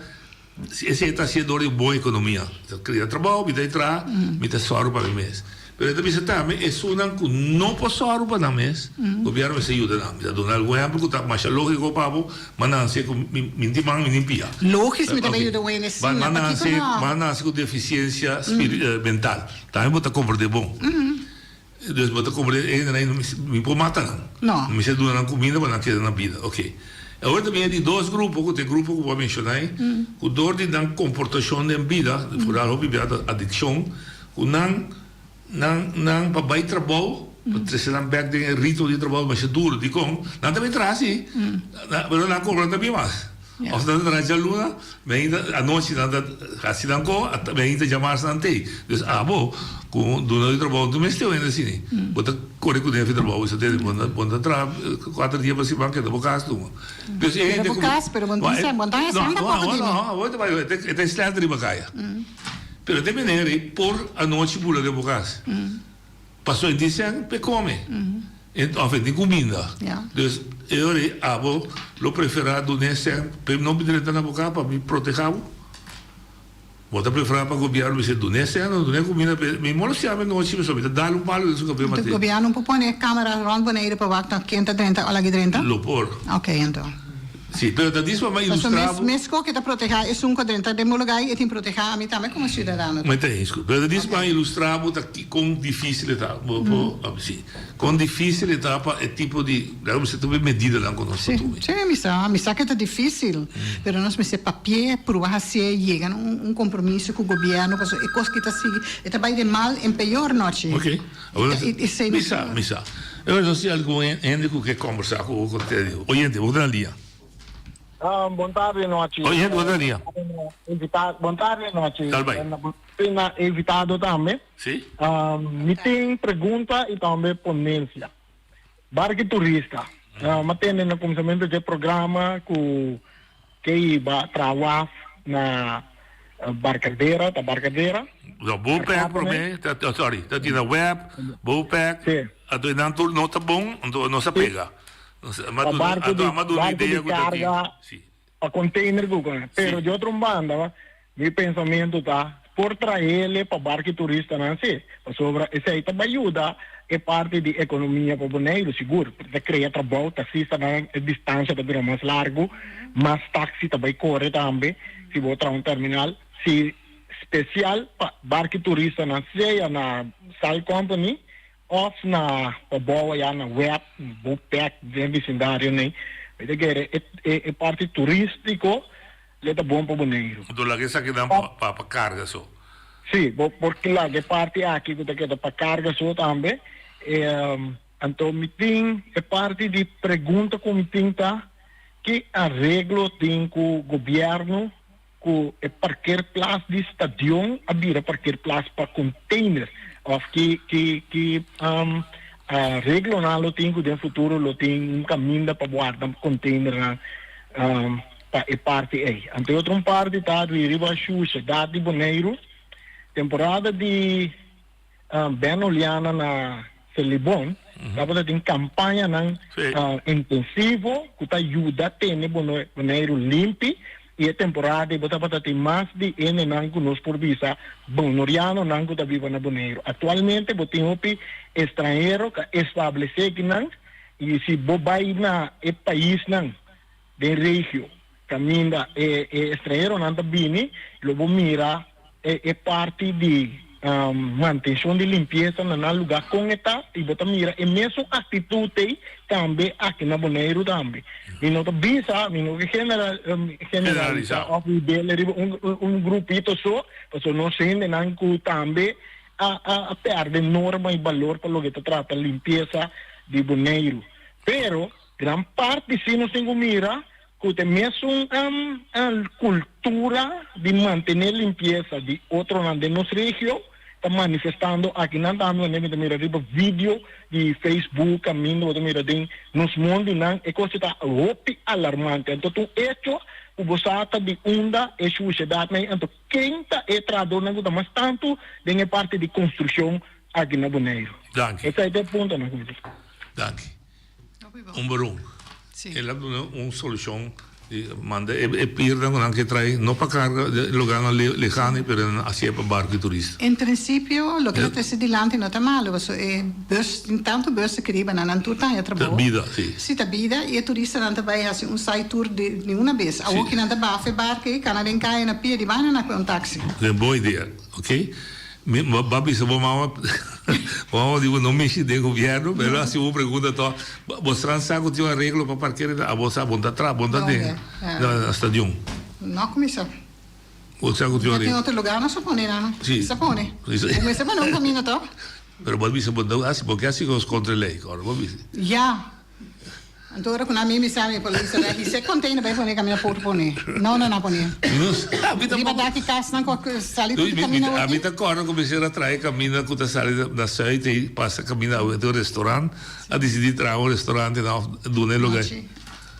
si esei ta hasié dor di un bon ekonomia. Ta kria trabou, mi ta e traha, mi ta sòru pa mi mes. Pero e ta bisa tambe esunnan ku no por sòru pa nan mes, gobièrnu mester yuda nan. Mi ta duna algun ehèmpel ku ta masha lógiko pa bo, m'a nanse ku mi mi tin man mi tin pia. Lógis mi ta Ok. bay yuda wene Ma asina, m'a pakiko nanse no? m'a nanse ku defisiensia spiri mental. Tambe bo ta komprendé bon. Dus bo ta komprendé e hendenan mi por mata nan. No. Mi mester duna nan kuminda pa nan keda na bida. Ok. Awor ta bini e di dos grupo ku ta e grupo ku bo a menshoná ei, ku dor di nan komportashon den bida, foral hopi bia ta adikshon, ku nan nan nan pa bai trabou, pa trese nan bèk den e ritmo di trabou masha duru. Dikon? Nan ta bai traha si, pero nan kobra ta bin mas. Òf nan ta traha djaluna, mainta anochi nan ta hasi nan ko, mainta djamars nan tei. Dus abo ku duna di trabou no ta mester hende asina. Bo ta kore ku den fi trabou bo sa tende bo no ta traha kuater dia pa siman keda bo kas tuma. Dus e hende Keda bo kas pero bo no tin sèn, bo no ta haña sèn tampoco di mi. No, no, no, e ta slèt riba kaya. Pero te meneer ei por anochi bula den bo kas. Pasobra e tin sèn p'e kome. Òf e tin kuminda. Dus e ora ei abo lo preferá dun'é sèn p'e no drenta na bo kas pa mi protehá bo? Bo ta preferá pa gobièrnu bisa dun'é sèn òf dun'é kuminda p'e mi molestiá mi anochi pasobra mi ta dal un palu den su kabes mat'é. Gobièrnu por pone kamera rònt Boneiru pa wak ken ta drenta òf laki drenta? Lo por. Oké anto. Sí, pero ta dis pa mi Pasobra ilustrá mes bo. mes ku ta protehá esun ku drenta den bo lugá i e tin protehá ami tambe komo siudadano. Mi ta eens ku. Pero ta dis pa mi ilustrá bo ta ki kon difísil e ta. Bo por sí. Kon difísil e ta pa e tipo di, laga mi bisa tur e medidanan ku nos ta Sí, tuma. sí, mi sa, mi sa ku ta difísil, pero nos mester papi'é, pruba hasié, yega na un un kompromiso ku gobièrnu pasobra e kos ki ta sigui e ta bai di mal en peor nochi. Oké. Mi sa, mi sa. E ora nos tin algun hende ku ke kombersá ku bo kont'é di oyente, bo ta na lia. Bon tardi nochi. Oyente, bo ta na lia. Bon tardi nochi. Tal bai. Na invitado tambe. Si. Mi tin pregunta i tambe ponensia. Barki turista. Mi a tende na kuminsamentu dje programa ku ke iba traha waf na Barcadera, ta Barcadera? No, Bopec prome, sorry, ta tin na web, Bopec, anto e nan tur no ta bon, anto nos a pega. Pa barco di, barco di carga, pa container ku con. Pero di otro banda, mi pensamiento ta, por traele pa barco di turistanan si, pasobra esei ta bai yuda e parti di economia pa Boneiru, sigur, ta crea trabou, taxistanan e distancia ta bira mas largo, mas taxi ta bai core tambe, si bo traha un terminal, si special pa barco di turistanan, sea na Sal Company Of na pabou aya na web, Bopec, den bisindario nei. Mi ta kere e e parti turistico le ta bon pa Boneiru. Anto laga esakinan pa pa carga so. Si, bo por laga e parti aki cu ta keda pa carga so tambe. Anto mi tin e parti di pregunta cu mi tin ta, ki areglo tin cu gobierno ku e parkeerplaats di stadion a bira parkeerplaats pa container of ki ki ki areglonan lo tin ku den futuro lo tin un kaminda pa warda containernan pa e parti ei. Anto e otro un parti ta riba shushedat di Boneiru temporada di Ben Oleana na Selibon tabata tin campañanan intensivo cu ta yuda tene Boneiru limpi y e temporada ey bo tabata tin mas di hendenan cu nos por bisa Bonorianonan cu ta biba na Boneiru. Actualmente bo tin hopi estranhero cu a establece akinan y si bo bay na e paisnan den regio Kaminda e estranheronan ta bini, lo bo mira e parti di mantenshon di limpiesa na nan lugá kon e ta i bo ta mira e mesun aktitut ei tambe aki na Boneiru tambe. Mi no ta bisa, mi no ke generalisá òf hib'el riba un grupito so, pasobra nos hendenan ku tambe a pèrdè norma i balor pa loke ta trata limpiesa di Boneiru. Pero gran parti si nos tin ku mira Ku ta e mesun kultura di mantené limpiesa di otronan den nos regio ta manifestando akinan tambe wanneer mi ta mira riba video di Facebook kaminda bo ta mira den nos mondinan e kos ta hopi alarmante. Anto ta un echo. ku bo sa ta di unda e shushedatnan ei, anto ken ta e trahadornan ku ta mas tantu den e parti di konstrukshon aki na Boneiru. Danki. Esei ta e puntonan ku mi tin. Danki. Un beroep. El a duna un solucion di manda e pirnan cu nan ke trae no pa carga lugarnan lejano pero nan hacié pa barco y turista. En principio loke ta trece dilanti no ta malo paso e bus tin tanto bus ta keriba nan nan tur ta haña trabou. Ta bida si. Si ta bida y e turistanan ta bay haci un side tour di una bes. Awor ki nan ta baha e barco ey cana den caya na pia di banda nan cu un taxi. Un bon idea. Ok mi ba bisa bo mama bo mama di bo no mishi den gobierno pero a hasi bo pregunta to bo sran sa ku tin un areglo pa parkera ta abo sa bon ta tra bon ta den na stadion. No kuminsa. Bo sa ku tin un areglo. Tin otro lugar no sa pone nan. Si. Sa pone. Bo mester pone un kaminda to. Pero bo a bisa bo no hasi bo ke hasi kos kontra e lei ora bo bisa. Ya. Anto ora ku nan mi bisa mi polis a hisa e container bai pone kaminda por pone. No no nan pone. Riba daki kasnan ku a sali tur di kaminda awor. Ami ta kòrda ku mester a traha e kaminda ku ta sali na sùit ei pasa kaminda awor tin un restaurant a disidí traha un restaurant einan òf duna e lugar.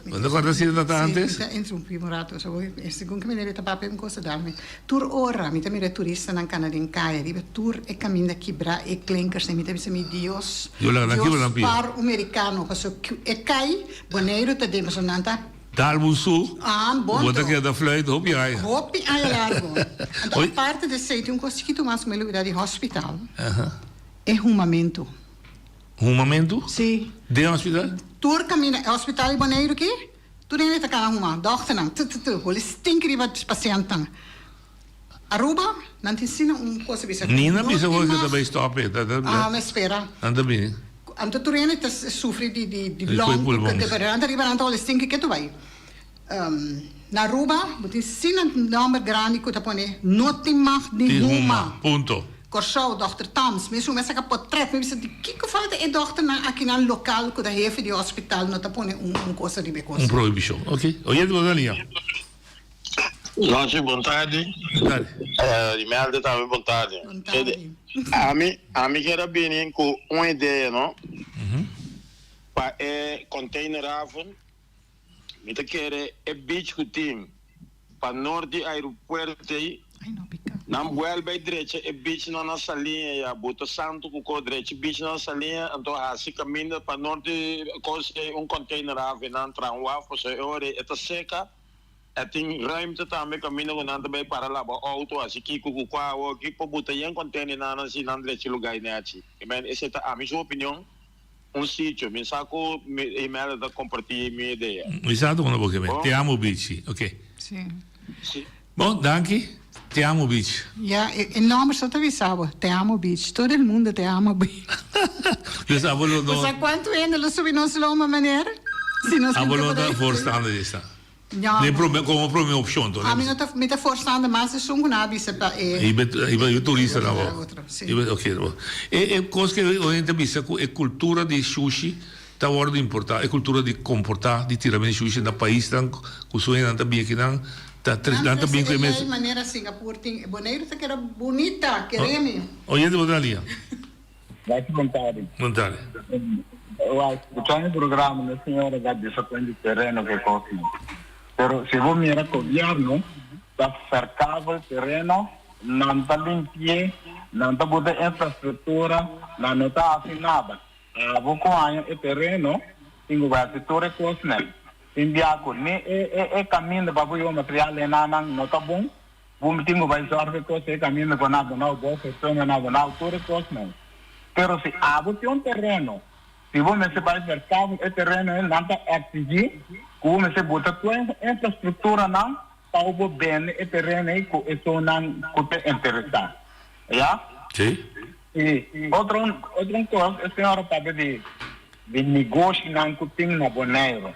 Bo ta kòrda asina ta antes? Si, mi ta interrumpí un rato. Segun ku mi ta papia un kos ta dal mi. Tur ora mi ta mira e turistanan kana den kaya riba tur e kaminda kibrá e klinkers mi ta bisa mi Dios Dios par un merikano paso e kai Boneiru ta den paso nan ta Dal bo su Ah bon bo ta keda fluit hopi aña. Hopi aña largo anto aparte di esei tin un kos chikitu mas ku mi lubida di hospital e humamentu. Humamentu? Si. Den hospital? Tur kaminda e hospital di Boneiru aki. Tur hende ta kana huma, dòkternan, tu tu tu, holi stink riba pasièntnan. Aruba, nan tin asina un kos a bisa ku Nina no bisa tin ku ta mas. bai stòp e, ta ta Ah, mi spera. Nan ta bini. Anto tur hende ta sufri di di di Di long, pulmon. pero nan ta riba nan ta holi stink ke tu bai. Na Aruba bo tin asina nòmber grandi ku ta pone no tin mag di Di huma. huma, punto. Kòrsou, dòkter Toms, mi suma saka potrèt, mi bisa di kiko falta e dòkternan akinan lokal ku ta hefe di hospital no ta pone un un kosa riba e kos. Un prohibishon, ok. Oyente bo ta liña. Nochi, bon tardi. Bon tardi. Imelda tambe bon tardi. Bon tardi. Ami, ami kier a bini ku un idea no, pa e containerhaven. Mi ta kere e beach ku tin pa nort di aeropuerto ei, nan buelbe ei drecha e beachnan na Saliña ya, buta santu ku ko drecha e beachnan na Saliña, anto hasi kaminda pa nort di kos ei un container haven nan traha un waf pasobra e ora ei e ta seka, e tin ruimte tambe kaminda ku nan ta bai para laba outo hasi kiko ku kua awoki por buta yen containernan si nan drecha e luga ei nechi. Esei ta ami su opinion. Un sitio. Mi sa cu Imelda ta comparti mi idea. Mi sa duna bo ke Te amo Beach. Ok. Si. Si. Bon, danki. Te amo Beach. Ja, e nomber so ta bisa bo. Te amo Beach. Todo el mundo te ama Beach. Dus abo lo no. Bo sa cuanto hende lo subi nos loma, meneer? Si nos Abo lo ta voorstander di esta. Ja. Den prome, como prome opcion to. Ami no ta, mi ta forzando mas esun cu nan a bisa pa e. Iba, iba e turista nan bo. Otro, si. Iba, ok. E, e cos ke hoy ta bisa cu e cultura di shushi ta wordo importa, e cultura di comporta, di tira men shushi na paisnan cu su hendenan ta bin akinan, ta tres, nan ta bin cu e mes. Nan trece e ley manera Singapur tin, e Boneiru ta keda bunita, keremi. Oyente bo ta na liña. Vai bon tardi. Bon tardi. Wak, escuchando e programa, e señora ta bisa con di tereno ke cosnan. Pero si bo mira gobierno ta verkavel tereno, nan ta limpi'é, nan ta buta infrastructura, nan no ta haci nada. Abo cu haña e tereno, tin cu bai haci tur e cosnan. Tin bia cu ni e e e caminda pa bo yuba material enanan no ta bon, Bo tin ku bai sòrg e kos ei kaminda ku nan dunau bos e suma nan dunau tur e kosnan. Pero si abo tin un tereno, si bo mester bai verkap e tereno ei nan ta eksigí ku bo mester buta tur e infrastrukturanan pa bo por bende e tereno ei ku esunnan ku ta interesá. Ya? Sí. I otro otro un kos e señora papia di di negoshinan ku tin na Boneiru.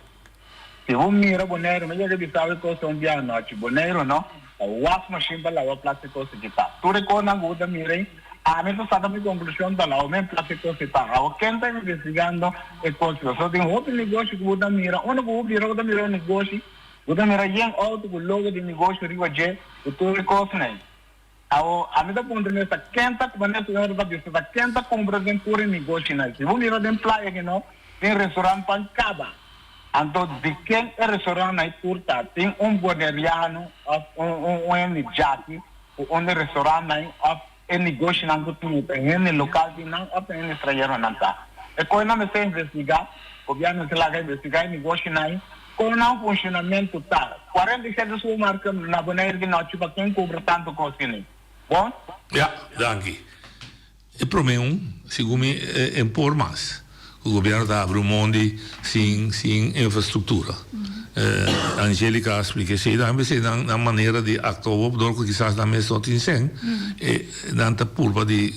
Si bo mira Boneiru, mi yega di sabi kos ta un bia anochi. Boneiru no, ta was machine pa lawa plastic kos aki ta. Tur e kosnan ku bo ta mira ei, ami ta saka mi konklushon ta lawa men plastic kos aki ta. Awo ken ta investigando e kos aki? Pasobra tin hopi negoshi ku bo ta mira, unda ku bo bira bo ta mira un negoshi, bo ta mira yen outo ku logo di negoshi riba dje ku tur e kosnan ei. Awo, ami ta puntra mes ta ken ta manera señora ta bisa ta ken ta cumpra den tur e negoshinan. Si bo mira den playa aki no, tin restaurant pan caba. Anto di ken e restaurantnan ei tur ta? Tin un boneriano òf un un hende djaki ku un e restaurantnan ei òf e negoshinan ku tin ta hende lokal tin nan òf ta hende estranheronan ta? E koinan mester investigá, gobièrnu mester laga investigá e negoshinan ei kon nan funshonamentu ta. 47 supermarket na Boneiru di nochi pa ken kubra tantu kos kini? Bon? Ja, danki. E prome un, segun mi, e por mas ku gobièrnu ta abri un mondi sin sin infrastruktura. Angelica a splika esei tambe, p'esei nan nan manera di aktua wop dor ku kisas nan mes no tin sèn, e nan ta purba di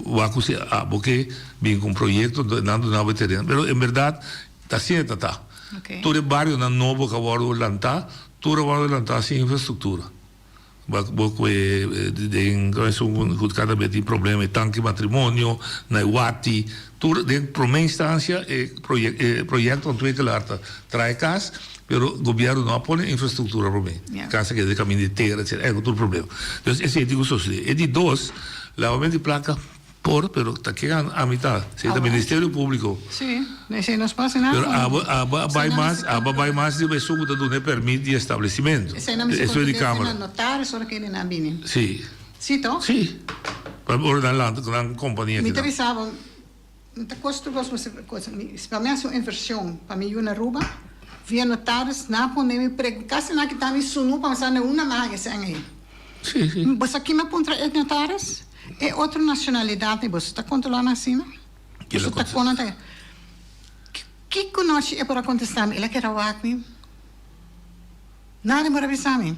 wak ku si abo ke bin ku un proyekto nan duna bo e tereno. Pero en bèrdat ta asina ta ta. Tur e barionan nobo ku a wòrdu lantá, tur a wòrdu lantá sin infrastruktura. Bo kue den esun ku kada bes tin problema e tanki matrimonio na e wati tur den prome instancia e e proyecto ontwikkelaar ta trae kas pero gobierno no a pone infrastructura prome kas a keda den kaminda di tera etcetera tur problema dus esei tin ku sosode e di dos lavamento di plaka. Por, pero ta ken ami ta? Si ta Ministerio Público. Sí, esei nos por hasi nada. Pero abo, abo a bai mas, abo a bai mas riba esun ku ta duna e permit di establesimentu. Esei nan mester Esun di kontesta Kámara. na notaris ora kende nan bini. Sí. Sí, toch? Sí. Pa ora nan lanta ku nan kompania Mi ta kinan. bisa bo, mi ta kos tur kos mester kos. Mi, si pa mi hasi un invershon pa mi yu na Aruba, via notaris, nan a pone mi preg, kasi nan a kita mi sunu pa mi sa na unda mi a haña esei ei. Sí, sí. Bo sa kin mi a puntra e notaris? E otro nacionalidad ni boso ta controla nan asina? Boso ta con nan ta Kico nochi e por a contesta mi? El a keda wak mi. Nada por a bisa mi.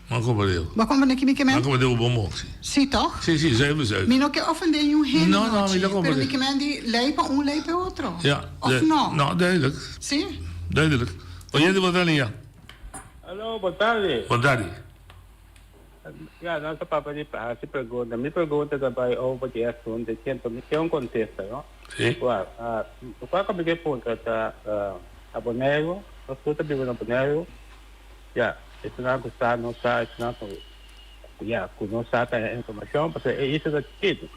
Bo a comprende. Bo a comprende ki mi ke men? Mi a comprende bo bon bon, si. Si toch? Si, si, zuiver, zuiver. Mi no ke ofende niun hende No, no, mi ta comprende. Pero mi ke men di ley pa un, ley pa e otro. Ja. Of no? No, duidelijk. Si? Duidelijk. Oyente, bo ta liña. Hallo, bon tardi. Bon tardi. Ya, nos ta papia di hasi pregunta. Mi pregunta ta bai over di e asuntu aki, anto mi ke un kontesta, no? Si. Wak, lokual ku mi ke puntra ta, na Boneiru, nos tur ta biba na Boneiru, ya, esunnan ku sa no sa, esunnan ku, ya, ku no sa ta haña informashon, pasobra e isla ta chikitu.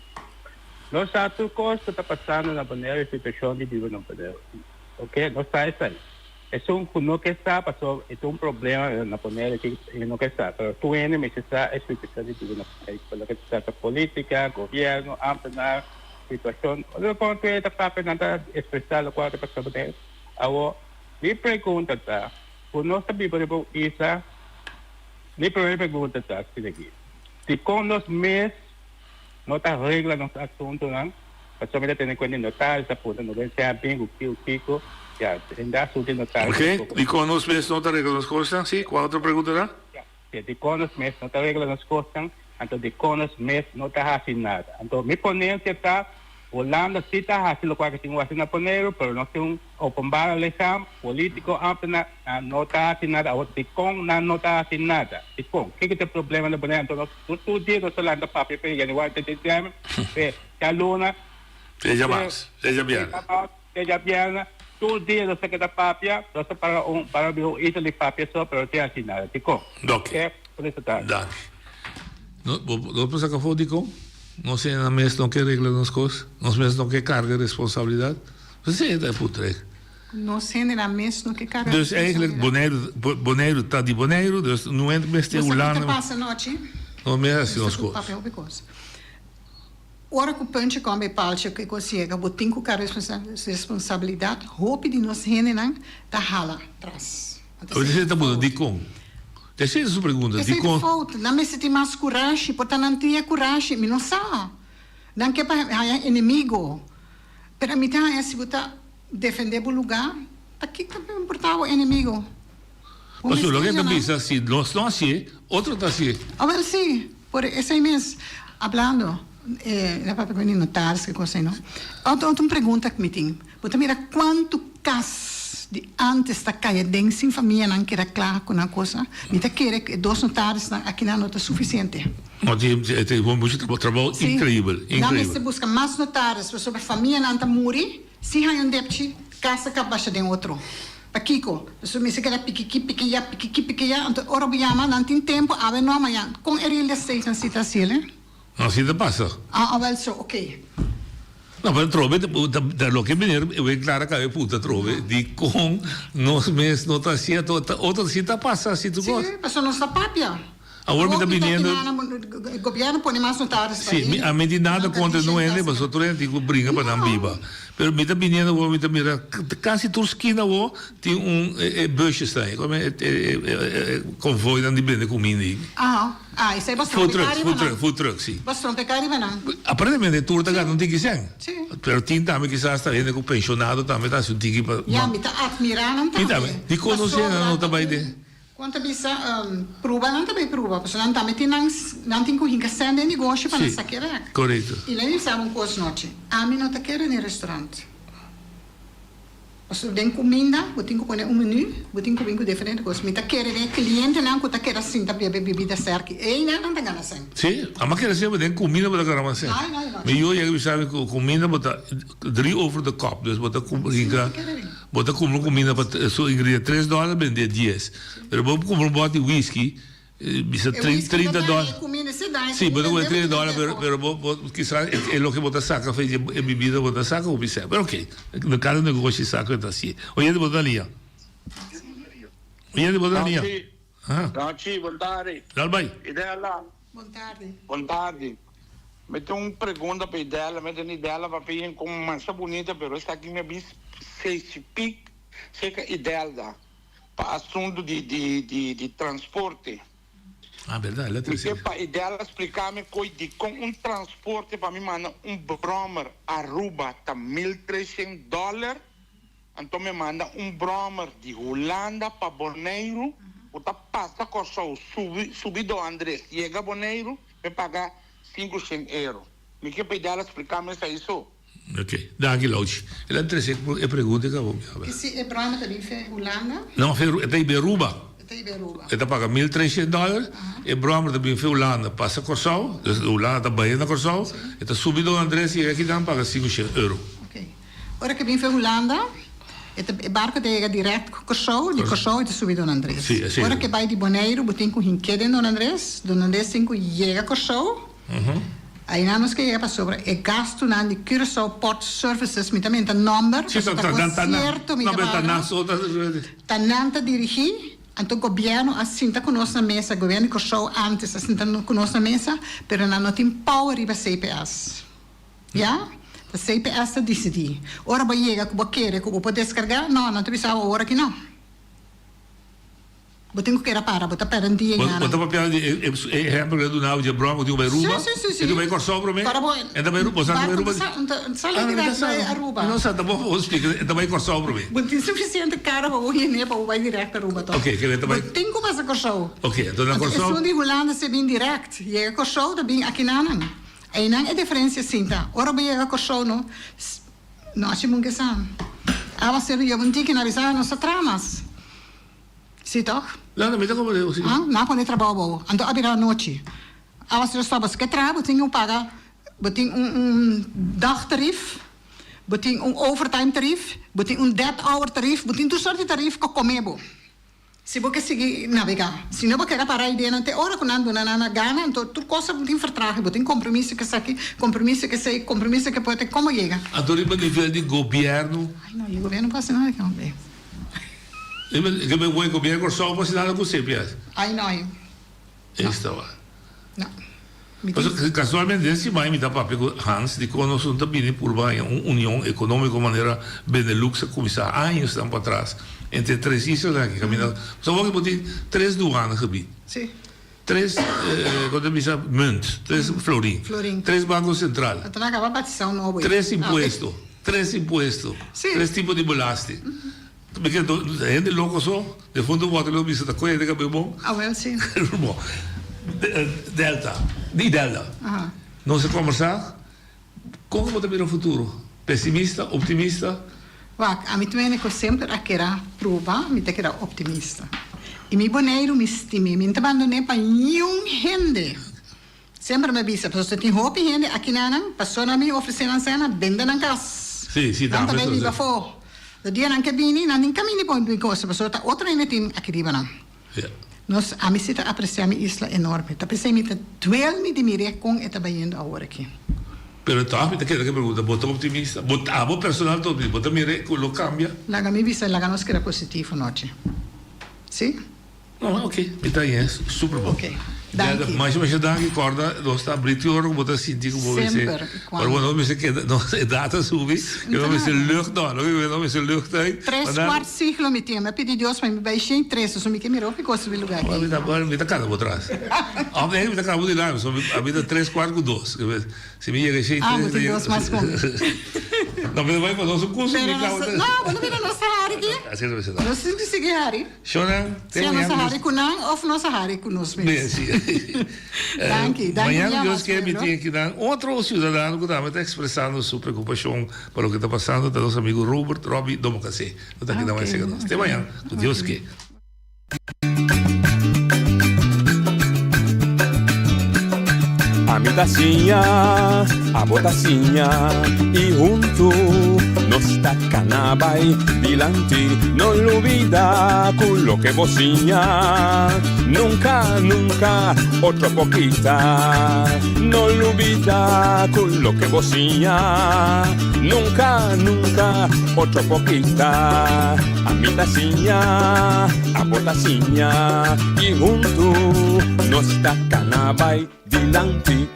Nos sa tur kos ku ta pasando na Boneiru, e situashon di biba na Boneiru. Oke, nos sa esei. Esun ku no ke sa pasobra e ta un problema na Bonaire ki e no ke sa pero tur hende mester sa e situashon di biba na Bonaire pa loke ta trata politika, gobierno, ambtenaar, situashon loke tur hende ta papia nan ta expresa lokual ta pasa na Bonaire. Awor mi pregunta ta ku nos ta biba riba un isla mi primer pregunta ta asina aki dikon nos mes no ta regla nos asuntunan pasobra mi ta tene kuenta di notaris ta puntra no ben sea bin ku ki kiko ya den da asuntu di notaris Oke, dikon nos mes no ta regla nos kosnan? Si, kua otro pregunta ta? Ya, dikon nos mes no ta regla nos kosnan, anto dikon nos mes no ta hasi nada. Anto mi ponensia ta Hulanda si ta hasi lokual ku tin ku hasi na Boneiru, pero nos tin un openbare lichaam, politiko, ambtenaar, nan no ta hasi nada. Awor dikon nan no ta hasi nada? Dikon? Kiko ta e problema na Boneiru? Anto nos tur tur dia nos ta lanta papia pe januari te diciember, pe djaluna, Te djamars, te djabièrnè. Te djabièrnè, tur dia nos ta keda papia, nos ta para un para un isla di papia so, pero no tin hasi nada. Dikon? Oké. Danki. No, bo no por saca afó dikon? Nos hende nan mes no ke regla nos kos, nos mes no ke karga responsabilidat. Esei ta e punto ei. Nos hende nan mes no ke karga Dus eigenlijk Boneiru, Boneiru ta di Boneiru, dus no hende mester Bo sa ki Hulanda. ta pasa nochi? No mes hasi nos Nos kos. ta papia hopi kos. Ora ku puntje kom bij paaltje ku e kos yega, bo tin ku karga responsabilidat. Hopi di nos hendenan ta hala tras. Esei ta puntra dikon? Esei ta su pregunta, Esei ta dikon? fout. Nan mester tin mas kurashi. Por ta nan tin e kurashi, mi no sa. Nan ke pa haña enemigo. Pero mi ta haña si bo ta defende bo lugá, ta kiko ta importá bo enemigo? Bo Pasobra mester loke ta haña nan. bisa, si nos no hasié, otro ta hasié. Awel si, por esei mes. Hablando, e la papia ku mi notaris ki kos ei no. Otro otro un pregunta ku mi tin. Bo ta mira kuantu kas di antes ta kai aden sin famianan keda kla ku nan kosa? Mi ta kere ku e dos notarisnan akinan no ta sufisiente. No tin e muchu trabou, trabou Sí. increibel, Nan increibel. mester buska mas notaris pasobra famianan ta muri sin haña un depchi, kas ta kap basha den otro. Pakiko? Pasobra mester keda pikiki pikiya, pikiki pikiya, anto ora bo yama nan tin tempu, awe no, mañan. Kon e real estate nan si ta hasiel, eh? No, asina ta pasa. Ah, awel so, oké. No, pero trobe ta loke meneer Winklar a caba e punta trobe di con nos mes no ta haciendo otro si ta pasa si tur cos. Sí, pasobra nos ta papia. Awor mi ta biniendo. Gobierno pone mas notaris pa Sí, mi a mi tin nada contra no hende pasobra tur hende tin cu bringa pa nan biba. Pero mi ta biniendo awor mi ta mira casi tur skina awor tin un e busjes ta ahí, como e e convoynan di bende cuminda ahí. Aha, ah esei bo Food strompe truck, cari food pa truck, nan. food truck, sí. Bo strompe cari pa nan. Aparentemente tur ta gana un tiki cen. Sí. Pero tin tambe kisas ta hende cu pensionado tambe ta haci un tiki pa. Ya, mi ta admira nan Mi tambe. tambe. Di conoce nan no ta bay de. Kon ta bisa, Pruba nan ta bay pruba, pasobra nan tambe tin nan, nan tin ku hinka sèn den negoshi pa nan Sí, sa kere. korekto. I lei mi bisa un kos nochi, ami no ta kere den restaurant. Pasobra den kuminda bo tin ku pone un menu, bo tin ku bin ku diferente kos. Mi ta kere den e klientenan ku ta keda sinta bebe bibida sèrki, einan nan ta gana sèn. Sí, ama kere siempre den kuminda bo ta gana mas sèn. Ai, ai, ai. Mi yu a yega bisa mi ku kuminda bo ta drie over de kop, dus bo ta hinka. Sí, mi ta kere den. Bo ta kumpra un kuminda pa su ingrediente tres dòler bendé dies. Pero bo kumpra un bòt di whisky bisa 30 dòler. Sí, bo ta kumpra 30 dòler pero pero bo bo kisas e loke bo ta saka for di e bibida bo ta saka hopi sèn. Pero oke, na kada negoshi sa ku e ta hasié. Oyente bo ta lia. Oyente bo ta lia. Danki, bon tardi. Dal bai. Idella. Bon tardi. Bon tardi. Mi tin un pregunta pa Idella. Mi tende Idella papia en con masha bunita, pero esaki mi a bin specific cerca Idelda pa asunto di di di di transporte. Ah, berdad, el a Mi trece. ke pa Idella splica mi coi dicon un transporte pa mi manda un brommer Aruba ta 1300 dollar. Anto mi a manda un bròmer di Hulanda pa Boneiru ku ta pasa Kòrsou, subi subi Don Andres, yega Boneiru, mi paga 500 euro. Mi ke pidi al splika mi esei so. Ok, danki Louchi. El a trese e pregunta e kabo mi a I si e bròmer ta bin fe Hulanda? No, fe e ta ibe Aruba. E ta ibe Aruba. E ta paga 1300 dòler, e bròmer ta bin fe Hulanda, pasa Kòrsou, dus Hulanda ta bai na Kòrsou, e ta subi Don Andres yega akinan paga 500 euro. Ok. Ora ke bin fe Hulanda, e ta e barko ta yega dirèkt Kòrsou, di Kòrsou e ta subi Don Andres. Sí, así. Ora ke bai di Boneiru bo tin ku hink'é den Don Andres, Don Andres tin ku yega Kòrsou, ainan nos ke yega pasobra e gastunan di Curaçao Port Services, mi ta menta nòmber, Sí, pasobra ta ta ta ku nan, sierto mi no, ta pero ta paga. nan so ta. Ta nan ta dirigí, anto gobièrnu a sinta ku nos na mesa, gobièrnu di Kòrsou ántes a sinta ku nos na mesa, pero nan no tin power riba CPS. Ya, ta CPS ta disidí. Ora bo yega ku bo kere ku bo por deskargá, no, nan ta bisa bo awor aki no. Bo tin ku keda para, bo ta pèrdè un dia Bo yanan. ta papia di e e ehèmpel ku e duna bo dje bròma ku tin ku bai Aruba, Sí, sí, sí, sí. e tin ku bai Kòrsou promé, Para bo e ta bai Aruba, bo sa ku bai barku Aruba? ta sa, ta sali Ah, mi ta dirèkt sa, bai Aruba. mi no sa, ta bo bo splika, e ta bai Kòrsou promé. Bo tin sufisiente kara pa bo yene pa bo bai dirèkt Aruba tòg. Oké, ke ta bai. Bo tin ku pasa Kòrsou. Oké, anto na Anto Kòrsou. esun di Hulanda si bin dirèkt, yega Kòrsou ta bin akinanan. Einan e diferencia sinta. Ora bo yega Corsou no, no haci mun ke sa. Awa seru yega un tiki na bisa nos ta traha mas. Si toch? No, no, mi ta comprende bo si. Ah, nan a pone trabao abou. Anto a bira anochi. Awa seru stop, bo ke traha bo tin ku paga, bo tin un un dagtarief, bo tin un overtime tarief, bo tin un dead hour tarief, bo tin tur soort di tarief ku come bo. Si bo ke sigui nabegá. Si no bo keda para e dianan te ora ku nan duna nan a gana, anto tur kos bo tin vertraging, bo tin kompromiso ku esaki, kompromiso ku esei, kompromiso ku e por te komo yega. Anto riba nivel di gobièrnu. Ai no, e gobièrnu por hasi nada ku e. Riba e gobièrnu Kòrsou por hasi nada ku CPS. Ai no, ai. Esta wa. No. Mi tin. Pasobra casualmente den siman mi ta papia cu Hans di con nos no ta bini purba haña un union economico manera Benelux a cuminsa añosnan patras entre tres islanan aki caminda. Pasobra awor bo tin tres duana gebied. Sí. Tres, con ta bisa, munt, tres florin. Florin. Tres banco central. Anto nan a caba batisa un nobo. Tres impuesto. Tres impuesto. Sí. Tres tipo di belasting. Mi ke do hende loko so, defuntu wòrdu lo bisa ta kohe hende kab'e bon. Awel si. Bon, Delta, di Delta. Nos a kombersá, kon bo ta mira futuro? Pesimista, optimista? Wak, ami ta mene ku semper a keda proba, mi ta keda optimista. I mi Boneiru mi stim'é, mi no ta bandon'é pa niun hende. Semper mi a bisa, pasobra tin hopi hende akinanan, pasobra mi ofresé nan sena, bende nan kas. Sí, sí, Nan ta tambe bai so, biba sí. afó. De dia nan ke bini, nan tin kaminda di pone kos, pasobra ta otro hende tin aki riba nan. Ja. Nos, ami si ta apresiá mi isla enorme. Ta p'esei mi ta duel mi di mir'é kon e ta bayendo awor aki. Pero tòg mi ta keda ku e pregunta, bo ta optimista? Bo abo personal ta optimista? Bo ta mira ku lo kambia? Laga mi bisa, laga nos keda positivo nochi. Sí? No, ok, mi ta yes, super bon. Ok, danki. Masha masha danki, kòrda nos ta abri tur ora ku bo ta sinti ku bo mester, Semper i ora kuando. bo no mester keda, nos edat a subi, no mester lucht, no, no mester lucht uit. Tres kuart siglo mi tin, mi a pidi Dios pa mi bai shen tres, so mi ke mira hopi kos riba e lugar Mi ta mi ta kana bo tras. Òf nee, mi ta kana bo dilanti, so mi ta tres kuart ku dos. Si mi yega shen Ah, tres bo tin dos mas ku mi. No, pero bai pa nos un kurso Pero mi nos, kaba. no, bo no mira nos ta hari ki. Asina ta bisa. Nos tin ku sigui hari. Shona, te Sea nos mañana a Dios hari ku nan of nos a hari ku nos mes. Bien, sí. Danki, danki Mañana dia Dios mas, kier mi pueblo. tin akinan otro ciudadano ku tambe ta expresando su preocupacion pa loke ta pasando, ta nos amigo Robert Robbie Domocasé. Lo ta akinan Ok, mañana cerca nos. Te ok, mañana, ku Dios ok. kier. Ami ta siña, abo ta siña y huntu nos ta cana bay dilanti. No lubida cu loke bo siña nunca, nunca otro por kita. No lubida cu loke bo siña nunca, nunca otro por kita. Ami ta siña, abo ta siña y huntu nos ta cana bay dilanti.